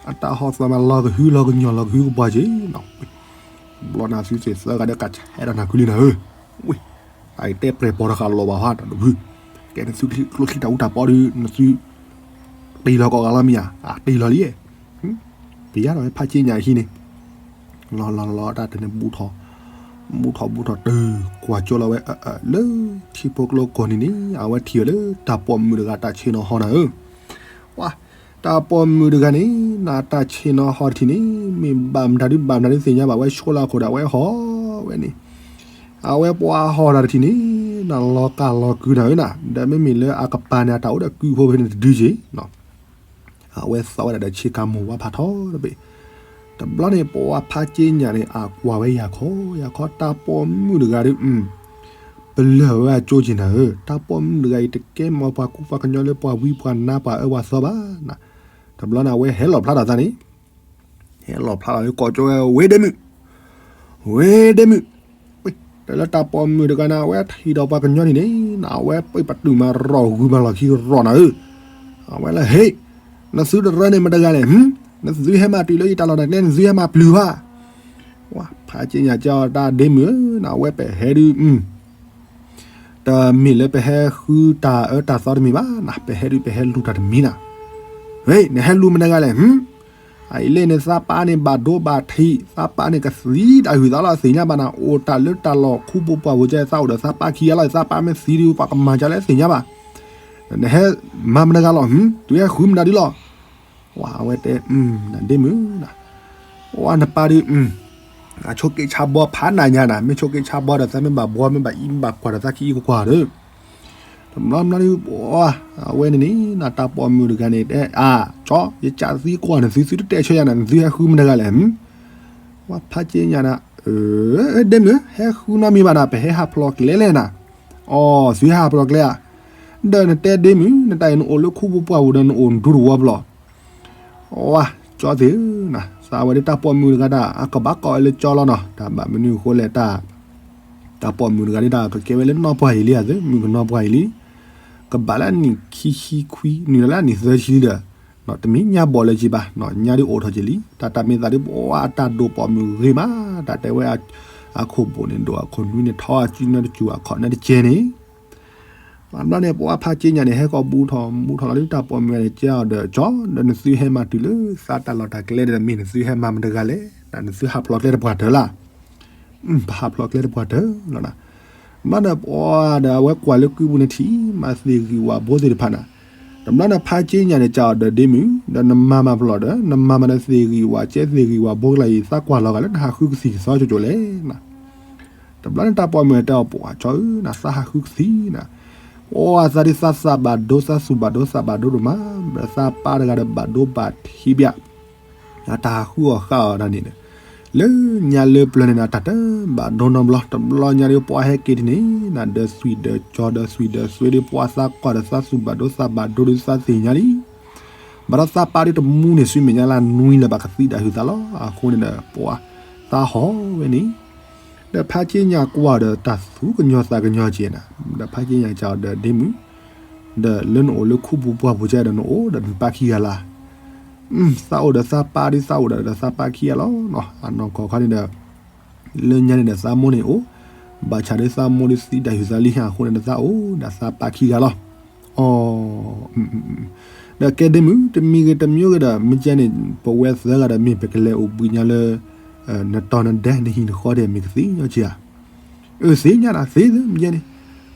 အတၢ်ဟီၣ်သီမးလီၤကဟုလီၤကညီၤလီၤကဟုကပှၢ်က့ၤ, ဘျီန့ၣ်သုသ့ၣ်သၢဂၤဒီးကဆဲးဒီးနၤကွံာ်လံနၤဧၢ, ဝ့ၢ်, တၢ်အံၤတဲပြဲၢ်ပီၤတဃာ်လီၤဘၣ်ဟါတၢ်ဒိၣ်ဖု, ကဲနသုကျိချံတၢ်အူတၢ်ပီဒီး နသု တ့ၢ်လီၤကိးဂၤလီၤမ့ၢ်ဧါ, အတ့ၢ်လီၤလံ, ပယါထီၣ်ဝဲဖးက့ညၣ်ဟံးန့ၣ်, လီၤလီၤလီၤတၢ်တန့ၣ် ဘူၣ်ထီၣ်, ဘူၣ်ထီၣ်ဘူၣ်ထီၣ်တုၤကွၢ်ကၠိလီၤဝဲ, လၢထံဖိကျိကိးနံၤန့ၣ် အဝဲထံၣ်ဝဲလၢတၢ်ပိာ်မုၣ်တဂၤတၢ်ဆ့ၣ်နီၤဟီနၤဧၢ, ဝါ, တၢ်ပိာ်မုၣ်တဂၤန့ၣ် နတၢ်ဆ့ၣ်နီၤဟီတထံၣ်န့ၣ် မ့ၢ်ဘၣ်မတၤဒုဘၣ်မတၤဒုသ့ၣ်ညါဘၣ် ဝဲဆိလၢအခိၣ်ဒီးအဝဲဟီၣ်ဝဲန့ၣ်, အဝဲပှၤဟီၣ်တၢ်တထံၣ်န့ၣ် နလီၤကၢ်လီၤကုၤနၤဧၢနၤ, ဒီးမ့မ့ၢ်လၢအကပၤန့ၣ် အတၢ်အိၣ်ဒီးကုဖိဖဲန့ၣ်တဒုက့ၤ အဝဲသီဝဲဒၣ်ဒီးဆ့ကၤမိၢ်ဝါဖးထီတဘ့ၣ်, တဘျီန့ၣ် ပဝဲဖးက့ညၣ်န့ၣ် အကွၢ်ဝဲယၤခီ, ယၤခီတၢ်ပိာ်မုၣ်တဂၤဒီး, ပလၢၢ်ဝဲအကၠိက့ၤနၤဧၢ, တၢ်ပိာ်မုၣ်တဂၤအံၤ တကဲမီၤပှၤကူပှၤကညီလၢပှၤဝံပှၤနါပှၤအၢပှၤသီဘၣ်နၤ, တဘျီန့ၣ် အဝဲဟဲလီၤဖျါထီၣ်သးန့ၣ် ဟဲလီၤဖျါလီၤလၢကိးကၠိဝဲ ဝ့ၢ်ဒ့မုၣ်, ဝ့ၢ်ဒ့မုၣ်, တၢ်လၢတၢ်ပိာ်မုၣ်တဂၤန့ၣ် အဝဲထံၣ်ဒီးပှၤကညီန့ၣ်န့ၣ် အဝဲပှ့ၤပတုာ်မးရီၣ်ဂုၤမးလီၢ်ခံရီၣ်နၤဧၢ, အဝဲလၢဟ့ၣ်, နသုတရၢန့ၣ်မတဂၤလဲၣ်, နသုဟဲမၤတုၤလၢယတၢ်လီၢ်တၢ်ကျဲ နသုဟဲမၤပျုၤဧါ, ဝါ ဖးက့ညၣ်ကၠီတၢ်ဒ့မုၣ်ဧၢ, နဝဲပဟဲဒုး တမ့ၢ်လၢပဟဲဃုတၢ်အၢတၢ်သီတမံၤဘၣ်နၤ, ပဟဲဒုးပဟဲလူၤတၢ်တမံၤနၤ, ဝ့ၢ် နဟဲလူၤမတဂၤလဲၣ်, အအံၤလၢန့ၣ်သးပၢ်န့ၣ်ဘၣ်ဒိဘၣ်ထံး, သးပၢ်န့ၣ်ကသံတၢ်ဂုၤသးလီၤသ့ၣ်ညါဘၣ်နၤ, အိၣ်တၢ်လၢတၢ်လီၢ်ခူပူၤပှၢ်ပူၤကဲ သးအိၣ်ဒီးသးပၢ်ခံဂၤလီၤ, သးပၢ်မ့ၢ်သံဒုးပှၤကမၤကလဲၣ်သ့ၣ်ညါဘၣ်, နဟဲမၤမတဂၤလီၤ, သုဟဲဃုမတၤဒုလီၤ, ဝါ အဝဲတဲ နဒ့မုၣ် ဝဲနပၢ်ဒုး အဆိးက့ဆါဘီဖးနၤညါနၤ, မ့ၢ်ဆိးက့ဆါဘီဒီး သးမ့ၢ်ဘၣ်ဘှီ မ့ၢ်ဘၣ်အံမ့ၢ်ဘၣ်ကွၢ်ဒီး သးကအံကကွၢ်ဒီး, တဘျီဘျီဒုး အဝဲန့ၣ်န့ၣ် နတၢ်ပိာ်မုၣ်တဂၤန့ၣ် တဲ အါ ကၠီ ယကးသံကွၢ်နသု သုတတဲဆၢယၤနၤ နသုဟဲဃုမတဂၤလဲၣ်, ဝဲဖးက့ညါနၤ, ဒ့မုၣ် ဟဲဃုနီတမံၤဘၣ်နၤ, ပဟဲဟးဖျိးကျဲလဲၣ်နၤ, အိ သုဟဲဟးဖျိးကျဲဧါ, ဒီးနတဲဒ့မုၣ် နတၢ်အံၤနအိၣ်လၢခူပူၤပှၢ်ပူၤဒီး နအိၣ်ဒူတဝီပလီၢ် ဝါ ကၠီသ့ၣ်ဧၢ, သးဝဲဒၣ်တၢ်ပိာ်မုၣ်တဂၤဒၣ် အကဘၣ်ကိးဝဲလၢကၠီလီၤနီၤ, တၢ်ဘၣ်မနုၤအဃိလဲၣ်တၢ်, တၢ်ပိာ်မုၣ်တဂၤဒၣ် ကကဲဝဲလၢနီၢ်ပှၢ်အံၤလံဧါ, မုၣ်ကနီၢ်ပှၢ်အံၤလံ, ကဘၣ်လၢအနံၣ်ခံဆံခွံ နုာ်လီၤလၢအနံၣ်သၢဆံလံဒီး, တမ့ၢ်ညါဘီၣ်လၢၤက့ၤဘၣ်, ညါဒုးအိၣ်ထီၣ်က့ၤလံ, တၢ်တၢ်မ့ၢ်သးဒုး ပဝဲအတၢ်ဒိၣ်ပိာ်မုၣ်ဂ့ၤမး, တၢ်တဲဝဲ အခိၣ်ဘိၣ်န့ၣ်ဒိၣ် အခိၣ်နွံန့ၣ်ထီ အစုနၢတစူၤ အခီၣ်နၢတကဲန့ၣ် ဘျီန့ၣ် ပဝဲဖးက့ညါန့ၣ် ဟဲကီးဘူးထီၣ်ဘူးထီၣ်လီၤဒုး တၢ်ပိာ်မုၣ်ဂၤန့ၣ် ကဲအီၤဒီး ကၠီ ဒီးနသုဟဲမၤတုၤလၢသးတၢ်လီၢ်တၢ်ကျဲဒီး မ့ၢ်နသုဟဲမၤမတဂၤလဲၣ်, နသုဟးဖျိးကျဲတပှၢ်တၢၢ်လၢ်, ပဟးဖျိးကျဲတပှၢ်တၢၢ်လီၤနၤ, ဘျီဒီးပှၤဒီးအဝဲကွၢ်လၢကုပူၤန့ၣ်ထံၣ် မၤသ့ၣ်ဂံၢ်ဝၣ်ဘိသ့ၣ်တဖၣ်နၤ, တဘျီန့ၣ်ဖးက့ညါန့ၣ် ကးအီၤဒီးဒ့မုၣ် ဒီးနမၤမၤဖျိးဒီး နမၤမၤဒီးသ့ၣ်ဂံၢ်ဝၣ်ကဲသ့ၣ်ဂံၢ်ဝၣ်ဘိကလၢ်အံၤ သးကွၢ်လီၤဂာ်လၢနဟးဃုကသံၣ်ကသီကၠိကၠိလဲၣ်နၤ တဘျီန့ၣ်တၢ်ပိာ်မုၣ်တဲအီၤ ပှၤကၠီဧၢ နသးဟးဃုကသံၣ်နၤ, အိ အသးဒ်သးသးဘၣ်ဒိ သးသူၣ်ဘၣ်ဒိ သးဘၣ်ဒိဒိၣ်မး, ဒီးသးပၢ်တဂၤဒီးဘၣ်ဒိဘၣ်ထံးဘၣ်, အတၢ်ဟးဃုအီၣ်ဃာ်အီၣ်ဒၣ်န့ၣ်ဒီး, လၢညါလၢပျၢၤန့ၣ်ဒီး တၢ်တဘၣ်ဒိနီတဘျီ, တဘျီညါဒီး ပှၤဟဲက့ၤဒ်န့ၣ် နဒီးသွံၣ်ဒီးကၠီဒီးသွံၣ်ဒီးသွဲဒီး ပှၤသးကွၢ်ဒီးသးသူၣ်ဘၣ်ဒိသးဘၣ်ဒိဒီး သးသ့ၣ်ညါလံ. ဘၣ်ဒီးသးပၢ်ဒီးတမူန့ၣ် ဆူမဲာ်ညါလၢနွံလၢၤဘၣ် ကသံဒၣ်ဟုၣ်သးလီၤ. အဃိန့ၣ်ဒီး ပှၤသးဟီၣ်ဝဲန့ၣ် ဒီးဖးက့ညၣ်ကွၢ်ဒီး တၢ်သူကညီၤသးကညီၤကဲးနၤ, ဒီးဖးက့ညၣ်ကဒီးဒ့မုၣ်, ဒီးလၢနအိၣ်လၢခူပူၤပှၢ်ပူၤကဲဒီး နအိၣ်ဒီးနပၢ်ခံဂၤလၢ်, သးအိၣ်ဒီးသးပၢ်ဒီး သးအိၣ်ဒီးသးပၢ်ခံဂၤလီၤ. အနီၢ်ကီၢ်ခီန့ၣ်ဒီး လၢညါန့ၣ်ဒီးသးမိၢ်န့ၣ်အိၣ်, ဘၣ်ဆၣ်ဒီးသးမိၢ်ဒီးသံဒၣ်ဟုၣ်သးလံ အဃိန့ၣ်ဒီး သးအိၣ်ဒီးသးပၢ်ခံဂၤလီၤ. အီ ဒီးကဲဒ့မုၣ် တမံၤဂ့ၤတမံၤဂ့ၤဒီး မ့ၢ်ကဲန့ၣ် ပဝဲသၢဂၤဒီး မ့ၢ်ပကလဲၤအိၣ်ဘှံးညါလၢ နတီၤနဒဲ နဟံၣ်နဃီဒီး မ့ၢ်ကသ့ညီကဲဧါ. အၢ သ့ၣ်ညါနၤ သ့လၢမ့ၢ်ကဲန့ၣ်,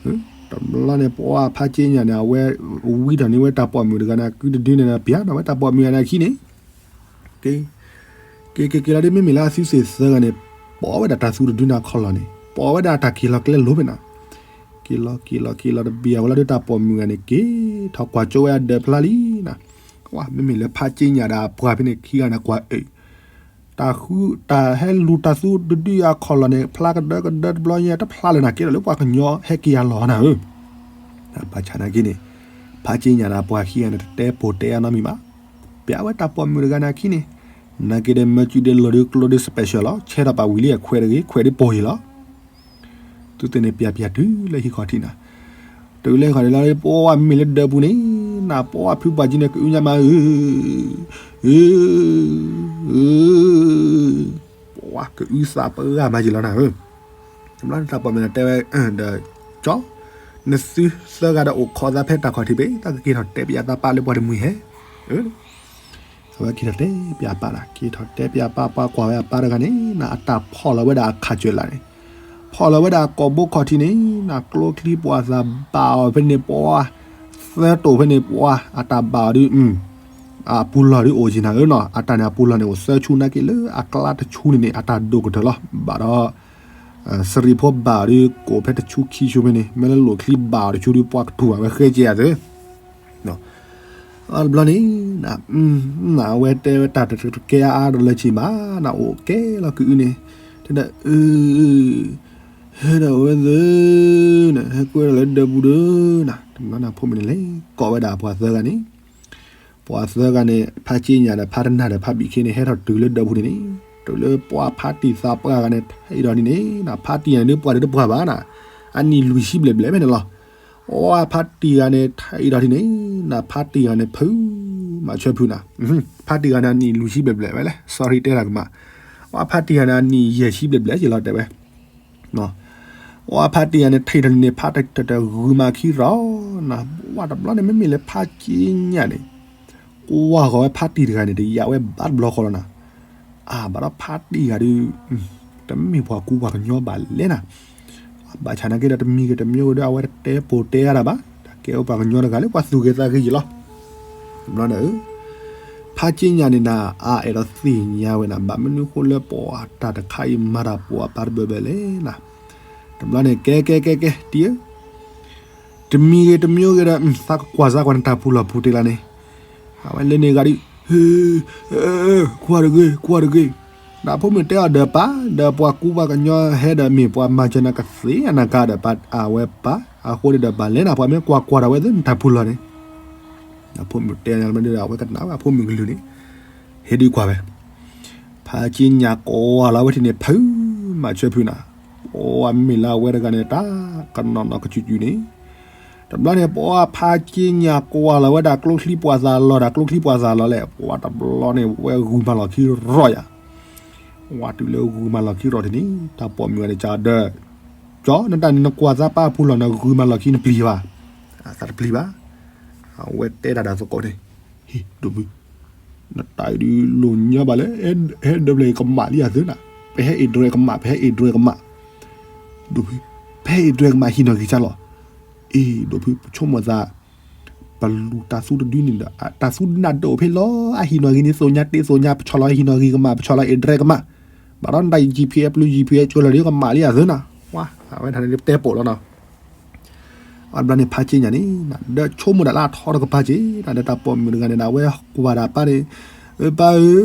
တဘျီန့ၣ် ပှၤဖးက့ညၣ်န့ၣ် အဝဲဝံထီၣ်န့ၢ်ဝဲတၢ်ပိာ်မုၣ်တဂၤန့ၣ် ကုတဒုန့ၣ်ဒီး ပျၢ်နီၢ်ဝဲတၢ်ပိာ်မုၣ်ဂၤန့ၣ်အခံန့ၣ် က့ၤ က့ၤက့ၤက့ၤလီၤဒီး မ့မ့ၢ်လၢအသုသ့ၣ်သၢဂၤန့ၣ် ပိာ်ဝဲဒၣ်တၢ်သူတဒုန့ၣ်အခီၣ်လီၢ်န့ၣ် ပိာ်ဝဲဒၣ်တၢ်က့ၤလီၤကျဲလိၤဖဲန့ၣ်, က့ၤလီၤက့ၤလီၤက့ၤလီၤတဘျီဝဲလီၤဒီး တၢ်ပိာ်မုၣ်ဂၤန့ၣ် က့ၤထီၣ်ကွၢ်ကၠိဝဲအဒၢးဖျါလံနၤ, မ့မ့ၢ်လၢဖးက့ညၣ်ဒီးအပှၤဖဲန့ၣ်ခံဂၤန့ၣ် ကွၢ်အၢ တၢ်ဃု တၢ်ဟဲလူၤတၢ်သူတဒုအံၤအခီၣ်လီၢ်န့ၣ် ဖျါကဒၢကဒၢတဘျီညါ တဖျါလၢၤနၤ ကဲထီၣ်လၢပှၤကညီဟဲက့ၤအလီၢ်နၤဧၢ. ဘၣ်ဆၣ်နာ်က့န့ၣ် ဖးက့ညၣ်ဒီးအပှၤခံဂၤန့ၣ် တတဲပိာ်တဲအါနီတမံၤဘၣ်. ပျၢ်ဝဲတၢ်ပိာ်မုၣ်တဂၤန့ၣ်အခံန့ၣ်, နာ်က့ဒီး မၢကုဒီး လီၤဒုးကျိဒုး special လီၤ, ဆဲထီၣ်ပာ်ဝံၤလံ အခွဲးတဂ့ၤ ခွဲးဒုးပိာ်အံၤလီၤ. သုသ့ၣ်န့ၣ် ပျၢ်ပျၢ်တုၤလၢဟံၣ်ခီၣ်ထံးနၤ, တုၤလၢဟံၣ်ခီၣ်ထံးလီၤ ပှၤမ့မ့ၢ်လၢဒၢးပူၤန့ၣ် နပှၤဖုပှၢ်ကံန့ၣ် ကအုညါမးဧၢ, အၢ အၢ ပှၤကအုသးပှၢ်မးက့ၤလီၤနၤဧၢ. တဘျီန့ၣ်တၢ်ပိာ်မုၣ်န့ၣ်တဲဝဲ ဒီး ကၠီ နသုသၢဂၤဒီးအိၣ်ခိးသးဖဲတၢ်ခီၣ်ထံးဘ့ၣ် တၢ်ကက့ၤထီၣ်တဲပျၢ်သးပၢ်လၢပှၤတမှံၤဟဲ, အဝဲက့ၤထီၣ်တဲပျၢ်အပၢ်နၤ, က့ၤထီၣ်တဲပျၢ်အပၢ် ပှၤကွၢ်ဝဲအပၢ်တဂၤန့ၣ် နအတၢ်ဖီၣ်လီၤဝဲဒၣ်အခးစၢၤလၢ်န့ၣ်, ဖီၣ်လီၤဝဲဒၣ်အကိာ်ဘိခီၣ်ထံးန့ၣ် နကျိချံပှၤသးဘၣ်အီၤဖဲန့ၣ်ပှၤ, သၢတိာ်ဖဲန့ၣ်ပှၤ အတၢ်ဘၣ်အီၤဒုး အပူၤလီၢ်ဒုးအိၣ်က့ၤနၤဧၢနီၤ, အတၢ်န့ၣ်အပူၤလီၢ်န့ၣ်အိၣ်သၢဆူ နာ်က့လၢအကျါတဆူန့ၣ်န့ၣ် အတၢ်ဒိၣ်ကတၢၢ်လီၤ. ဘၣ်ဒီး စရံးဖိဘၣ်အီၤဒုးကိးဖဲတဆူခံဆူဖဲန့ၣ် မ့ၢ်လၢလိၣ်ချံဘၣ်အီၤတဆူဒုး ပှၤကထူၣ်ဘၣ်ဝဲဃဲကဲအသ့ အတဘျီန့ၣ် အဝဲတဲဝဲတၢ်တကဲအါအါဒီးလၢက့ၤမး နအိၣ်ကဲလီၤကအုန့ၣ်, တဲဒၣ်အၢ ဟဲဒၣ်ဝဲသ့ၣ် ဟဲကွဲဒၣ်လၢဒၢးပူၤဒီးနၤ, တဘျီန့ၣ်အဖိမုၣ်န့ၣ်လဲၤကိးဝဲဒၣ်ပှၤသၢဂၤန့ၣ်, ပှၤသၢဂၤန့ၣ် ဖါက့ညၣ်ဒီးဖါတနၢ်ဒီးဖါဘံၣ်ခ့န့ၣ် ဟဲထီၣ်တုၤလၢဒၢးပူၤန့ၣ်န့ၣ်, တုၤလၢပှၤဖါတံၢ်သးပှၢ်ဂၤန့ၣ် ထံၣ်ဒီးန့ၣ်န့ၣ် ဖါတံၢ်ဂၤန့ၣ်ဒုးပှၢ်ဒီးတပှၢ်ဘၣ်နၤ, အနံၣ်လွံၢ်ဆံဘျဲၣ်ဘျဲၣ်ဖဲန့ၣ်လီၤ. အဝဲဖါတံၢ်ဂၤန့ၣ် ထံၣ်ဒီးန့ၣ်န့ၣ် နၤဖါတံၢ်ဂၤန့ၣ် ဖု မၤဆၢဖုနၤ, ဖါတံၢ်ဂၤန့ၣ် အနံၣ်လွံၢ်ဆံဘျဲၣ်ဘျဲၣ်ဝဲလဲၣ် sorry တဲတၢ်ကမၣ်, အဝဲဖါတံၢ်ဂၤန့ၣ် အနံၣ်ယဲၢ်ဆံဘျဲၣ်ဘျဲၣ်က့ၤလီၤတဲဝဲ အဝဲဖါတံၢ်ဂၤန့ၣ် ထံၣ်ဒီးန့ၣ်န့ၣ် ဖါတံၢ်တဂုၤမၤခံရီၤနၤ, ဝဲတဘျီန့ၣ် မ့မ့ၢ်လၢဖါက့ညၣ်န့ၣ် ကွၢ်ဃီၤဝဲဖါတံၢ်တဂၤန့ၣ် တယာ်ဝဲဘၣ်တဘျီဃီလီၤနၤ, အၢ ဘၣ်ဒီးဖါတံၢ်ဂၤဒုး တမ့ၢ်ပှၤကူပှၤကညီဘၣ်လဲၣ်နၤ, ဘၣ်ဆၣ်နာ်က့ဒီး တမံၤဂ့ၤတမံၤဂ့ၤဒီး အဝဲတတဲပိာ်တဲအါတၢ်ဘၣ်, တၢ်ကဲအိၣ်ပှၤကညီတဂၤလၢပှၤသူၣ်ဂ့ၤသးဂ့ၤက့ၤလီၤ. တဘျီန့ၣ် ဖါက့ညၣ်န့ၣ်နၤ အါအဲၣ်ဒိးသ့ၣ်ညါဝဲနၤ ဘၣ်မနုၤဃိလၢပှၤတၢ်တခါအံၤမၤတၢ်ပှၤအပၢ်တဘၢဘၢလဲၣ်နၤ, တဘျီန့ၣ် ကဲကဲကဲကဲ တံၤဧၢ တမံၤဂ့ၤတမံၤဂ့ၤဒီး သးကကွၢ်စၢ်ကွၢ်နတၢ်ပူၤလီၢ်ပူၤတ့ၢ်လၢ်န့ၣ်, အဝဲလဲၤန့ၢ်ဂၤဒုး ကွၢ်တဂ့ၤ ကွၢ်တဂ့ၤ, ဒီးဖိမုၣ်တဲအီၤဒီးပၢ် ဒီးပှၤကူပှၤကညီဟဲဒီးမ့ၢ်ပှၤမၤစၢၤနၤကသ့အနၢ်ကါဒီး အဝဲပၢ် အဃိန့ၣ်ဒီး ဘၣ်လဲၤနၤ ပှၤမ့ၢ်ကွၢ်ကွၢ်ဒီးဝဲသ့ၣ်နတၢ်ပူၤလီၢ်န့ၣ်, ဒီးဖိမုၣ်တဲန့ၣ် အဝဲကနၣ်ဝဲအဖိမုၣ်ကလုၢ်န့ၣ် ဟ့ၣ်ဒုးကွၢ်ဝဲ ဖါက့ညၣ်ကွၢ်လီၤဝဲထံၣ်န့ၣ် ဖု မၤဆၢဖုနၤ, ပှၤမ့မ့ၢ်လၢအဝဲတဂၤန့ၣ် တၢ်ကနီၤနီၤကစုာ်စုာ်န့ၣ်, တဘျီန့ၣ် ပှၤဖါက့ညၣ်ကွၢ်လီၤဝဲဒၣ်ကျိချံပှၤသးလီၤ ဒီးကျိချံပှၤသးလီၤလဲၣ် ပှၤတဘျီန့ၣ် ဝဲဂုၤမၤလီၢ်ခံရီၤယၤ, ဝဲတုၤလၢဂုၤမၤလီၢ်ခံရီၤထံၣ်န့ၣ် တၢ်ပိာ်မုၣ်ဂၤန့ၣ်ကဒီး, ကၠီ နတၢ်န့ၣ်နကွၢ်သးပၢ်အပူၤလီၢ် နဂုၤမၤလီၢ်ခံနပျံၤဘၣ်, သးတပျံၤဘၣ်, အဝဲတဲတၢ်ဒီးသကိးန့ၣ်, ဟ့ၣ် ဒိၣ်ဖု နတၢ်အံၤဒုးလိၣ်ညီဘၣ်လၢ ဟဲဒၢးဖျၢၣ်ကမၣ်လံအသၢနၤ, ပဟဲအ့ၣ်ဒြဲကမၣ် ပဟဲအ့ၣ်ဒြဲကမၣ်, ဒိၣ်ဖု ပဟဲအ့ၣ်ဒြဲကမၣ်ဟံးနီၢ်ဂံၢ်စၢ်လီၤ, အ့ၣ် ဒိၣ်ဖု ပဆိကမိၣ်သး ပလူၤတၢ်သူတဒုန့ၣ်ဒီး တၢ်သူနၢ်ဒိၣ်ဖဲလီၤ အဟံးနီၢ်ဂံၢ်န့ၣ် သိၣ်ညါတ့သိၣ်ညါ ပဆီၣ်လီၤဟံးနီၢ်ဂံၢ်ကမၣ် ပဆီၣ်လီၤအ့ၣ်ဒြဲကမၣ်, ဘၣ်ဒီးနတၢ် GPS ပလူၤ GPS ကၠိလီၤဒုးကမၣ်လံအသၢနၤ, ဝါ အဝဲထါန့ၣ်တဲပိာ်လီၤနီၤ အဘျီန့ၣ် ဖါက့ညၣ်န့ၣ် ဒီးဆိကမိၣ်ဒၣ်လၢအထီတကပၤက့ၤ ဒီးတၢ်ပိာ်မုၣ်တဂၤန့ၣ် အဝဲကွၢ်ဒၣ်ပၢ်န့ၣ်, ပၢ်ဧ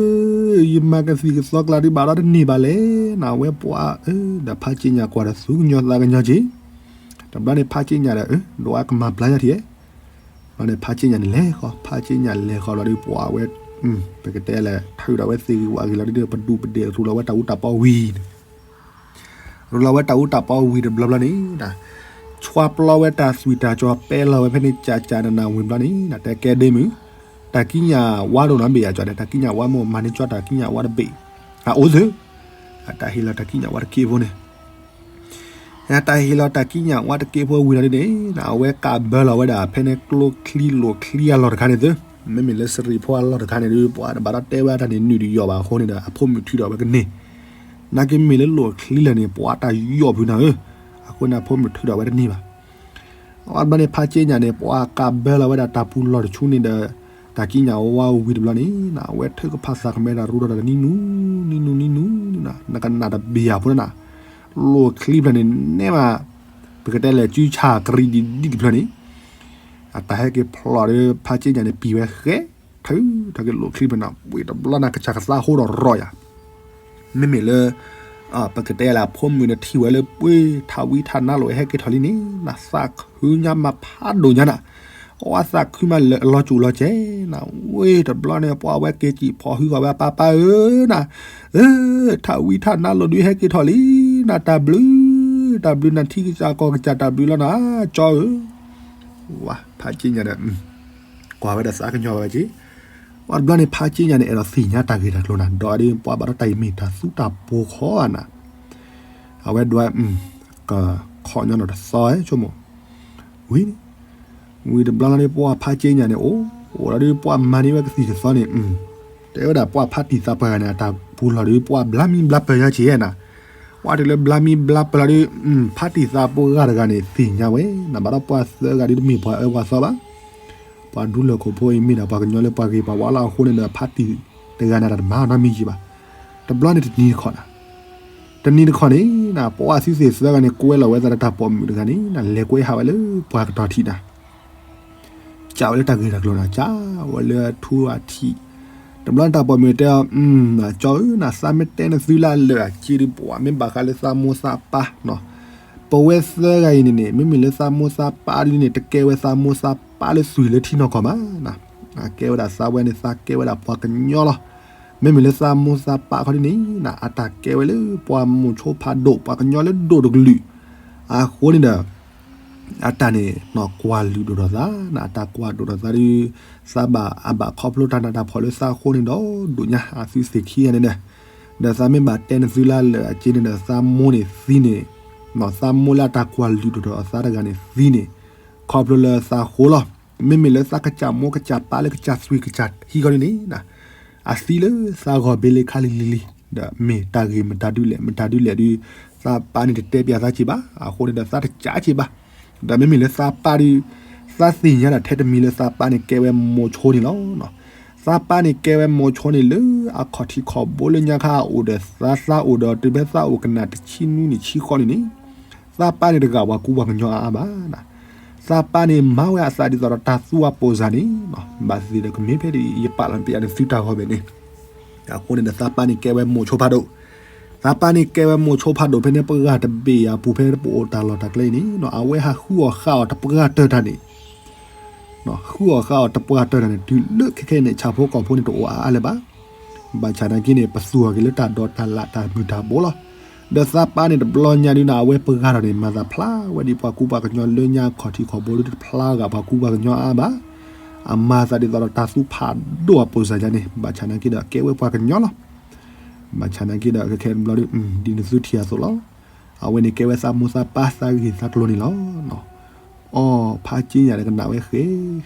ၢ, ယမၤကသံၣ်ကသီကျါဒုးဘၣ်ဒီးတန့ၢ်ဘၣ်လဲၣ်နၤ. အဝဲပှၤဧၢ, ဒီးဖါက့ညၣ်ကွၢ်ဒီးသူကညီၤသးကညီၤက့ၤ, တဘျီန့ၣ်ဖါက့ညၣ်ဒီး ဒိးဝဲကမၤဘျါညါထံၣ်, ဘျီန့ၣ်ဖါက့ညၣ်န့ၣ်လဲၤဃီ, ဖါက့ညၣ်လဲၤဃီလီၤဒုး ပှၤဝဲ ပကတဲလဲၣ် ထုးဒီးဝဲသ့ၣ်ဂ့ၤဝၣ်ဂ့ၤလီၤဒုး ပဒူၣ်ပဒဲးရူးလီၤဝဲတၢ်အူတၢ်ပီဝံၤန့ၣ် ရူးလီၤဝဲတၢ်အူတၢ်ပီဝံၤတဘျီဘျီန့ၣ်, ဆှါပျီဝဲတၢ်သွံၣ်တၢ်ကၠီၤ ပဲလီၤဝဲဖဲန့ၣ် ကၠးကၠးနးနးဝံၤဘျီန့ၣ် တဲကဲဒ့မုၣ်, တၢ်ကံးညာ်ဝါဒိၣ်နီတဘ့ၣ်ဧါ, ကၠီၤန့ၣ် တၢ်ကံးညာ်ဝါမ့ၢ်မၤန့ၢ်ကၠီတၢ်ကံးညာ်ဝါတဘ့ၣ်, အအိၣ်သု, အတၢ်ဟ့ၣ်လီၤတၢ်ကံးညာ်ဝါတက့ၢ်ဖိန့ၣ် တၢ်ဟ့ၣ်လီၤတၢ်ကံးညာ်ဝါတက့ၢ်ဖိဝံၤလီၤဒုးန့ၣ် အဝဲကးဘၢလီၤဝဲဒၣ်ဖဲန့ၣ် ကျိချံလိာ်ချံအလီၢ်တခါန့ၣ်သု, မ့မ့ၢ်လၢစရံးဖိအလီၢ်တခါန့ၣ်ဒုး ပှၤတဘၣ်ဒီးတဲဝဲအတၢ်န့ၣ် နုာ်တယီၤဘၣ်အဃိန့ၣ်ဒီး အဖိမုၣ်ထုးဒီးဝဲကန့ၢ်, နာ်က့မ့ၢ်လၢလိာ်ချံလၢာ်န့ၣ် ပှၤတၢ်ယီၣ်ဖုးနၤဧၢ, အဃိန့ၣ် အဖိမုၣ်ထုးဒီးဝဲတန့ၢ်ဘၣ် အဝဲတဘျီန့ၣ် ဖါက့ညၣ်န့ၣ် ပှၤကးဘၢလီၤဝဲဒၣ်တၢ်ပူၤလီၢ်တဆူန့ၣ်ဒီး တၢ်ကံးညာ်ဝါဝံၤတဘျီန့ၣ် အဝဲထုးကဖးသးကမဲဒၣ်ရူဒီးတၢ်နံနူ နံနူ နံနူ နကနၣ်တဘ့ၣ်ယၤဖိန့ၣ်, လိာ်ချံဖျၢၣ်န့ၣ်နဲမး, ပကတဲလဲၣ်စုဆၣ်ကရံၣ်ဒံၣ်ဒံၣ်တဖျၢၣ်န့ၣ်, အတၢ်ဟဲက့ၤဖျိးဒီးဖါက့ညၣ်န့ၣ် ပံာ်ဝဲဃဲ ထုးထီၣ်က့ၤလိာ်ချံဖျၢၣ်န့ၣ် ဝံၤတဘျီန့ၣ် ကစၢ်ကသါဟိဒီးရီၢ်ယၤ မ့မ့ၢ်လၢ ပကတဲလၢအဖိမုၣ်န့ၣ်ထံၣ်ဝဲလၢပှ့ၤ ထးဝံထးနါလိာ်ဟဲက့ၤထီၣ်လံန့ၣ် နသးခုညါမးဖးဒိၣ်ညါနၤ, အဝဲသးခုမးလၢအလီၤစူၣ်လီၤစဲးနၤ, ဝ့ၢ်တဘျီန့ၣ် ပှၤဝဲက့ၤစံၣ်ဖီၣ်ဟုၣ်ဃီၤဝဲ ပၢ်ပၢ်ဧၢနၤ, ထးဝံထးနါလိာ်ဒုးဟဲက့ၤထီၣ်လံနၤ, တၢ်ဘျုး, တၢ်ဘျုးနၤထံကစၢ်ကီၢ်ကစၢ်တၢ်ဘျုးလီၤနၤ, ကၠီဧၢ ဝဲဖါက့ညါဒီး ကွၢ်ဝဲဒီးသးကညီၤဝဲက့ၤ, ဝဲတဘျီန့ၣ် ဖါက့ညါန့ၣ် အဲၣ်ဒိးသ့ၣ်ညါတၢ်ဂ့ၢ်တၢ်ကျိၤနၤ, ဒီးဒ်ပှၤဘၣ်ဒီးတၢ်အံၤမ့ၢ်တၢ်သူတၢ်ပိာ်ခီဧါနၤ, အဝဲဒွး ကခီညီနီၢ်တသီဆိကမိၣ်, ဝံၤ, ဝံၤတဘျီလီၤဒ်ပှၤဖါက့ညါန့ၣ် အိၣ်, အိၣ်လီၤဒ်ပှၤမၤန့ၢ်ဝဲကသံၣ်ကသီန့ၣ်, တဲဝဲဒၣ်ပှၤဖါတံၢ်သးပှၢ်ဂၤန့ၣ် အတၢ်ပူၤလီၢ်ဒ်ပှၤဘျါမံဘျါပၢၢ်ညါက့ၤနၤ, ဝဲတုၤလၢဘျါမံဘျါပၢၢ်လီၤဒ် ဖါတံၢ်သးပှၢ်ဂၤတဂၤန့ၣ် သ့ၣ်ညါဝဲ, နဘၣ်ဒီးပှၤသၢဂၤဒ်တမ့ၢ်ပှၤအၢပှၤသီဘၣ်, ပှၤဒူလၢၢ်ခိၣ်ဖိအံၤမ့ၢ်ဒၣ်ပှၤကညီလၢပှၤဂ့ၤပှၤဝါလီၤအဃိန့ၣ်ဒီး ဖါတံၢ်တဂၤန့ၣ်တၢ်တမၤနီတမံၤက့ၤဘၣ်, တဘျီန့ၣ်တနံၤတခီနၤ, တနံၤတခီန့ၣ် ပှၤသုသ့ၣ်သၢဂၤန့ၣ် ကွဲလီၤဝဲသးဒီးတၢ်ပိာ်မုၣ်တဂၤန့ၣ် လဲၤကွဲဟးဝဲလၢပှၤကတီၤထံးနၤ ကးဝဲလၢတၢ်ဂ့ၢ်တၢ်ကျိၤနၤ ကးဝဲလၢအထူအထံး, တဘျီန့ၣ်တၢ်ပိာ်မုၣ်တဲအီၤ, ကၠီဧၢ နသးမ့ၢ်တဲနသုလၢအလၢာ်အက့ဒုး ပှၤမ့ၢ်ဘၣ်ဃးလၢသးမိၢ်သးပၢ်, ပဝဲသၢဂၤအံၤန့ၣ်န့ၣ် မ့မ့ၢ်လၢသးမိၢ်သးပၢ်ဒ်န့ၣ် တကဲဝဲသးမိၢ်သးပၢ်လၢသွံၣ်လၢထံနီၢ်ကီၢ်မး, ကဲဝဲဒၣ်သးဝဲန့ၣ် သးကဲဝဲဒၣ်ပှၤကညီလီၤ, မ့မ့ၢ်လၢသးမိၢ်သးပၢ်ခီဒ်န့ၣ် အတၢ်ကဲဝဲလၢပှၤမိၢ်ဆိဖးဒိၣ် ပှၤကညီလၢဒိၣ်တကလုာ်, အဃိန့ၣ်ဒီး အတၢ်န့ၣ် ကွၢ်လုၢ်ဒိၣ်ထီၣ်သး, အတၢ်ကွၢ်ဒိၣ်ထီၣ်သးဒီး သးဘၣ်အဘၣ်ခီဖျိတၢ်နးတၢ်ဖှီၣ်လၢသးအဃိန့ၣ်ဒီးဒိၣ်ညါအသုသ့ၣ်ခံဂၤန့ၣ်ဒီး, ဒီးသးမ့ၢ်ဘၣ်တဲနသုလၢအလၢာ်အက့န့ၣ်ဒီး သးမိၢ်န့ၣ်သံန့ၣ်, သးမိၢ်လၢအတၢ်ကွၢ်လုၢ်ဒိၣ်ထီၣ်အသးတဂၤန့ၣ်သံန့ၣ်, ခီဖျိလၢသးဃိလီၤ, မ့မ့ၢ်လၢသးကစၢ်မိၢ်ကစၢ်ပၢ်လၢကစၢ်သွံၣ်ကစၢ်ထံခီဒ်န့ၣ် အသံလၢသးဂီၢ်ဘ့လံခါလံလံလံ, ဒီးမ့ၢ်တၢ်ဂ့ၢ်မတၤဒုလဲၣ် မတၤဒုလဲၣ်ဒီး သးပၢ်န့ၣ်တတဲပၠးသးက့ၤဘၣ်, အဃိန့ၣ်ဒီးသးတကးက့ၤဘၣ်, ဒီးမ့မ့ၢ်လၢသးပၢ်ဒီး သးသ့ၣ်ညါဒၣ်ထဲတမံၤလၢသးပၢ်န့ၣ်ကဲဝဲမိၢ်ဆိန့ၣ်လီၤ. သးပၢ်န့ၣ်ကဲဝဲမိၢ်ဆိန့ၣ်လၢအခီၣ်ထံးခီၣ်ဘိလၢညါခါအအိၣ်ဒီးသး သးအိၣ်ဒီးတုၤဖဲသးအိၣ်ကနၣ်တဆံနွံနံၣ်ဆံဃိးနံၣ်န့ၣ်, သးပၢ်န့ၣ်တဂၤပှၤကူပှၤကညီအါအါဘၣ် သးပၢ်န့ၣ်မၤဝဲအသးဒ်သိးဒီးတၢ်သူအပိၢ်စၢ်န့ၣ်, ဘၣ်သ့ၣ်ဒီးကမ့ၢ်ဖဲဒ်အံၤ ယပာ်လီၤပယီၤန့ၣ်သုတၢ်ဂီၤဘဲၣ်န့ၣ်, အဃိန့ၣ်ဒီးသးပၢ်န့ၣ်ကဲဝဲမိၢ်ဆိဖးဒိၣ်, သးပၢ်န့ၣ်ကဲဝဲမိၢ်ဆိဖးဒိၣ်ဖဲန့ၣ် ပှၤတဘ့ၣ်အပူၤဖဲပအိၣ်တၢ်လီၢ်တၢ်ကျဲအံၤန့ၣ် အဝဲဟးဃုအီၣ်ဃုအီတပှၢ်တၢၢ်တၢ်န့ၣ် ဃုအီၣ်ဃုအီတပှၢ်တၢၢ်တၢ်န့ၣ် တုၤလၢခဲခဲအံၤန့ၣ် ဆၣ်ဖိကီၢ်ဖိန့ၣ်တအိၣ်အါအါလၢၤဘၣ်. ဘၣ်ဆၣ်နာ်က့န့ၣ် ပသူၣ်အီၤက့ၤလၢတၢ်ဒိးတၢ်လၣ်တၢ်မုၢ်တၢ်ဘိလီၤ. ဒီးသးပၢ်န့ၣ်တဘျီညါဒုးန့ၣ် အဝဲပှၤဂၤထီၣ်န့ၣ် မၤသးဖျါဝဲဒ်ပှၤကူပှၤကညီလၢညါခီၣ်ထံးခီၣ်ဘိဒုးတဖျါဂၤပှၤကူပှၤကညီအါအါဘၣ်. အမၤသးဒ်သိးဒီးတၢ်သူဖးဒိၣ်အပိၢ်စၢ်ယါန့ၣ် ဘၣ်ဆၣ်နာ်က့ဒီးကဲဝဲပှၤကညီလီၤ. ဘၣ်ဆၣ်နာ်က့ဒီးခဲခဲတဘျီဒုး ဒ်နသုထံၣ်အသိးလီၤ. အဝဲန့ၣ်ကဲဝဲသးမိၢ်သးပၢ်သးဂ့ၢ်သးကျိၤန့ၣ်လီၤ. အီ ဖါက့ညၣ်ဒီးကနၣ်ဝဲဃဲ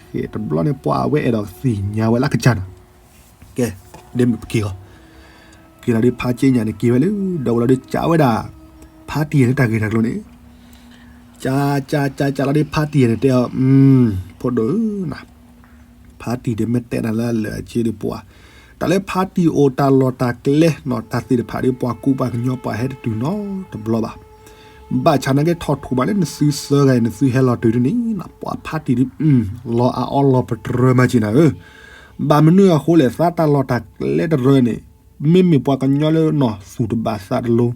ဃဲ တဘျီန့ၣ်ပှၤအဝဲအဲၣ်ဒိးသ့ၣ်ညါဝဲလၢကစၢ်နၤ ကဲ, ဒ်မ့ၢ်ပက့ၤအီၤ, က့ၤလီၤဒ်ဖါက့ညၣ်န့ၣ်က့ၤဝဲလၢ ဒီးဝဲလီၤဒ်ကးဝဲဒၣ် ဖါတံၢ်ယဲၢ်န့ၣ်တၢ်ဂ့ၢ်တၢ်ကျိၤန့ၣ်, ကးကးကးကးလီၤဒ်ဖါတံၢ်ယဲၢ်န့ၣ်တဲအီၤ, ဖိဒိၣ်ဧၢ, ဖါတံၢ်ဒ်မ့ၢ်တဲနၤလၢအလၢာ်အက့ဒ်ပှၤ, တၢ်လၢဖါတံၢ်အိၣ်တၢ်လီၢ်တၢ်ကျဲနီၤ တၢ်သ့ၣ်တဖၣ်ဒ်ပှၤကူပှၤကညီပှၤဟဲတတုၤနီတဘျီဘၣ်. ဘၣ်ဆၣ်နာ်က့ထီၣ်ထူၣ်မးလၢနသုသၢဂၤအံၤ နသုဟဲလီၤတုၤဒ်န့ၣ် ပှၤဖါတံၢ်ဒ် လီၤအါအီလီၤပတြၢၤမးက့နၤဧၢ, ဘၣ်မနုၤအဃိလဲၣ် သးတၢ်လီၢ်တၢ်ကျဲတရၢန့ၣ် မ့မ့ၢ်ပှၤကညီလၢနီၢ်သူၣ်တဘၣ်သးတလိၤ,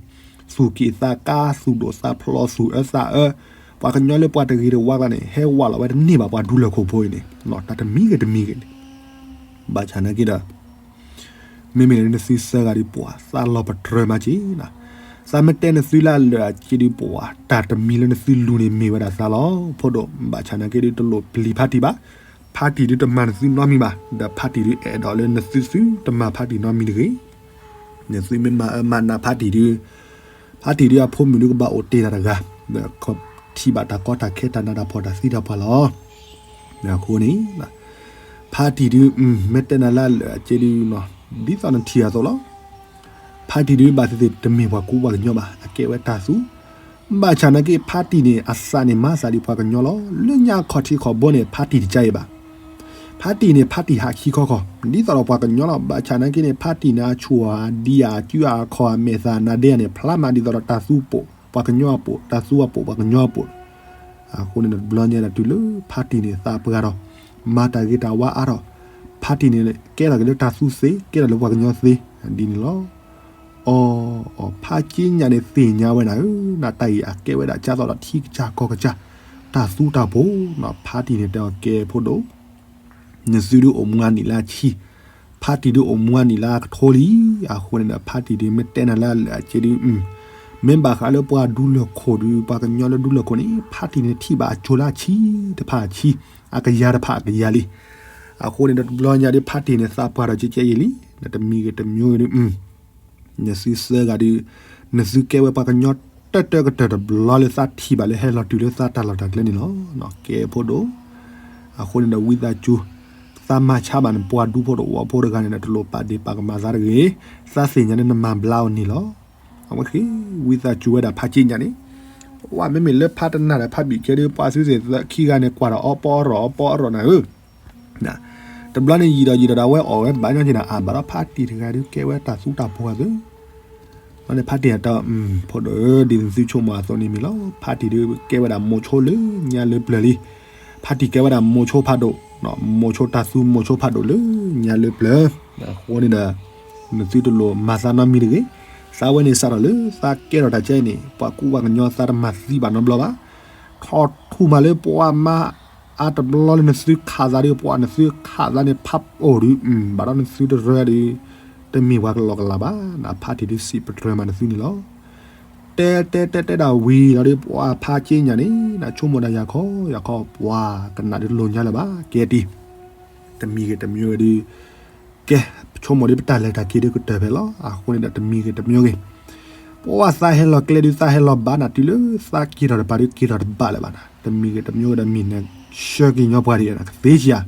သူၣ်က့ၣ်သးကါ သူၣ်ဒိၣ်သးဖျိး သူၣ်အၢသးအၢ, ပှၤကညီလၢပှၤတဂ့ၤတဝါကျါန့ၣ် ဟဲဝးလီၤဝဲတန့ၢ်ဘၣ်ပှၤဒူလၢၢ်ခိၣ်ဖိအံၤန့ၣ် တၢ်တမံၤဂ့ၤတမံၤဂ့ၤန့ၣ် ဘၣ်ဆၣ်နာ်က့ဒီး မ့မ့ၢ်လၢနသုဆၢဂၤဒ်ပှၤ သးလီၤပတြၢၤမးက့ၤနၤ, သးမ့ၢ်တဲနသုလၢအလၢာ်အက့ဒ်ပှၤ တၢ်တမံၤလၢနသုလူၤန့ၣ်မ့ၢ်ဝဲဒၣ်သးလီၤ. ဖိဒိၣ် ဘၣ်ဆၣ်နာ်က့ဒ်တလိၣ်ပျံၤဖါတံၢ်ဘၣ်, ဖါတံၢ်ဒ်တမၤနသုနီတမံၤဘၣ်, ဒီးဖါတံၢ်ဒ်အဲၣ်ဒိးလၢနသုသုတမၤဖါတံၢ်နီတမံၤတဂ့ၤ နသုမ့ၢ်မၤအၢမၤနးဖါတံၢ်ဒ်, ဖါတံၢ်ဒ်အဖိမုၣ်ဒ်ကဘၣ်အိၣ်တ့ၢ်တၢ်တဂၤ, ဒီးထံၣ်ဘၣ်တၢ်ကီတၢ်ခဲတၢ်နးတၢ်ဖှီၣ်တၢ်သံတၢ်ပှၢ်လီၤ. အဃိန့ၣ် ဖါတံၢ်ဒ် မ့ၢ်တဲနၤလၢအလၢာ်အက့ဒ်, ဒ်သိးနထံၣ်အသိးလီၤ. ဖါတံၢ်ဒ်ဘၣ်သ့ၣ်သ့ၣ်တမ့ၢ်ပှၤကူပှၤကညီဘၣ်, အကဲဝဲတၢ်သူ ဘၣ်ဆၣ်နာ်က့ဖါတံၢ်န့ၣ် အသးန့ၣ်မၤသးဒ်ပှၤကညီလီၤ. လၢညါခီၣ်ထံးခီၣ်ဘိန့ၣ် ဖါတံၢ်တကါအံၤဘၣ်. ဖါတံၢ်န့ၣ် ဖါတံၢ်ဟးခံခီခီၣ် ဒ်သိးဒီးပှၤကညီလီၤ. ဘၣ်ဆၣ်နာ်က့န့ၣ် ဖါတံၢ်န့ၣ် အဆူၣ်အဒံအကုအခီၣ်အမဲာ်သၣ်နါဒ့န့ၣ် ဖျါမးဒ်သိးဒီးတၢ်သူအပိာ် ပှၤကညီအပိာ်, တၢ်သူအပိာ် ပှၤကညီအပိာ် အဃိန့ၣ်ဒီးတဘျီညါဒီးတုၤလၢဖါတံၢ်န့ၣ်သးပှၢ်ဒီး မၤတၢ်ဂ့ၤတၢ်ဝါအါထီၣ်, ဖါတံၢ်န့ၣ် ကဲထီၣ်က့ၤလၢတၢ်သူသ့, ကဲထီၣ်လၢပှၤကညီသ့, ဒ်န့ၣ်လီၤ. အီ, အီ, ဖါက့ညါန့ၣ်သ့ၣ်ညါဝဲနၤဧၢ, နတၢ်အံၤအကဲဝဲဒၣ်ကၢ်သိးဒီးထံကစၢ်ကီၢ်ကစၢ်, တၢ်သူတၢ်ပိာ်, ဖါတံၢ်န့ၣ်တဲအီၤကဲဖိဒိၣ် နသုဒ်အိၣ်မူအနံၣ်လၢအဆံ, ဖါတံၢ်ဒ်အိၣ်မူအနံၣ်လၢအကထိလံ. အဃိန့ၣ်ဒီး ဖါတံၢ်ဒ်မ့ၢ်တဲနၤလၢအလၢာ်အက့ဒ်, မ့ၢ်ဘၣ်ဃးလၢပှၤဒူလၢၢ်ခိၣ်ဒီး ပှၤကညီလၢဒူလၢၢ်ခိၣ်န့ၣ် ဖါတံၢ်န့ၣ်ထံၣ်ဘၣ်အစိၤလၢအဆံတဖၣ်အဆံ, အကယၤတဖၣ်အကယၤလံ. အဃိန့ၣ်ဒီးတဘျီညါဒ်ဖါတံၢ်န့ၣ်သးပှၢ်ဒီးကဲကဲအံၤလံ, နတမံၤဂ့ၤတမံၤဂ့ၤဒ် နသုဆၢဂၤဒီး နသုကဲဝဲပှၤကညီတၢၢ်တၢၢ်ကတၢၢ်တဘျီလၢသးထံၣ်ဘၣ်လၢဟဲလီၤတုၤလၢသးတၢ်လီၢ်တၢ်ကျဲန့ၣ်လီၤ. ကဲဖိဒိၣ်, အဃိန့ၣ်ဒီးဝံသးစူၤ, သးမၤဆါဘၣ်နပှၤဒူဖိတဝီဖိတဂၤန့ၣ်ဒီး တလိၣ်ပာ်ဒ့ၣ်ပာ်ကမၣ်သးတဂ့ၤ, သးသ့ၣ်ညါလၢနမၤဘျါအီၤန့ၣ်လီၤ. အဝဲဃ့ဝံသးစူၤဝဲဒၣ်ဖါက့ညါန့ၣ်, ပှၤမ့မ့ၢ်လၢဖါတနၤဒီးဖါဘံၣ်ကဲဒ်ပှၤသုသ့ၣ်သၢခံဂၤန့ၣ် ကွၢ်ဒီးအီပီအရီၣ်အီပီအရီၣ်နၤဧၢ တဘျီန့ၣ်ယံာ်ဒီးယံာ်ဒီးဒီးအဝဲအီၣ်ဝဲဘၣ်ညီက့ၤနၤ အါဘၣ်ဒီးဖါတံၢ်တဂၤဒ်ကဲဝဲတၢ်သူတၢ်ပိာ်အသိး, ဘျီန့ၣ်ဖါတံၢ်အတၢ်, ဖိဒိၣ်ဧၢ ဒ်နသုဆိကမိၣ်အသိးန့ၣ်မ့ၢ်လီၤ. ဖါတံၢ်ဒ်ကဲဝဲဒၣ်မိၤဆိလၢညါလၢပျၢၤလံ, ဖါတံၢ်ကဲဝဲဒၣ်မိၤဆိဖးဒိၣ်, မိၤဆိတၢ်သူမိၤဆိဖးဒိၣ်လၢညါလၢပျၢၤ, အဃိန့ၣ်ဒီး နသုတလိၣ်မၤသးနီတမံၤတဂ့ၤ, သးဝဲန့ၣ်စးထီၣ်လၢသးကဲထီၣ်တၢ်ကဲအံၤန့ၣ် ပှၤကူပှၤကညီသးတမၤသံဘၣ်နီတဘျီဘၣ်, ထီၣ်ထူၣ်မးလၢပှၤမါ အါတဘျီလၢနသုခးသးဒီးပှၤ နသုခးသးန့ၣ်ဖးအိၣ်ဒီး ဘၣ်ဒီးနသုတရၢဒီး တမ့ၢ်ပှၤကလီကလးဘၣ်, နဖါတံၢ်ဒ်စံးပတြၢၤမးနသုန့ၣ်လီၤ. တဲတဲတဲတဲဒၣ်ဝံၤလီၤဒီးပှၤဖါက့ညါန့ၣ် နဆိကမိၣ်ဒၣ်ယၤခီ ယၤခီပှၤကနၣ်ဒ်တလိၣ်ညါလၢၤဘၣ် ကဲတံၢ်, တမံၤဂ့ၤတမံၤဂ့ၤဒီး ကဲ, ပဆိကမိၣ်ဒီးပတၢ်လဲၤတၢ်က့ၤဒီးကတၢၢ်ဖဲလီၤ. အဃိန့ၣ်ဒီးတမံၤဂ့ၤတမံၤဂ့ၤ, ပှၤသးဟဲလီၤကျဲဒုး သးဟဲလီၤဘၣ်နၤ တုၤလၢသးက့ၤထီၣ်တပၤဒုးက့ၤထီၣ်တဘၣ်လၢၤဘၣ်နၤ, တမံၤဂ့ၤတမံၤဂ့ၤဒီးမံၤနဆှၢက့ၤညီပှၤဒ်နကသ့ဧါ.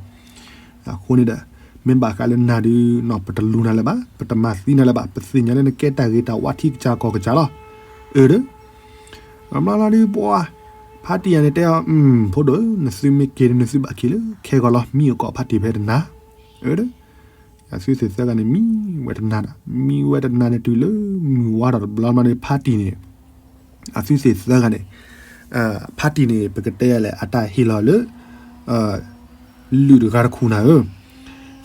အဃိန့ၣ်ဒီး မ့ၢ်ဘၣ်ဃးလၢနၤဒုး ပတလူၤနၤလၢၤဘၣ်, ပတမၤသံနၤလၢၤဘၣ်, ပသ့ၣ်ညါလၢနကဲတၢ်ဂ့ၤတၢ်ဝါထံကစၢ်ကီၢ်ကစၢ်လီၤ. အၢဒီး အဘျီလီၤဒုးပှၤ ဖါတံၢ်ယၤန့ၣ်တဲအီၤ, ဖိဒိၣ်ဧၢ, နသုမ့ၢ်က့ၤဒီး နသုဘၣ်က့ၤလၢခဲဂီၤလီၤ, မံအိၣ်ကိးဖါတံၢ်ဖဲတနၤ. အၢဒီး အသုသ့ၣ်သၢဂၤန့ၣ် မံဝဲတနၤဒီး မံဝဲတနၤန့ၣ် တုၤလၢမုၢ်ဝါထီၣ်တဘျီမးန့ၣ် ဖါတံၢ်န့ၣ် အသုသ့ၣ်သၢဂၤန့ၣ် ဖါတံၢ်န့ၣ် ပကတဲလဲၣ် အတၢ်ဟ့ၣ်လီၤလၢ လုၢ်တဂၤတခူၣ်နၤဧၢ,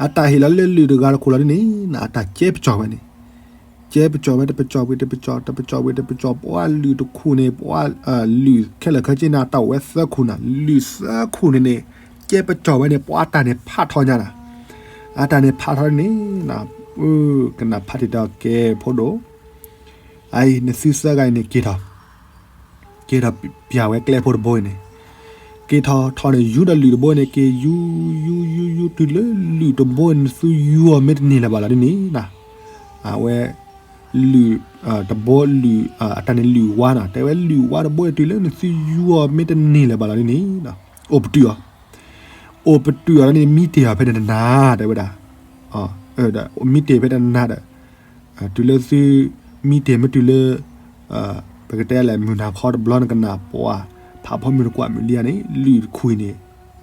အတၢ်ဟ့ၣ်လီၤလၢလုၢ်တဂၤတခူၣ်လီၤဒ်န့ၣ် အတၢ်ကဲပစီၣ်ဝဲန့ၣ် ကဲပစီၣ်ဝဲ တပစီၣ်ဝံၤတပစီၣ် တပစီၣ်ဝံၤတပစီၣ် ပှၤလုၢ်တခူၣ်န့ၣ် ပှၤလုၢ်ခဲလၢာ်ခဲဆ့န့ၣ် အတၢ်အိၣ်ဝဲသၢခူၣ်နၤ လုၢ်သၢခူၣ်န့ၣ်န့ၣ် ကဲပစီၣ်ဝဲန့ၣ် ပှၤအတၢ်န့ၣ်ဖးထီညါနၤ, အတၢ်န့ၣ်ဖးထီန့ၣ် ကနၣ်ဖါတံၢ်တဲအီၤ ကဲဖိဒိၣ် အအံၤ နသုသၢဂၤအံၤန့ၣ် က့ၤထီၣ် က့ၤထီၣ်ပျၢ်ဝဲကျဲဖိတဘိအံၤန့ၣ်, က့ၤထီၣ်ထီၣ်န့ၣ် ယူၤဒီးလုၢ်တဘိန့ၣ် က့ၤယူၤ ယူၤ ယူၤ ယူၤ တုၤလၢလုၢ်တဘိန့ၣ် နသုယူၤအီၤမ့ၢ်တန့ၢ်လၢၤဘၣ်လီၤဒ်န့ၣ်, အဝဲ လုၢ် တဘိလုၢ် အတၢ်န့ၣ်လုၢ်ဝါနၤ တဲဝဲလုၢ်ဝါတဘိအံၤ တုၤလၢနသုယူၤအီၤမ့ၢ်တန့ၢ်လၢၤဘၣ်လီၤဒ်န့ၣ်, အိၣ်ပတုာ်အီၤ အိၣ်ပတုာ်အီၤလီၤန့ၣ် မံတ့ၢ်အီၤဖဲန့ၣ်တနၤ တဲဝဲဒၣ်, မံတ့ၢ်ဖဲတနၤဒီး တုၤလၢသု မံတ့ၢ်မ့ၢ်တုၤလၢ ပကတဲလဲၣ် မုၢ်နၤခီတဘျီ နကနၣ်ပှၤ ဖးဖီမုၢ်တကွၢ်မုၢ်လံဧါန့ၣ် လုၢ်တခူၣ်အံၤန့ၣ်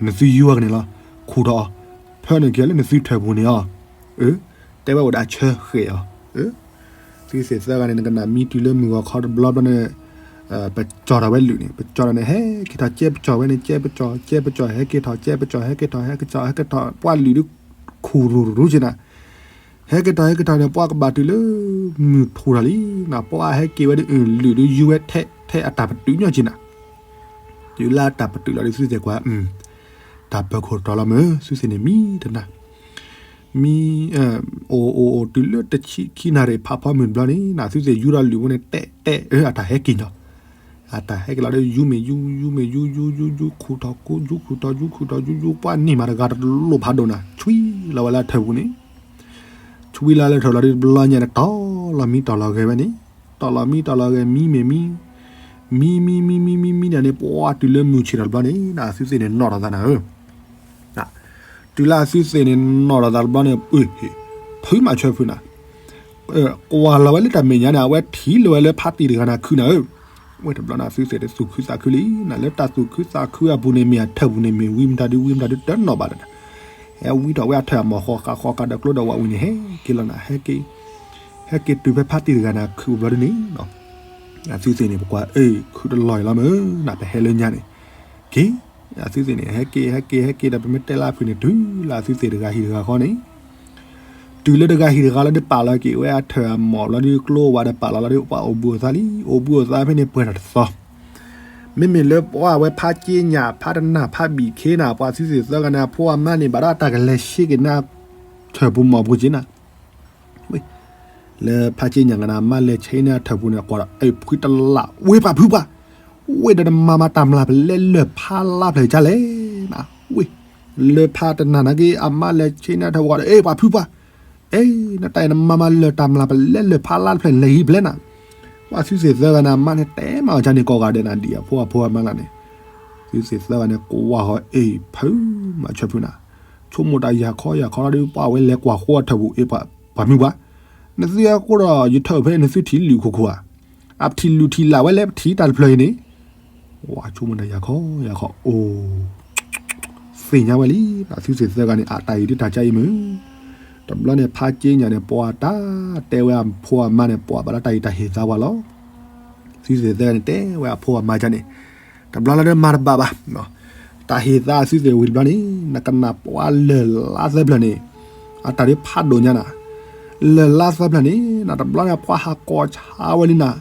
နသုယူၤအီၤကန့ၣ်လီၤ. ခူၣ်ထီၣ်အီၤ ဖၢနုာ်က့ၤလၢနသုထၢၣ်ပူၤန့ၣ်အီၤ, တဲဝဲအိၣ်ဒီးအဆၢဃဲၤအီၤ သုသ့ၣ်သၢဂၤန့ၣ် နကနၣ်မံတုၤလၢမုၢ်ဂီၤခီတဘျီဘျီန့ၣ် ပစီၣ်ထီၣ်ဝဲလုၢ်န့ၣ် ပစီၣ်ထီၣ်န့ၣ် ဟဲက့ၤထီၣ်ကဲပစီၣ်ဝဲန့ၣ် ကဲပစီၣ် ကဲပစီၣ် ဟဲက့ၤထီၣ် ကဲပစီၣ် ဟဲက့ၤထီၣ် ဟဲက့ၤထီၣ် ဟဲက့ၤထီၣ် ပှၤလုၢ်ဒုး ခူၣ်ရူၤရူၤက့ၤနၤ, ဟဲက့ၤထီၣ်ဟဲက့ၤထီၣ်န့ၣ် ပှၤကဘၣ်တုၤလၢ မုၢ်ထူၣ်ထီၣ်လံနၤ, ပှၤဟဲက့ၤဝဲဒ်အံၤ လုၢ်ဒုးယူၤဝဲထဲထဲအတၢ်ပတုာ်ညီက့ၤနၤ, တုၤလၢအတၢ်ပတုာ်လီၤဒီး သုသ့ၣ်ကွၢ် တၢ်ပၢၤခိၣ်တတီၤလီၤမ့ၢ် သုသ့ၣ်န့ၣ်မံတနၤ မံ အိၣ်အိၣ်အိၣ်တုၤလၢတဆံခံနၣ်ရံၣ် ဖးဖီမုၢ်တဘျီန့ၣ်နၤ သုသ့ၣ်ယူၤဒီးလုၢ်ဝဲန့ၣ် တဲတဲအၢ အတၢ်ဟဲက့ၤနီၤ, အတၢ်ဟဲက့ၤလီၤဒီး ယူၤမ့ၢ်ယူၤ ယူၤမ့ၢ်ယူၤ ယူၤယူၤယူၤ ခူၣ်ထီၣ်ခူၣ် ယူၤခူၣ်ထီၣ်ယူၤခူၣ်ထီၣ်ယူၤယူၤ ပှၤန့ၢ်မးတဂၤတလိၣ်ဖးဒိၣ်နၤ ဆွံလီၤဝဲလၢထၢၣ်ပူၤန့ၣ် ဆွံလီၤလၢထၢၣ်လီၤဒီး တဘျီညါန့ၣ် တီၢ်လီၤမံတီၢ်လီၤဂဲၤဝဲန့ၣ်, တီၢ်လီၤမံတီၢ်လီၤဂဲၤ မံမ့ၢ်မံ မံမံမံမံန့ၣ်န့ၣ် ပှၤတုၤလၢမုၢ်ဆ့ၣ်ထီၣ်တဘျီန့ၣ် အသုသ့ၣ်န့ၣ်နီၣ်ထီၣ်သးနၤဧၢ, တုၤလၢအသုသ့ၣ်န့ၣ်နီၣ်ထီၣ်သးတဘျီန့ၣ် ဖုမးဆၢဖုနၤ ကွၢ်လီၤဝဲလၢတၢ်မဲာ်ညါန့ၣ် အဝဲထံၣ်လီၤဝဲလၢဖါတံၢ်တဂၤန့ၣ်ခုနၤဧၢ, ဝဲတဘျီန့ၣ် အသုသ့ၣ်တသူၣ်ခုသးခုလံနၤ လၢတၢ်သူၣ်ခုသးခုအပူၤန့ၣ် မ့ၢ်အထၢၣ်ပူၤန့ၣ် မ့ၢ်ဝံမတၤဒု ဝံမတၤဒုတနီၣ်ဘၣ်ဒီး ဟဲဝံထီၣ်ဝဲအထၢၣ်အမီၢ်ဃီဃာ်ဃီဃာ်ဒီးကျိဒီးဝးဝံၤန့ၣ် ဟဲက့ၤလီၤနၤ ဟဲက့ၤ ဟဲက့ၤတုၤဖဲဖါတံၢ်တဂၤန့ၣ် ခုၣ်ဘျီဒ်န့ၣ် အသုသ့ၣ်န့ၣ် ပကွၢ်အ့ၣ် ခုတလီၤအံၤလီၤမ့ၢ်နၤ ပဟဲလၢညါန့ၣ် က့ၤ အသုသ့ၣ်န့ၣ် ဟဲက့ၤ ဟဲက့ၤ ဟဲက့ၤဒီး ပမ့ၢ်တဲလၢအဖုၣ်န့ၣ် တုၤလၢအသုသ့ၣ်တဂၤဟံၣ်တဂၤဃီန့ၣ် တုၤလၢတဂၤဟံၣ်တဂၤလီၤဒီး ပာ်လီၤက့ၤဝဲအထၢၣ်အမီၢ်ဘျီဒီး ကျိဝးဒီးပာ်လီၤလီၤဒီး ပှၤအိၣ်ဘှံးအိၣ်သါလံ အိၣ်ဘှံးအိၣ်သါဖဲန့ၣ် ပှဲၤထီၣ်တသီ မ့မ့ၢ်လၢပှၤဝဲဖးက့ညၣ် ဖးတနၢ် ဖးဘံၣ်ခ့နၤ ပှၤသုသ့ၣ်သၢဂၤန့ၣ် အဖိအမါန့ၣ် ဘၣ်ဒီးတၢ်ကလဲၤဆှ့က့ၤနၤ ထၢၣ်ပူၤမီၢ်ပူၤက့နၤ လၢဖးက့ညၣ်ဂၤန့ၣ် အမါလဲၤဆှ့န့ၢ်အထၢၣ်ပူၤန့ၣ် ကွၢ်ဒီး အ့ၣ် ဖှံတလၢ် ဝ့ၢ်ပှၤဖုပှၤ ဝ့ၢ်ဒီးနမၤမၤတၢ်မျၢ်ပလဲလၢၢ်ဖးလါဖျၢၣ်ကလဲၣ်နၤ ဝ့ၢ် လၢဖးတနၢ်နာ်က့ အမါလဲၤဆှ့န့ၢ်အထၢၣ်ပူၤဒီး အ့ၣ် ပှၤဖုပှၤ အ့ၣ် နတၢ်အံၤနမၤမၤလၢၢ်တၢ်မျၢ်ပလဲလၢၢ်ဖးလါတဖျၢၣ်န့ၣ် လဲၤဟံးဖျဲၣ်နၤ ပှၤသုသ့ၣ်သၢဂၤန့ၣ် အမါန့ၣ် တဲမၤအီၤကန့ၣ် ကိးဂၤဒဲးနၤ ဒ်အဖိအဖိအမါလၢ်န့ၣ် သုသ့ၣ်သၢဂၤန့ၣ် ကွၢ်ဟီ အ့ၣ် ဖုမးဆၢဖုနၤ ဆိကမိၣ်တၢ်ယၤခီယၤခီဒီး ပှၤဝဲလဲၤကွၢ်ဃီအထၢၣ်ပူၤ အ့ၣ် ပှၤမုၢ်ပှၤ နသုဟဲဃိဒီး ယထၢၣ်ဖဲန့ၣ် နသုထံၣ်လုၢ်ခိၣ်ခိၣ်ဧါ အထံၣ်လုၢ်ထံၣ်လၢ်ဝဲလဲၣ် ပထံၣ်တၢ်တဖျၢၣ်အံၤန့ၣ် ဝဲဆိကမိၣ်တၢ်ယၤခီယၤခီအိၣ် သ့ၣ်ညါဝဲလံ အသုသ့ၣ်သၢဂၤန့ၣ် အတၢ်အံၤဒ်တၢ်ကါအံၤမုၢ် တဘျီန့ၣ် ဖးက့ညၣ်န့ၣ် ပှၤတၢ်တဲဝဲအဖိအမါန့ၣ် ပှၤဘၣ်ဒီးတၢ်အံၤတၢ်ဟ့ၣ်သါပှၤလီၤ သုသ့ၣ်သၢဂၤန့ၣ် တဲဝဲအဖိအမါကန့ၣ် တဘျီလၢ်ဒီးမၤတဘၣ်ဘၣ် တၢ်ဟ့ၣ်သါအသုသ့ၣ်ဝံၤတဘျီန့ၣ် နကနၣ်ပှၤလၢၢ်လါသၢဖျၢၣ်န့ၣ် အတၢ်ဒ်ဖးဒိၣ်ညါနၤ လၢၢ်လါသၢဖျၢၣ်န့ၣ် နတဘျီန့ၣ် ပှၤဟးကီၢ်ဆါဝဲလံနၤ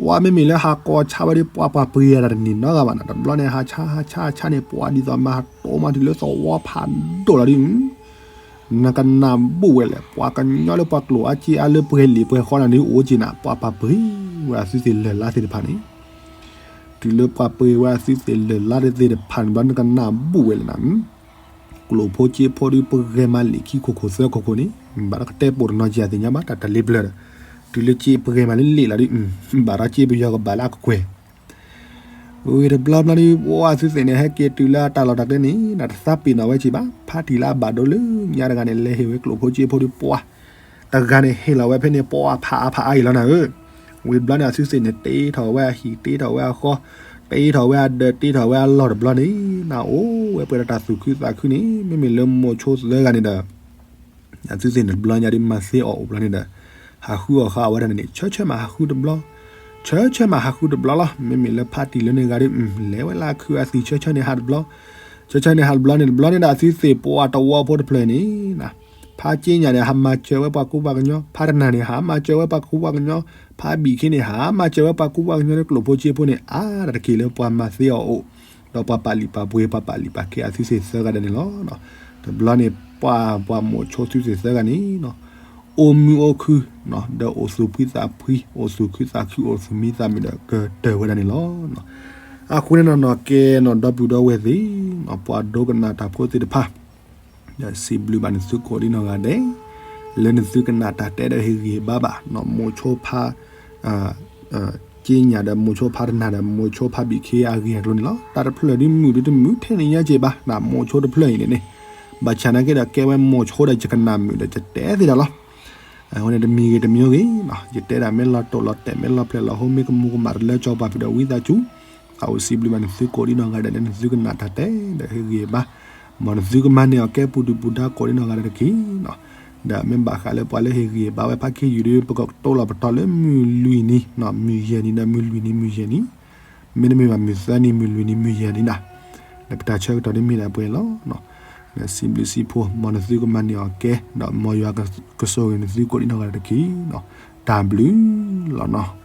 ဝဲမ့မ့ၢ်လၢဟးကီၢ်ဆါဝဲဒီး ပှၤပှၤပှ့ၤအတၢ်တန့ၢ်နီတဂၤဘၣ်နၤ တဘျီန့ၣ် ဟးဆါဟးဆါဟးဆါန့ၣ် ပှၤဒ်သိးမၤဟးတိမၤတုၤလၢသဝီဖးဒိၣ်လီၤဒ် နကနၣ်ဘူၣ်ဝဲလဲၣ် ပှၤကညီလၢပှၤကျိၣ်အါစ့အါလၢပှဲၤလံာ်ပှဲၤဃီနၤဒ် အိၣ်က့နၤ ပှၤပှၤပှ့ၤဝဲအသုသ့ၣ်လၢၢ်လါသ့ၣ်တဖၣ်န့ၣ် တုၤလၢပှၤပှ့ၤဝဲအသုသ့ၣ်လၢၢ်လါသ့ၣ်တဖၣ်န့ၣ်ဘျီ နကနၣ်ဘူၣ်ဝဲလဲၣ်နၤ ကျိၣ်ဖိစ့ဖိဒီး ပဂဲၤမၤလံာ်ခံခိၣ်ခိၣ်သၢခိၣ်ခိၣ်န့ၣ် ဘၣ်ဒီးကတဲပိာ်တနီၤက့ၤအသ့ၣ်ညါဘၣ် တၢ်တလ့ဘျၢဒီး တုၤလၢစ့ပဂဲၤမၤလံလံာ်လီၤဒ် ဘၣ်ဒီးစ့ပယီၤကဘၣ်လၢအကကွဲၢ် ဝံၤတဘျီဘျီဒီး ပှၤသုသ့ၣ်န့ၣ် ဟဲက့ၤတုၤလၢအတၢ်လီၢ်တၢ်ကျဲန့ၣ် နတသးပ့ၤနီၣ်ဝဲက့ၤဘၣ် ဖါတံၢ်လၢအဘၣ်ဒိလၢညါတဂၤန့ၣ် လဲၤဟ့ၣ်ဝဲကျိၣ်ဖိစ့ဖိဒီးပှၤ တဂၤန့ၣ်ဟ့ၣ်လီၤဝဲဖဲန့ၣ် ပှၤဖးအါဖးအါအံၤလီၤနၤဧၢ ဝံၤတဘျီန့ၣ် အသုသ့ၣ်န့ၣ် တ့ထီၣ်ဝဲအဟံၣ် တ့ထီၣ်ဝဲအဃီ တ့ထီၣ်ဝဲအဒၢး တ့ထီၣ်ဝဲအလီၢ်တဘျီန့ၣ် နအိၣ်ဝဲပှဲၤဒီးတၢ်သူၣ်ခုသးခုန့ၣ် မ့မ့ၢ်လၢမိၤဆိသၢဂၤန့ၣ်ဒီး အသုသ့ၣ်န့ၣ်တဘျီညါဒီးမၤသ့အီၤအိၣ်ဘျီန့ၣ်ဒီး ဟးဃုအီၣ်ဃာ်အဝဲဒၣ်န့ၣ် ဆၢဆၢမးဟးဃုတဘျီ ဆၢဆၢမးဟးဃုတဘျီလီၤ မ့မ့ၢ်လၢဖါတံၢ်လၢန့ၣ်ဂၤဒီး လဲၤဝဲလၢအခုအသံၣ်ဆၢဆၢန့ၣ်ဟးတဘျီ ဆၢဆၢန့ၣ်ဟးတဘျီန့ၣ် တဘျီန့ၣ်ဒီးအသုသ့ၣ်ပှၤတဝီဖိတဖျၢၣ်အံၤန့ၣ် ဖါက့ညၣ်န့ၣ် ဟးမၤစၢၤဝဲပှၤကူပှၤကညီ ဖါတနၢ်န့ၣ် ဟးမၤစၢၤဝဲပှၤကူပှၤကညီ ဖါဘံၣ်ခ့န့ၣ် ဟးမၤစၢၤဝဲပှၤကူပှၤကညီလၢကျိၣ်ဖိစ့ဖိန့ၣ် အါတက့ၢ်လၢပှၤမၤသ့အီၤအိၣ် ဒီးပှၤပာ်လုၢ်ပာ်ပှ့ၤ ပှၤပာ်လုၢ်ပာ်ကဲအသုသ့ၣ်သၢဂၤဒဲးန့ၣ်လီၤ. တဘျီန့ၣ် ပှၤပှၤမိၤဆိသုသ့ၣ်သၢဂၤန့ၣ် အိၣ်မုာ်အိၣ်ခုၣ် ဒီးအိၣ်သူၣ်ဖှံသးဖှံ အိၣ်သူၣ်ခုသးခု အိၣ်သူၣ်မံသးမုာ်ဒီးကတၢၢ်ဝဲဒၣ်န့ၣ်လီၤ. အဃိန့ၣ်နီၢ်နီၢ် ကဲနီၢ်ဒီပုၢ်ဒီဝဲၢ်သ့ၣ် ပှၤဒိကနၣ်တၢ်ဖိသ့ၣ်တဖၣ် ဒီးစံးဘျုးဘၣ်နသုကိးဒံနီၢ်ဂၤဒဲး လၢနသုကနၣ်တၢ်တဲဒီးဟ့ၣ်ဂံၢ်ဟ့ၣ်ဘါဘၣ် မိၤဆိဖါ က့ညၣ်ဒီးမိၤဆိဖါတနၢ်ဒီးမိၤဆိဖါဘံၣ်ခ့အဂ့ၢ်အကျိၤန့ၣ်လီၤ. တၢ်တဖျၢၣ်ဒ်မုာ်ဒ်တမုာ်ထဲန့ၣ်ညါက့ၤဘၣ် မိၤဆိတဖျၢၣ်အံၤန့ၣ်န့ၣ် ဘၣ်ဆၣ်နာ်က့ဒီးကဲဝဲမိၤဆိဒီးယကနၣ်မုာ်ဒီးယတဲသ့ဒၣ်လီၤ. အဃိန့ၣ်တမံၤဂ့ၤတမံၤဂ့ၤ ယတဲဒၣ်မ့ၢ်လီၤတိာ်လီၤတဲာ်မ့ၢ်လီၤဖျဲးလီၤဟိမ့ၢ်ကမူၤကမၣ်တလၢကၠီပှၤဖုးဒီးဝံသးစူၤ သးအိၣ်စံးဘျုးဘၣ်နသုကိးဒံနီၢ်ဂၤဒဲးလၢနသုကနၣ်တၢ်တဲဒီးဟ့ၣ်ဂံၢ်ဟ့ၣ်ဘါ မ်နသုကမၤန့ၢ်အီၤကဲပူၤဒုၣ်ပူၤဒါကိးဒံနီၢ်ဂၤဒဲးတက့ၢ်. ဒီးမ့ၢ်ဘၣ်ဃးလၢပှၤလၢဟ့ၣ်ဂံၢ်ဟ့ၣ်ဘါဝဲဖးခ့ယုၢ်ဒီး ပကတိၤလီၤပတီၢ်လၢမုၢ်လွံၢ်နံၤ မုၢ်ယဲၢ်နံၤဒီးမုၢ်လွံၢ်နံၤမုၢ်ယဲၢ်နံၤ မ့တမ့ၢ်ဘၣ်မုၢ်သၢနံၤမုၢ်လွံၢ်နံၤမုၢ်ယဲၢ်နံၤနၤ ဒီးပတၢ်ဆၢကတီၢ်ဒ်မ့ၢ်ဒၣ်ပှဲၤလီၤ. စံးဘျုးစံးဖှိၣ် မ်နသုကမၤန့ၢ်အီၤကဲ ဒီးမ်ယွၤကဆိၣ်ဂ့ၤနသုကိးဒံနီၢ်ဂၤဒဲးတက့ၢ်. တၢ်ဘျုးလီၤနီၤ.